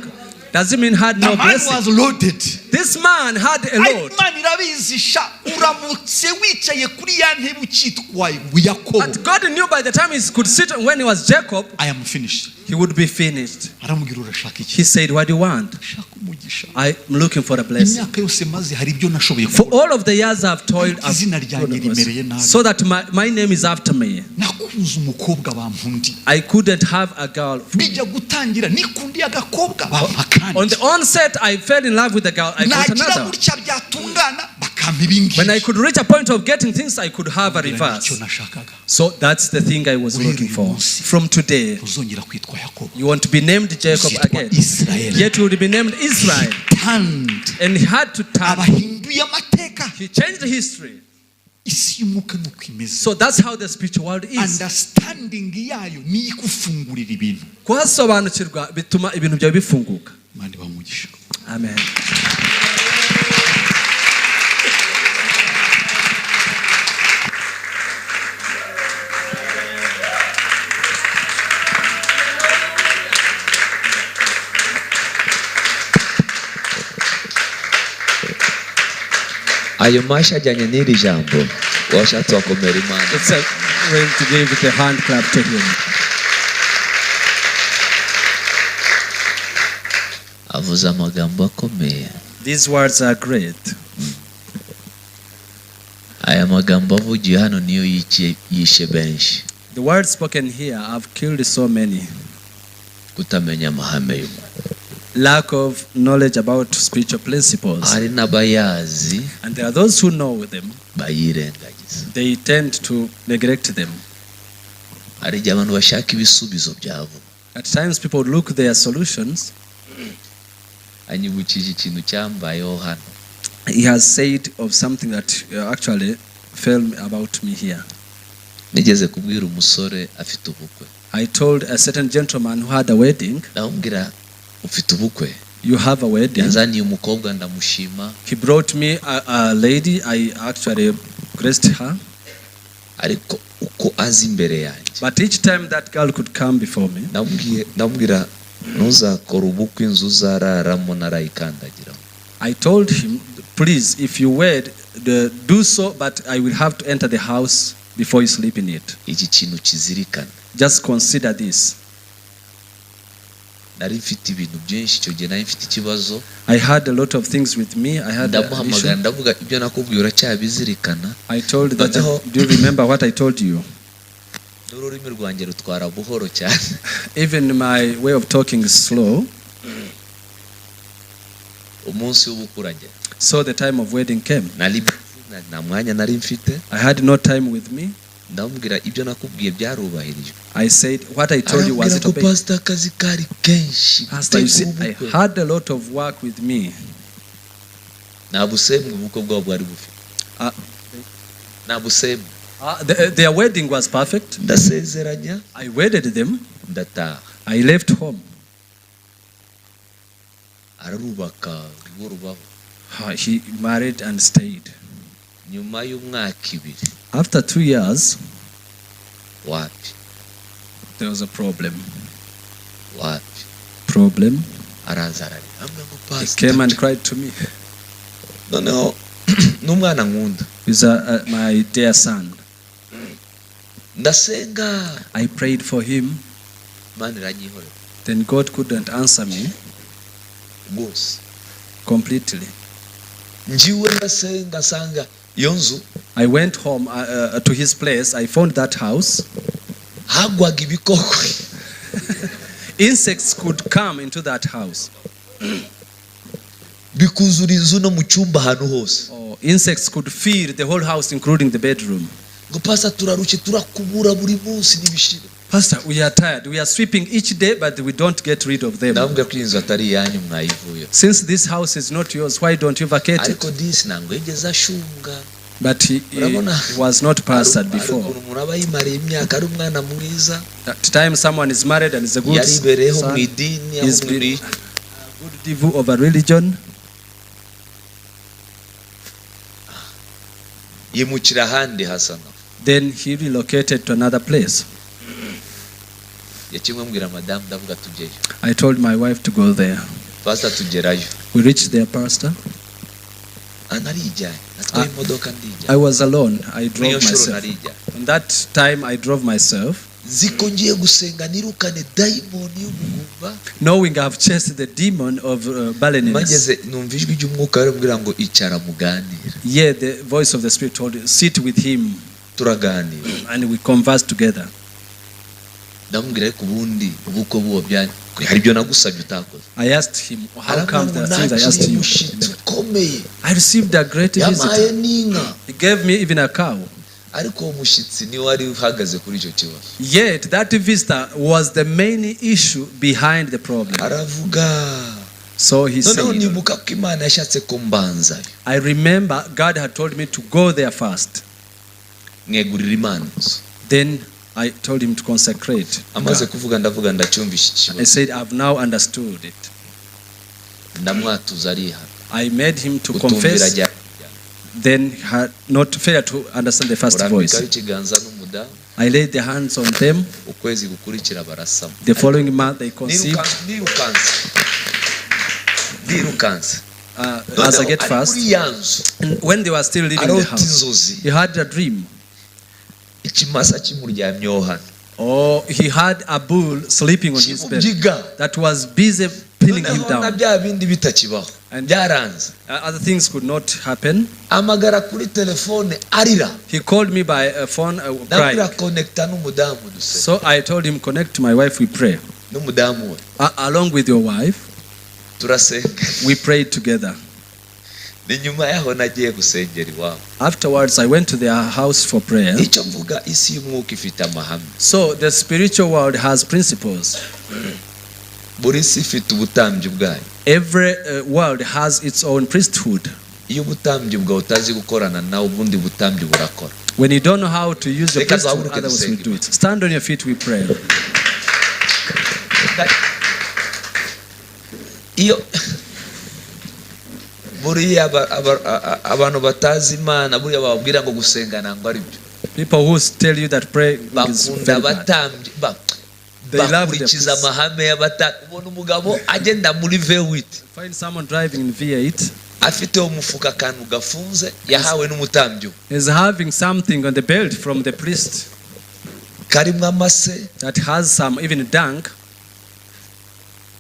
does it mean had The no man blessing? was loaded. This man had a Ariko lot. Imana irabizi sha uramutse wicaye kuri ya ntebe ukitwaye Yakobo, But God knew by the time he could sit when he was Jacob, I am finished. He would be finished. Aramubwira urashaka iki? He said, "What do you want?" Shaka umugisha. "I'm looking for a blessing." Imyaka yose maze hari ibyo nashoboye For kubona. all of the years I've toiled, I've Izina ryanjye rimereye nabi. so that my name is after me. Nakunze umukobwa bampundi. I couldn't have a girl. Bijya gutangira nikundiye agakobwa bampa akandi. On the onset, I fell in love with the girl. I got Nagira another. gutya byatungana bakampa ibingibi. When I could reach a point of getting things, I could have a Nicyo reverse. nashakaga. So that's the thing I was looking for. From today, Uzongera kwitwa Yakobo. you want to be named Jacob Uzitwa again. Israel. Yet you will be named Israel. Turned. And he had to turn. Abahinduye amateka. He changed history. Isi y'umwuka nuko imeze. So that's how the spiritual world is. Understanding yayo niyo ikufungurira ibintu. Kuhasobanukirwa bituma ibintu byawe bifunguka. Imana ibahe umugisha. Amen. Ayo mashyi ajyanye n'iri jambo washatse wakomera Imana. It's a way to give the hand clap to him. Avuze amagambo akomeye. These words are great. Aya magambo avugiye hano niyo yishe benshi. The words spoken here have killed so many. Kutamenya amahame y'umuntu. Lack of knowledge about spiritual principles. Hari n'abayazi And there are those who know them, bayirengagiza. They tend to neglect them. Hari igihe abantu bashaka ibisubizo bya vuba. At times, people look their solutions. Anyibukije ikintu cyambayeho hano. He has said of something that actually fell about me here. Nigeze kubwira umusore afite ubukwe. I told a certain gentleman who had a wedding, ndamubwira ufite ubukwe. "You have a wedding." Yanzaniye umukobwa ndamushima. He brought me a lady. I actually graced her. Ariko uko aza imbere yanjye But each time that girl could come before me, ndamubwira ntuzakore ubukwe inzu uzararamo narayikandagiramo. I told him, "Please, if you wed, do so, but I will have to enter the house before you sleep in it." Iki kintu kizirikana. Just consider this. Nari mfite ibintu byinshi icyo gihe nari mfite ikibazo. I had a lot of things with me. I had an Ndamuhamagara issue. ndavuga ibyo nakubwiye uracyabizirikana? I told that, Noneho- "Do you remember what I told you?" N'ururimi rwanjye rutwara buhoro cyane. Even my way of talking is slow. Umunsi w'ubukwe uragera. So the time of wedding came. Nari nta mwanya nari mfite. I had no time with me. Ndamubwira ibyo nakubwiye byarubahirijwe. I said, "What I told you, was Arambwira it ngo obeyed?" pastor akazi kari kenshi. "Pastor, you see, gutegura I ubukwe. had a lot of work with me." Nta busembwa ubukwe bwabo bwari bufite. Nta busembwa. Their wedding was perfect. Ndasezeranya. I wedded them. Ndataha. I left home. Ararubaka urugo rubaho. He married and stayed. Nyuma y'umwaka 2 After 2 years, wapi. There was a problem. Wapi. Problem. Araza ararira ambwira ngo He pastor came and cried to me. Noneho n'umwana nkunda. He's my dear son. Ndasenga. I prayed for him. Imana iranyihorera. Then God couldn't answer me Rwose. Completely. Njiwe ndasenga nsanga iyo nzu I went home to his place. I found that house. Hagwaga ibikoko. Insects could come into that house. Bikuzura inzu no mu cyumba ahantu hose. Or insects could fill the whole house, including the bedroom. Ngo pastor turarushye turakubura buri munsi n'ibishira. "Pastor, we are tired. We are sweeping each day, but we don't get rid of them." Ndamubwira ko iyi nzu atari iyanyu mwayivuye. "Since this house is not yours, why don't you vacate it?" Ariko disi ntabwo yigeze ashunga. But he Urabona? Was not pastored Hari before. ukuntu umuntu aba yimariye imyaka ari umwana mwiza. At time someone is married and is a good Yaribereyeho mu son, idini aho he's mu been a good devil of a religion. Yimukira ahandi hasa nkaho. Then he relocated to another place. Yakimwe mbwira madamu ndavuga tujyeyo. I told my wife to go there. Pastor tugerayo. We reached there, Pastor. Ah, narijyanye natwaye imodoka ndijyanye. I was alone. I Muri drove iyo nshuro myself. narijyanye. On that time, I drove myself, Nzi ko ngiye gusenga nirukane dayimoni y'ubugumba. Knowing I've chased the demon of barrenness. Mageze numva ijwi ry'umwuka rimbwira ngo icara muganire. Yeah, the voice of the Spirit told you, "Sit with him," Turaganira. And we conversed together. Ndamubwira ariko ubundi ubukwe buwo byanyu hari ibyo nagusabye utakoze. I asked him, "How come Arambwira there ngo are things I asked nakiriye you?" umushyitsi ukomeye. I received a great Yampaye visitor. n'inka. He gave me even a cow. Ariko uwo mushyitsi niwe wari uhagaze kuri icyo kibazo. Yet that visitor was the main issue behind the problem. Aravuga. So he Noneho said, nibuka ko Imana yashatse ko mbanzayo. I remember God had told me to go there first. Mwegurira Imana inzu. Then I told him to consecrate to Amaze God. Kuvuga ndavuga ndacyumvisha I ikibazo. said, "I've now understood it." Ndamwatuza arihana. I made him to Kutumvira confess, ajya then had not failed to understand the first voice. urambikaho ikiganza n'umudamu. I laid the hands on them. Ukwezi gukurikira barasama. The following month they conceived. Nirukanse ndirukanse. As I get Noneho ari fast, muri ya nzu and when they were still leaving the arota house, inzozi. He had a dream. Ikimasa kimuryamyeho hano. Or he had a bull sleeping on his bed Kimubyiga. That was busy pinning him Noneho na down. bya bindi bitakibaho byaranze. Other things could not happen. Amagara kuri telefone arira. He called me by a phone, Ndamubwira crying. Connecta n'umudamu dusenge. So I told him, "Connect to my wife, we pray." N'umudamu we. Along with your wife, Turasenga. We prayed together. Ni nyuma yaho nagiye gusengera iwabo. Afterwards, I went to their house for prayer. Icyo mvuga isi y'umwuka ifite amahame. So the spiritual world has principles. Buri si ifite ubutambyi bwayo. Every world has its own priesthood. Iyo ubutambyi bwawe utazi gukorana nawe ubundi butambyi burakora. When you don't know how to use your Reka priesthood, duhaguruke others will dusenge. Do it. Stand on your feet, we pray. Iyo buriya abantu batazi Imana buriya bababwira ngo gusenga ntabwo ari byo. People who tell you that praying is Bakunda very bad. abatambyi They love the bakurikiza priests. Amahame y'abatambyi ubona umugabo agenda muri V8 Find someone driving in V8 afite umufuka akantu gafunze yahawe n'umutambyi we. Is having something on the belt from the priest Karimo amase. That has some even dung,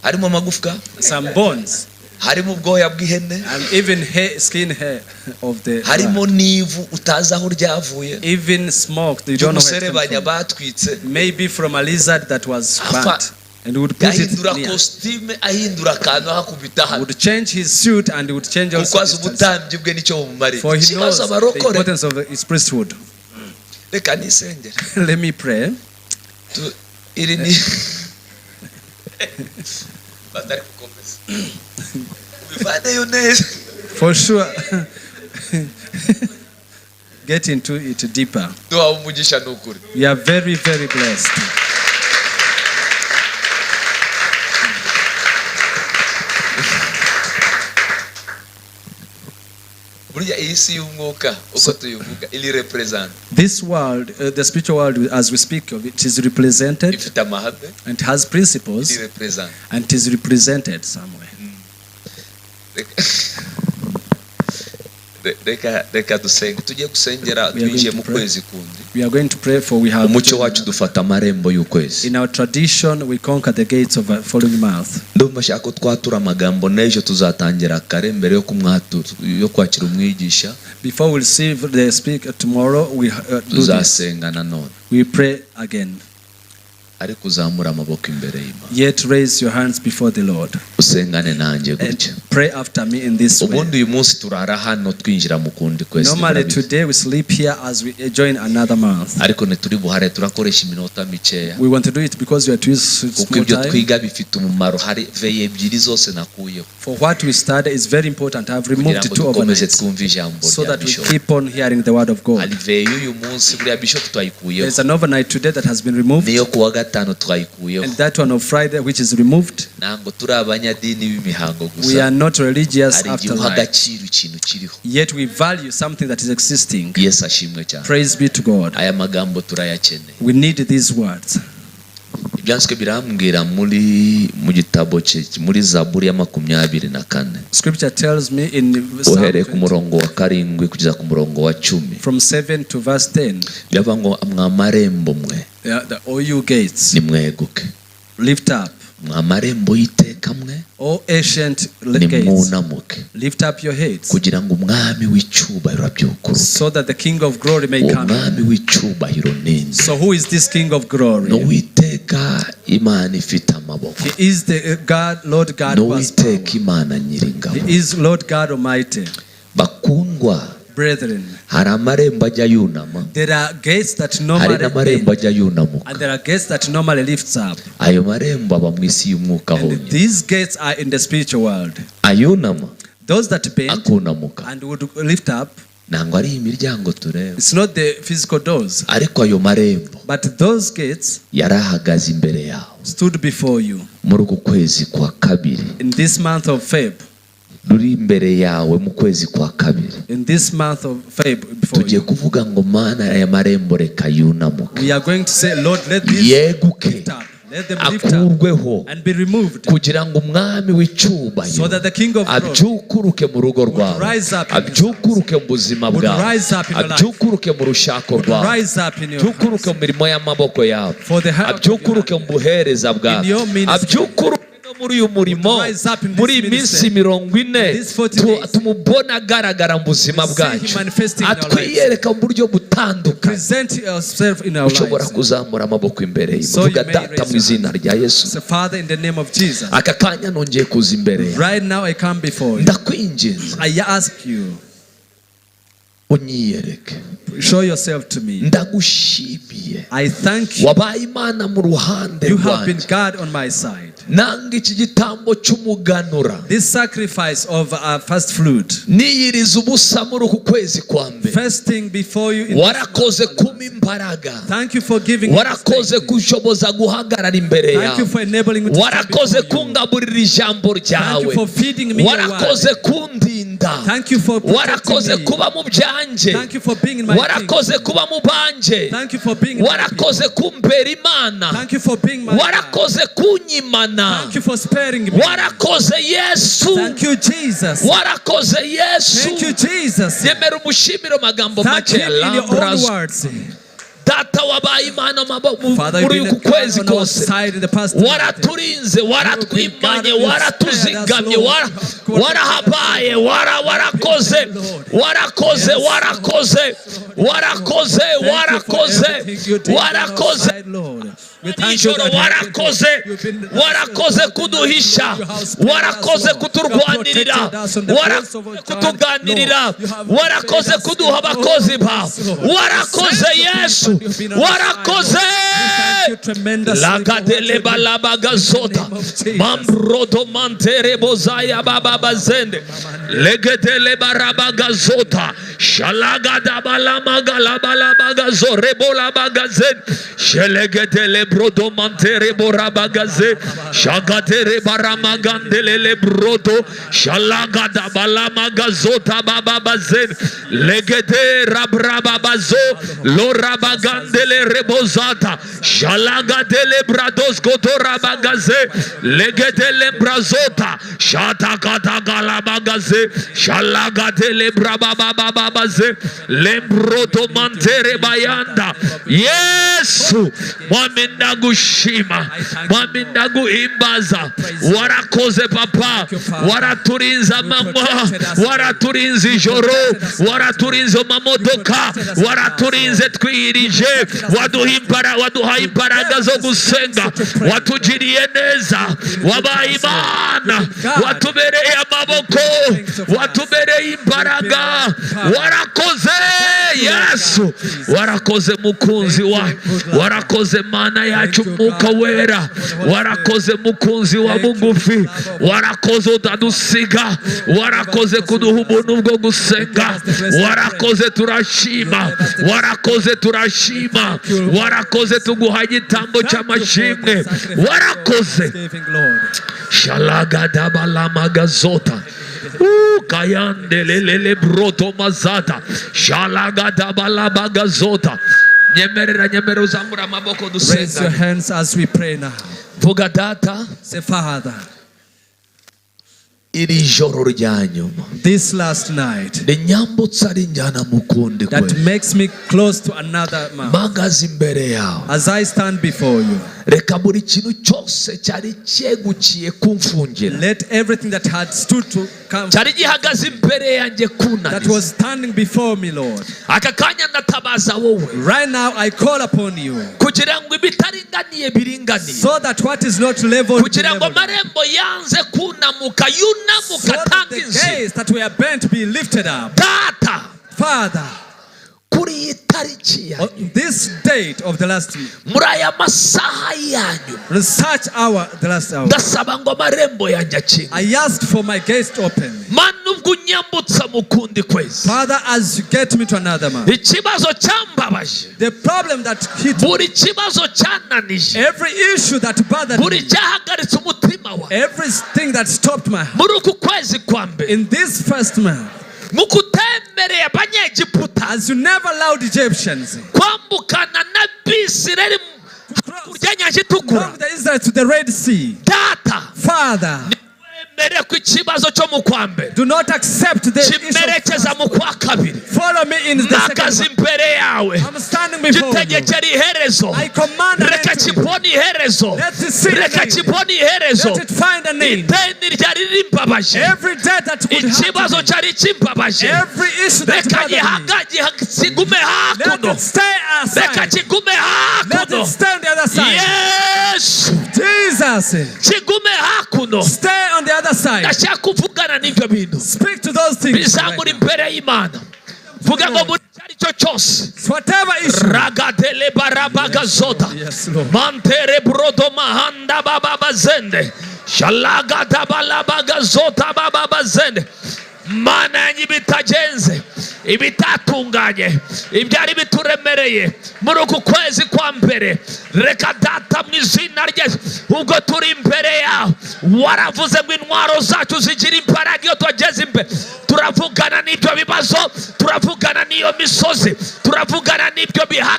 Harimo amagufwa. Some bones, Harimo ubwoya bw'ihene. And even hair, skin hair of the Harimo n'ivu utazi aho ryavuye. Even smoke. They don't know where it Ry'umuserebanya came from. Batwitse. Maybe from a lizard that was Afa burnt. And he would put it Yahindura near. Kositime, ahindura akantu, ahakubita He hano, would change his suit and he would change also kuko azi his talisman. ubutambyi bwe nicyo bumumariye. For he Ikibazo, knows the abarokore, importance of his priesthood. Reka nisengere. Let me pray. Iri ni batari gukomeza ubivaneyo neza. For sure. Get into it deeper. Duhawe umugisha ni ukuri. We are very, very blessed. Burya iyi si y'umwuka uko tuyivuga iri represent This world, the spiritual world, as we speak of it, is represented ifite amahame and has principles iri represent and it is represented somewhere. Reka dusenge, tujye gusengera. We are going Twinjiye to mu pray. Kwezi kundi. We are going to pray, for we have. Umuco wacu dufata amarembo y'ukwezi. In our tradition, we conquer the gates of a following month. Ndumva nshaka ko twatura amagambo n'ejo tuzatangira kare mbere yo kumwatura yo kwakira umwigisha. Before we receive the speaker tomorrow, we do this. Tuzasenga nanone. We pray again. Ariko uzamura amaboko imbere y'Imana. Yet raise your hands before the Lord Usengane nanjye gutya. And pray after me in this way. Ubundi uyu munsi turara hano twinjira mu kundi kwezi. Normally Murabizi. today we sleep here as we join another month. Ariko ntituri buhare, turakoresha iminota mikeya We want to do it because we are too kuko small ibyo time. twiga bifite umumaro. Hari veillée ebyiri zose nakuyeho For what we study is very important. I've kugira removed ngo two dukomeze overnights twumve ijambo so rya that we bishop. keep on hearing the word of God. Hari veillée y'uyu munsi buriya bishop twayikuyeho. There's an overnight today that has been removed, Niyo kuwa gatanu twayikuyeho. And that one of Friday which is removed. Ntabwo turi abanyadini b'imihango We gusa. are not religious Hari igihe uha afterlife. agaciro ikintu kiriho. Yet we value something that is existing. Yesu ashimwe cyane. Praise be to God. Aya magambo turayakeneye. We need these words. Ibyanditswe birambwira muri mu gitabo cye muri Zaburi ya 24, Scripture tells me in Psalm uhereye ku 20, murongo wa 7 kugeza ku murongo wa 10, from 7 to verse 10, biravuga ngo mwa marembo mwe, the O you gates, nimweguke, lift up. Mwa marembo y'iteka mwe, O ancient gates, nimunamuke, lift up your heads, kugira ngo umwami w'icyubahiro abyukuruke. So that the King of glory may Uwo come. mwami w'icyubahiro ninde? So who is this King of Ni glory? Uwiteka Imana ifite amaboko. He is the God, Lord God Ni who has power. Uwiteka Imana nyiringabo. He is Lord God Almighty. Bakundwa, Brethren, hari amarembo ajya yunama, there are gates that hari normally n'amarembo bend, ajya yunamuka. And there are gates that normally lifts up. Ayo marembo aba mu isi y'umwuka And honyine. these gates are in the spiritual world. Ayunama Those that bend akunamuka and would lift up, ntabwo ari imiryango tureba, it's not the physical doors, ariko ayo marembo but those gates yari ahagaze imbere yawe stood before you muri uku kwezi kwa kabiri, in this month of Feb. ruri imbere yawe mu kwezi kwa kabiri. In this month of Feb before Tugiye you. Kuvuga ngo Mana, aya marembo reka yunamuke, We are going to say, Lord, let this yeguke, lift up. Let them lift up akurweho, and be removed kugira ngo umwami w'icyubahiro so that the King of glory abyukuruke mu rugo rwawe, rise up in his abyukuruke mu buzima would bwawe, rise up in your life, abyukuruke mu rushako would rwawe, rise up in your abyukuruke house. mu mirimo y'amaboko yawe, For the help of your abyukuruke mu buhereza bwawe, In your ministry. abyukuruke no muri uyu murimo, Would rise up in this muri iyi ministry. minsi 40 In these 40 days. tumubone agaragara mu buzima We see him bwacu, manifesting in our lives. atwiyereka mu buryo butandukanye. Present yourself in our Ushobora lives. kuzamura amaboko imbere ye. So Vuga, you may Data, raise mu your izina rya Yesu, So, Father, in the name of Jesus, aka kanya nongeye kuza imbere yawe. Right now I come before you. Ndakwinginze, I ask you, unyiyereke. Show yourself to me. Ndagushimiye, I thank you. wabaye Imana mu ruhande You have been rwanjye. God on my side. Nanga iki gitambo cy'umuganura, This sacrifice of first fruit, niyiriza ubusa muri uku kwezi kwa mbere, fasting before you in this warakoze month. kumpa imbaraga, Thank you for giving me warakoze strength. kunshoboza guhagarara imbere Thank you yawe, for enabling me to stand warakoze before you. kungaburira ijambo Thank you ryawe, for feeding me your word. warakoze kundinda, Thank you for protecting warakoze me. kuba mu byanjye, Thank you for being in my warakoze things. kuba mu banjye, Thank you for being in my warakoze people. kumbera Imana, Thank you for being my God. Warakoze kunyimana, Thank you for sparing me. Warakoze Yesu, Thank you, Jesus. warakoze Yesu. Thank you, Jesus. Yemera umushimiro magambo Thank make. him in your own Lambrazo. Words. Data, wabaye Imana Father, you've muri been uku a God kwezi on our kose. side in the past. Waraturinze, waratwimanye, waratuzigamye, warahabaye, warakoze, warakoze, warakoze, warakoze, Thank you for warakoze, everything you did on our warakoze. side, Lord. We thank you Nijoro that warakoze, you've been warakoze kuduhisha, warakoze kuturwanirira, warakoze kutuganirira, warakoze kuduha abakozi bawe, warakoze Yesu, warakoze. Lagadelebalabagasota mambrodo mantere bozaya baba bazende legedelebarabagazota shalagadabalamagalabalabagazorebola shelegedele brodo mantere borabagaze shagatere baramagandelele brodo shalagadabalamagazota baba bazen legede rabrababazo lorabagandele rebozata shalagadele brados gotorabagaze legedele brazota shatakatagalabagaze shalagadele brababababaze lembrodo mantere bayanda. Yesu mwami, ndagushima mwami, ndaguhimbaza. Warakoze papa, waraturinze amanywa, waraturinze ijoro, waraturinze amamodoka, waraturinze twirije, waduhaye imbaraga zo gusenga, watugiriye neza, wabaye Imana, watubereye amaboko, watubereye imbaraga. Warakoze Yesu, warakoze mukunzi wa, warakoze Mana yacu Mwuka Wera, warakoze mukunzi wa bugufi, warakoze utadusiga, warakoze kuduha ubuntu bwo gusenga, warakoze turashima, warakoze turashima, warakoze tuguha igitambo cy'amashimwe, warakoze. Shalagadabalamagazota kayandelelele broto mazata shalagadabalabagazota. Nyemerera, nyemerera uzamura amaboko Raise your dusenga. Hands as we pray now. Vuga: Data, Say, Father, iri joro rya nyuma this last night rinyambutsa rinjyana mu kundi that kwe makes me close to another month. Mpagaze imbere yawe, As I stand before you, reka buri kintu cyose cyari cyegukiye kumfungira, let everything that had stood to come, cyari gihagaze imbere yanjye that kunaniza, was standing before me, Lord. Aka kanya ndatabaza wowe Right now, I call upon you kugira ngo ibitaringaniye biringaniye, so that what is not leveled, be kugira ngo leveled. Amarembo yanze kunamuka yunamuka, So that atanga the inzira. gates that were bent be lifted up. Data, Father, kuri iyi tariki ya on this date of the last week, muri aya masaha yanyu, research hour, the last hour, ndasaba ngo amarembo yanjye akinge. I asked for my gates to open. Mana, ubwo unyambutsa mu kundi kwezi, Father, as you get me to another month, ikibazo cyambabaje, the problem that hit me, buri kibazo cyananije, every issue that bothered buri me, cyahagaritse umutima wawe everything that stopped my heart, muri uku kwezi kwa mbere, in this first month, nk'uko utemereye Abanyegiputa as you never allowed Egyptians kwambukana n'Abisirayeli hakurya y'inyanja itukura, along the Israelites to the Red Sea, Data, Father, wemere ko ikibazo cyo mu kwa mbere do not accept the issue. kimerekeza mu kwa kabiri. Follow me in the second Mpagaze month. imbere yawe, I'm standing before you. gitegekera iherezo. I command an Reka end to it. kibone iherezo. Let it see an Reka end. kibone iherezo. Let it find an end. Ideni ryari rimbabaje, Every debt that could ikibazo happen, cyari kimbabaje, every issue that reka bothered me, gihaga kigume let hakuno. it stay Reka aside. kigume Let hakuno. it stay on the other side. Yesu, Jesus, kigume hakuno. Stay on the other side. Ndashaka kuvugana n'ibyo bintu. Speak to those things Bizamura right now. Imbere y'Imana, vuga ngo buri icyo ari cyo cyose, Whatever issue. Ragadele barabagazota Yes, Lord. mantere brodo mahanda baba bazende shalagadabalabagazota baba bazende. Mana yanjye, ibitagenze, ibitatunganye, ibyari bituremereye muri uku kwezi kwa mbere, reka Data, mu izina rye, ubwo turi imbere yawe, waravuze ngo intwaro zacu zigira imbaraga iyo tugeze imbere. Turavugana n'ibyo bibazo, turavugana n'iyo misozi, turavugana n'ibyo biha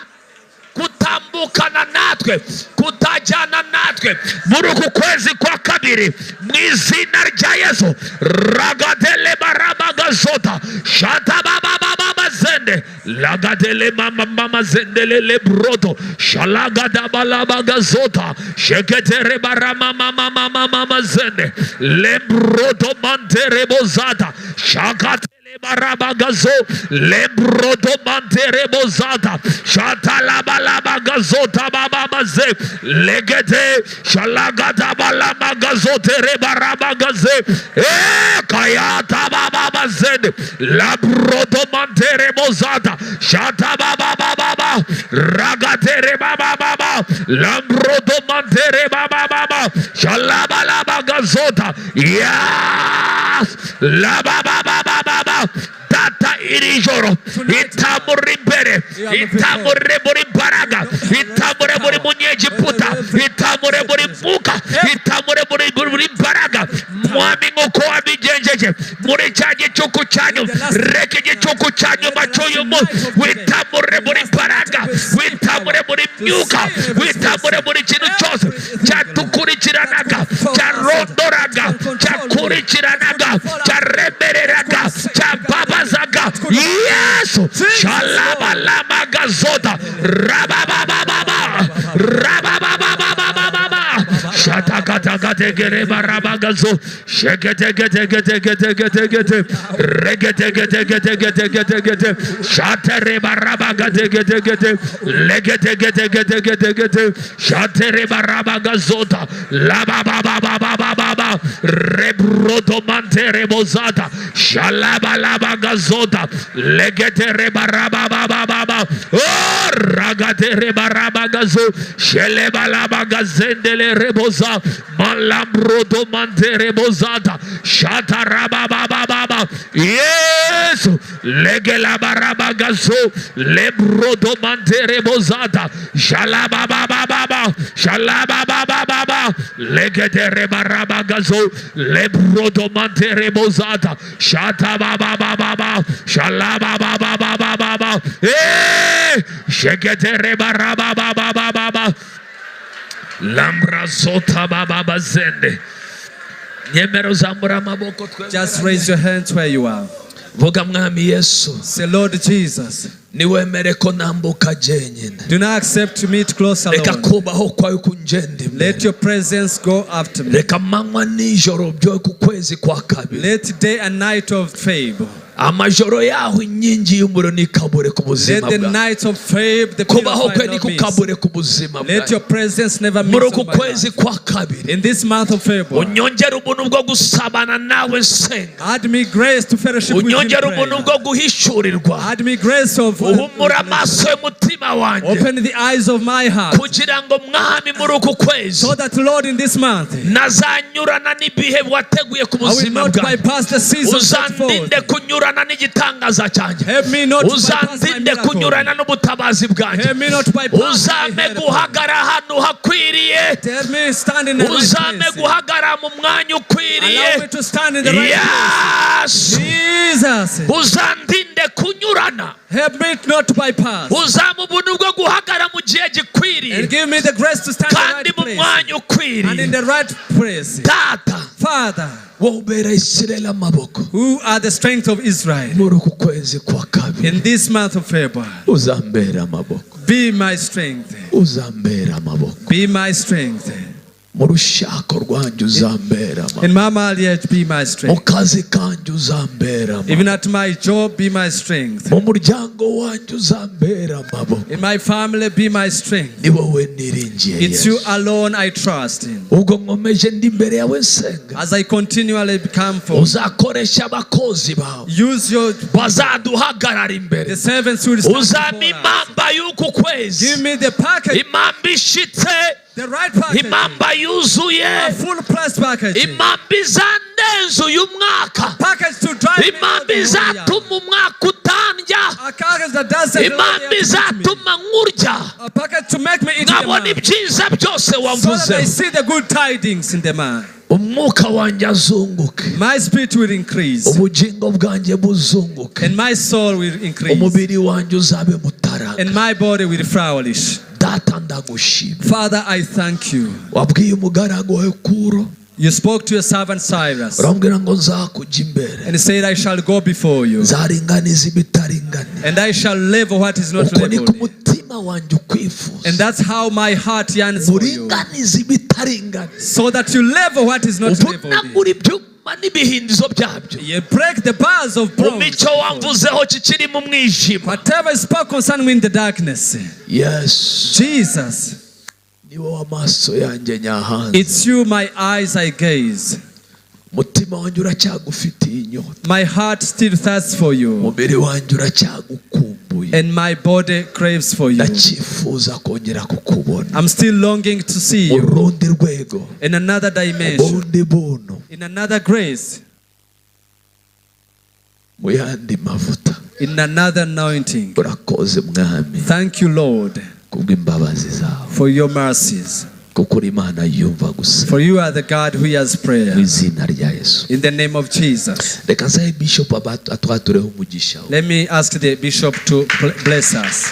kutambukana natwe, kutajyana natwe muri uku kwezi kwa kabiri, mu izina rya Yesu. Ragadele barabagazota shatababababazende lagadele mamamamazendelele brodo shalagadabalabagazota sheketere baramamamamamamazende lembrodo manterebozata shakate. Barabagazo lembrodo manterebozata shatalabalabagazota bababaze legete shalagata balamagazote rebarabagaze kayata bababazende labrodo manterebozata shatababababa ragatere babababa lambrodo mantere babababa shalabalabagazota yes lababababa. Data iri joro itamuri imbere, itamure muri mbaraga, itamure muri munyegiputa, itamure muri mwuka, itamure muri mbaraga. Mwami nk'uko wabigenjeje muri cya gicuku cyanyu, reka igicuku cya nyuma cy'uyu munsi witamure muri mbaraga, witamure muri myuka, witamure muri kintu cyose cyatukurikiranaga, cyarondoraga, cyakurikiranaga, cyaremereraga, cyababazaga. Yesu shalabalamagazota rababababa rabababababa shatakatakatagerebarabagazo shegetegetegetegetegete regetegetegetegetegete shaterebarabagategetegete legetegetegetegete shaterebarabagazota lababababababa rebrodomanterebozata shalabalabagazota legeterebarababababa ragaterebarabagazo shelebalabagazendele reboza malambrodo manterebozata shatarababababa. Yesu legelabarabagazo lebrodo manterebozata shalababababa shalababababa legeterebarabagazo lebrodo manterebozata shatababababa shalababababa shegeterebarababababa lambrazota baba zende. Nyemero zamura amaboko twe. Just raise your hands where you are. Vuga Mwami Yesu. Say, Lord Jesus. Niwemere ko nambuka jenyine. Do not accept to meet close Reka alone. kubaho kwawe kunjenda imbere. Let your presence go after me. Reka manywa nijoro byo ku kwezi kwa kabiri. Let day and night of favor. Amajoro yaho inkingi y'umuriro nikabure ku buzima Let the bwawe. nights of favor, the pillar Kubaho of kwe fire not miss. nikukabure ku buzima Let bwawe. your presence never miss Muri on uku my kwezi life. kwa kabiri In this month of February, unyongere ubuntu bwo gusabana nawe nsenga. add me grace to fellowship with you in Unyongere ubuntu prayer. bwo guhishurirwa. Add me grace of Uhumura amaso y'umutima wanjye open the eyes of my heart, kugira ngo Mwami muri uku kwezi so that Lord in this month nazanyurana n'ibihe wateguye ku I will buzima not bwanjye. bypass the season set forth. Uzandinde kunyurana n'igitangaza cyanjye. Help me not to bypass my Uzandinde miracle. kunyurana n'ubutabazi bwanjye. Help me not to bypass my Uzampe help. guhagara ahantu hakwiriye. Tell me stand in the right Uzampe place. guhagara mu mwanya ukwiriye. Allow me to stand in the right place. Yesu Jesus, uzandinde kunyurana. help me not to bypass. Uzampa ubuntu bwo guhagara mu gihe gikwiriye And give me the grace to stand in the kandi right mu place. mwanya And in ukwiriye. the right place. Data Father, wowe ubera Isirayeli amaboko who are the strength of Israel, muri uku kwezi kwa kabiri in this month of February, uzambera amaboko, be my strength. uzambera amaboko Be my strength. mu rushako rwanjye uzambera amaboko, In my marriage, be my mu strength. kazi kanjye uzambera amaboko, Even at my job, be my strength. mu muryango wanjye uzambera amaboko. In my family, be my strength. Ni wowe niringiye It's you Yesu. alone I trust in. Ubwo nkomeje ndi imbere yawe nsenga, As I continually come forth, uzakoresha abakozi bawe use your bazaduhagarara imbere. the servants who will stand Uzampa before us. impamba y'uku kwezi, Give me the package, impamba ishitse, the right package, impamba yuzuye, a full price package, impamba izandenza uyu mwaka, package to drive me out impamba the whole year. izatuma umwaka utandya, A package that doesn't impamba izatuma nkurya a package to make me eat the nkabona man, ibyiza byose so that I wavuze. see the good tidings in the man. Umwuka wanjye azunguke, My spirit will increase, ubugingo bwanjye buzunguke, and my soul will increase, umubiri wanjye uzabe mutaraga. and my body will flourish. Data ndagushima. Father, I thank you. Wabwiye umugaragu wawe Kuro, You spoke to your servant Cyrus urambwira ngo nzakujya imbere, and said, I shall go before you, nzaringaniza ibitaringaniye. and I shall level what is not Uko niko leveled. umutima wanjye ukwifuza, And that's how my heart yearns for you, uringaniza ibitaringaniye, so that you level what is not leveled, uvunagura ibyo Utema n'ibihindizo byabyo. You break the bars of bronze. Umucyo wamvuzeho kikiri mu mwijima. Whatever is spoken concerning me in the darkness. Yesu, Jesus, ni wowe amaso yanjye nyahanze. It's you my eyes I gaze. Umutima wanjye uracyagufitiye inyota. My heart still thirsts for you, Umubiri wanjye uracyagukumbuye. And my body craves for you. Ndacyifuza kongera kukubona I'm still longing to see mu you rundi rwego, in another dimension, bundi buntu, in another grace, mu yandi mavuta. In another anointing. Urakoze Mwami Thank you, Lord, kubw'imbabazi zawe, for your mercies. Kuko uri Imana yumva gusa. For you are the God who hears Mu prayer. Izina rya Yesu. In the name of Jesus. Reka nsabe bishop atwatureho umugisha we. Let me ask the bishop to bless us.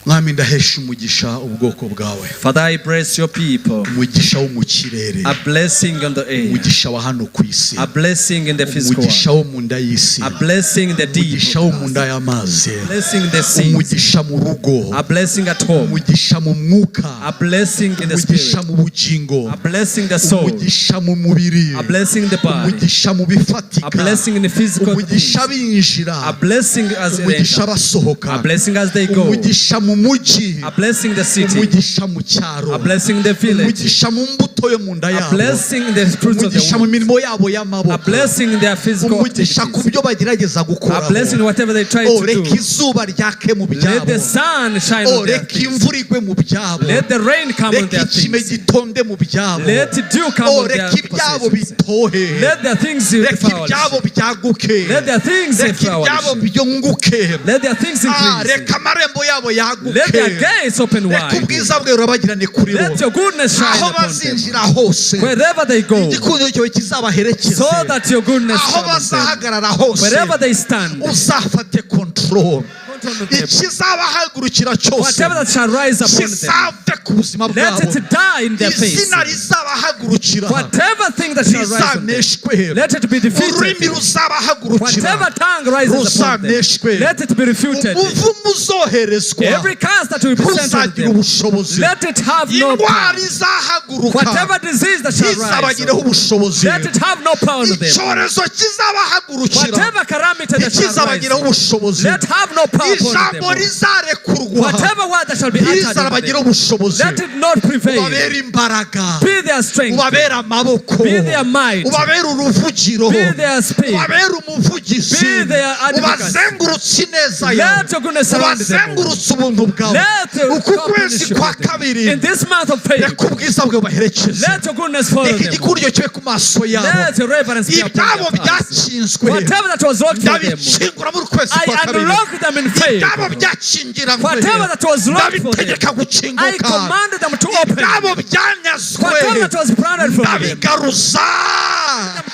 Mwami, ndahesha umugisha ubwoko bwawe. Father, I bless your people. Umugisha wo mu kirere. A blessing on the air, Umugisha wa hano ku isi. A blessing in the physical Umugisha world, wo mu nda y'isi. A blessing in the deep, Umugisha wo mu nda y'amazi. Blessing in the seas, Umugisha mu rugo. A blessing at home, Umugisha mu mwuka. A blessing in the Umugisha spirit, mu bugingo. A blessing in the soul, Umugisha mu mubiri. A blessing in the body, Umugisha mu bifatika. A blessing in the physical things, Umugisha binjira. A blessing as they Umugisha enter, basohoka. A blessing as they go, Umugisha mu mujyi. A blessing in the city, Umugisha mu cyaro. A blessing in the village, Umugisha mu mbuto yo mu nda a yabo. Blessing in the fruits of the Umugisha mu womb, mirimo yabo a y'amaboko. Blessing in their physical Umugisha ku activities, byo bagerageza a gukora. Blessing in whatever they try Oh, to reka do. izuba ryake mu Let byabo. the sun shine Oh, on their reka things. imvura igwe mu byabo. Let the rain come on Reka their ikime things. gitonde mu byabo. Let dew come Oh, on their reka ibyabo possessions. bitohe. Let their things Reka flourish. ibyabo byaguke. Let their things Reka ibyabo flourish. byunguke. Let their things Ah, increase. reka amarembo yabo yaguke. Let their gates open Reka wide. ubwiza bwawe burabagirane kuri bo. Let your goodness shine Aho upon them. bazinjira hose, Wherever they go, igikundiro cyawe kizabaherekeze. So that your goodness Aho shine on them. bazahagarara hose, Wherever they stand, uzafate control. Control them. Ikizabahagurukira cyose Whatever that shall rise upon them, kizave ku buzima let bwabo. it die in their face. Izina rizabahagurukira Whatever thing that shall rise on them, rizaneshwe. Let it be Ururimi defeated. ruzabahagurukira Whatever tongue rises upon them, ruzaneshwe. Let it be refuted. Umuvumo uzoherezwa Every curse that will be sent on ntuzagira them, ubushobozi. Let it have no Indwara power. izahaguruka Whatever disease that shall rise, ntizabagireho ubushobozi. Let it have no power on them. Icyorezo kizabahagurukira Whatever calamity that shall rise, ntikizabagireho ubushobozi. Let have no power upon Ijambo them. rizarekurwa Whatever word that shall be uttered, in ntirizabagiraho them, ubushobozi. Let it not prevail. Ubabere imbaraga. Be their strength. Ubabere amaboko. Be their might. Ubabere uruvugiro. Be their speed. Ubabere umuvugizi. Be their advocate. Ubazengurutse ineza yawe. Let your goodness surround them. Ubazengurutse ubuntu bwawe. Let your Uku kwezi kwa kabiri, In this month of faith, reka ubwiza bwawe bubaherekeze. Let your goodness follow Reka them. igikundiro kibe ku maso yabo. Let your reverence be upon Ibyabo their hearts. byakinzwe Whatever that was locked for them, ndabikingura muri kwezi I kwa kabiri. unlock them in faith. Ibyabo byakingiranywe Whatever that was locked for them, ndabitegeka I gukinguka. commanded them to open. Ibyabo byanyazwe Whatever that was planned for them, ndabigaruza.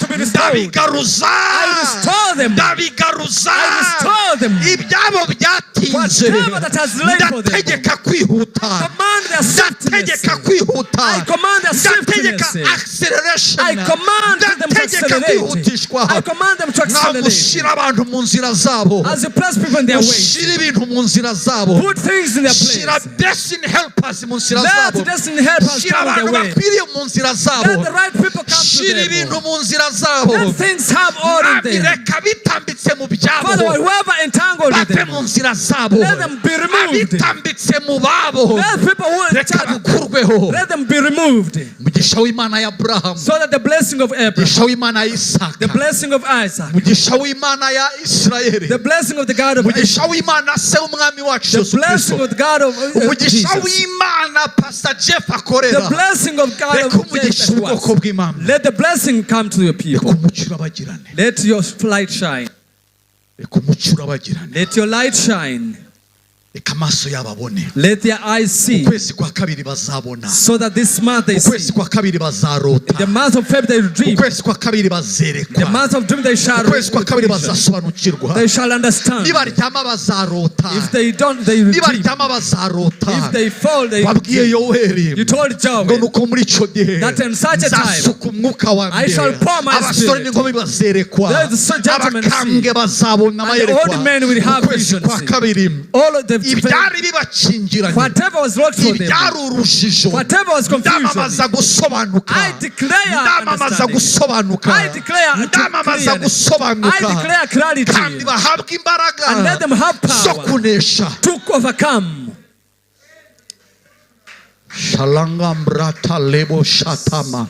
To be restored. Ndabigaruza. I restore them. Ndabigaruza. I restore them. Ibyabo byatinze Whatever that has laid for them, ndategeka kwihuta. Command their swiftness. Ndategeka kwihuta. I command their Ndategeka swiftness. acceleration. I command them to Ndategeka accelerate. kwihutishwa. I command them to accelerate. Nagushyira abantu mu nzira zabo. As you place people in their ways, Ushyira ibintu mu nzira zabo. Put things in their Shyira place. Destiny helpers mu nzira Let zabo. Destiny helpers Shyira come abantu their way. bakwiriye mu nzira zabo. Let the right people come to Shyira them. ibintu mu nzira zabo. Let things have order in Mwami, them. reka bitambitse mu byabo Father, whoever entangled with bave them, mu nzira zabo. Let them be removed. Abitambitse mu babo Let people who reka entangled, bakurweho. Let them be removed. Umugisha w'Imana ya Aburahamu, So that the blessing of Abraham, umugisha w'Imana ya the Isaka, blessing of Isaac, umugisha w'Imana ya Isirayeli, the blessing of the God of Israel, umugisha w'Imana se w'umwami wacu the Yesu blessing Kristo, of the God of umugisha Jesus, w'Imana Pastor Jeff akorera, the blessing of God reka of umugisha Jesus ubwoko was. bw'Imana. Let the blessing come to your Reka people. umucyo urabagirane. Let your light shine. Reka umucyo urabagirane. Let your light shine. Reka amaso yabo abone. Let their eyes see. Ukwezi kwa kabiri bazabona. So that this month they see. Ukwezi kwa kabiri bazarota. The month of February they dream. Ukwezi kwa kabiri The bazerekwa. month of dream they shall Ukwezi kwa kabiri bazasobanukirwa. They shall understand. Nibaryama bazarota. If they don't, they will dream. Nibaryama bazarota. If they fall, they Wabwiye Yoweri You told ngo Joel nuko muri icyo gihe that in such a time nzasuka umwuka wa I shall mbere, pour my abasore spirit. n'inkumi bazerekwa, Let the gentlemen see. abakambwe bazabona And the amayerekwa. old men will have Ukwezi visions. kwa kabiri All of the Ibyari bibakingiranye, Whatever was locked for them, ibyari urujijo, whatever was confusion, ndamamaza gusobanuka. I declare Ndamamaza understanding. gusobanuka. I declare Ndamamaza clearness. gusobanuka. I declare clarity. Kandi bahabwe imbaraga And let them have zo power kunesha. to overcome. Shalanga mrata lebo shatama.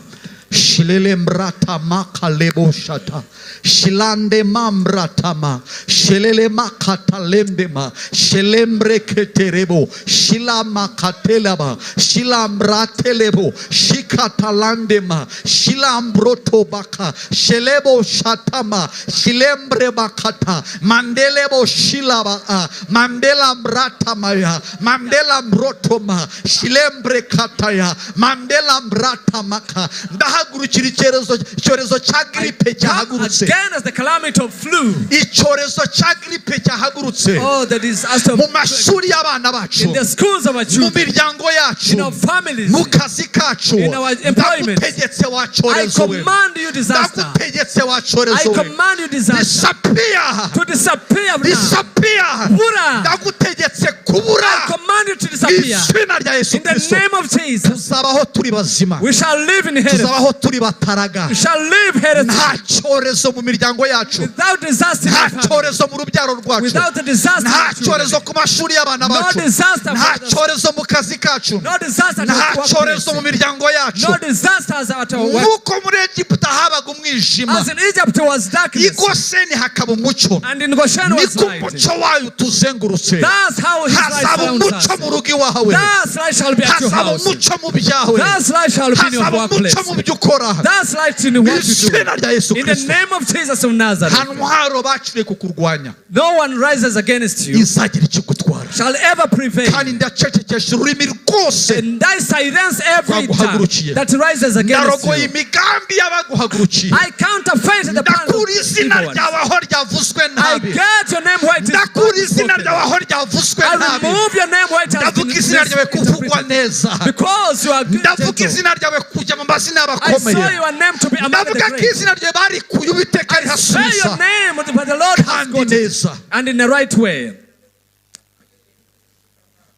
Shilele mrata maka lebo shata. Shilande mamratama. Shilele makata lembema. Shilembre keterebo. Shilama katelaba. Shilambratelebo. Shikatalandema. Shilambroto baka. Shelebo shatama. Shilembre bakata. Mandelebo shilaba. Mandela mratamaya. Mandela mrotoma. Shilembre kataya. Mandela mratamaka. Ndahagurukira icyorezo cya grippe Come cyahagurutse. again as the calamity of flu. Icyorezo cya grippe cyahagurutse Oh, the disaster mu of mashuri y'abana bacu, in the schools of our mu children, miryango yacu, in our families. mu kazi kacu. In our employment. Ndagutegetse wa I cyorezo we. command you, disaster. Ndagutegetse wa I cyorezo we. command you, disaster, Disappear. to disappear now. Disappear. Bura. Ndagutegetse kubura. I command you to disappear. Izina rya Yesu In the Kristo. name of Jesus, Tuzabaho turi bazima. we shall live in health. Tuzabaho turi bataraga. We shall live healthy. Nta cyorezo mu miryango yacu. Without disaster in Nta our family. cyorezo mu rubyaro rwacu. Without a disaster in Nta our children. cyorezo ku mashuri y'abana No bacu. disaster Nta for us. cyorezo mu kazi kacu. No disaster at Nta our workplace. cyorezo mu miryango yacu. No disasters at our work. Nk'uko muri Egiputa habaga umwijima, As in Egypt was i darkness, Goseni hakaba umucyo, and in Goshen was niko light. umucyo wayo utuzengurutse. That's how his light Hazaba surrounds umucyo us. mu rugo iwawe. That's light shall be at your Hazaba house. umucyo mu byawe. That's light shall be in your Hazaba workplace. umucyo mu byo ukora. That's light in what you do. Izina rya Yesu In the Kristo. name of Jesus of Nazareth, Nta ntwaro baciriye kukurwanya no one rises against you izagira ikigutwara. shall ever prevail. Kandi ndacecekesha ururimi rwose And I silence every tongue rwaguhagurukiye. that rises against Ndarogoye you. imigambi y'abaguhagurukiye. I counterfeit the plan of Ndakura izina evil ones. ryawe aho ryavuzwe I nabi. get your name where it is Ndakura izina spoken. ryawe aho ryavuzwe I nabi. remove your name where it has been Ndavuga izina ryawe kuvugwa misinterpreted. neza. Because you are good. Ndavuga Gentle. izina ryawe kujya mu mazina I saw y'abakomeye. your name to be among the Ndavuga ko great. izina ryawe barikuye, Uwiteka Say rihasubiza your name, but the Lord has kandi got it. neza. And in the right way.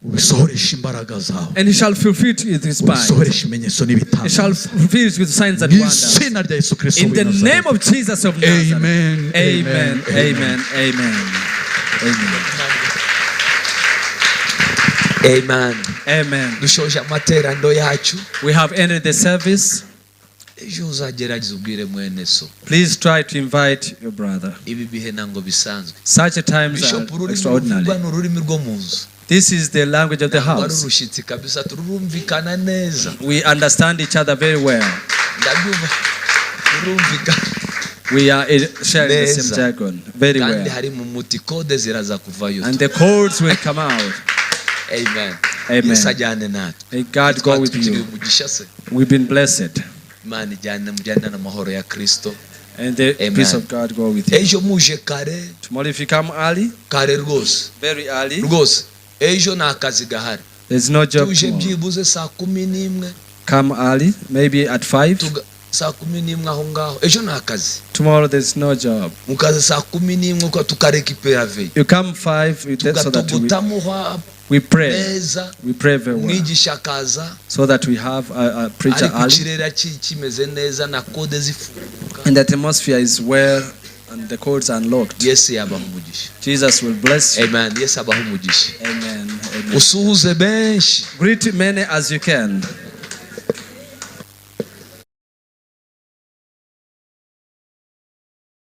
Ubisohoreshe imbaraga zawe. And he shall fulfill it with his might. Ubisohoreshe ibimenyetso He shall n'ibitangaza. fulfill it with signs and Mu wonders. izina rya Yesu Kristo In the w'i Nazareti. name of Jesus of Nazareth. Amen, Amen. amen, Amen. Amen. Amen. Amen. Amen. Dushoje amateraniro yacu. We have ended the service. Ejo uzagerageza ubwire mwene so. Please try to invite your brother. Ibi bihe ntabwo bisanzwe. Such a times are Bishop, ururimi extraordinary. ruvugwa ni ururimi rwo mu nzu. This is the language of the Ntabwo ari house. urushyitsi kabisa, turumvikana neza. We understand each other very well. Ndabyumva, turumvikana We are sharing the same neza. jargon very Kandi well. hari mu muti kode ziraza kuvayo. And the codes will come out. Amen. Amen. Yesu ajyane natwe. May God go with Twatugiriye you. umugisha se. We've been blessed. Imana ijyane, mujyane n'amahoro ya Kristo. And the Amen. peace of God go with you. Ejo muje kare. Tomorrow, if you come early, Kare rwose. very early, Rwose ejo nta kazi gahari. there's no job Tuje tomorrow. byibuze saa 11. Come early, maybe at 5. Saa 11 aho ngaho, ejo nta kazi. Tomorrow, there's no job. Mukaza saa 11 uko tukarekipera veille. You come 5 so that Tugatogotamo we pray. neza. We pray very well. Umwigisha akaza. So that we have a preacher Ariko early. ikirere kimeze neza na kode zifunguka. And the atmosphere is well and the codes are unlocked. Yesu yabaha umugisha. Jesus will bless you. Amen. Yesu abaha umugisha. Amen. Amen. Usuhuze benshi. Greet many as you can.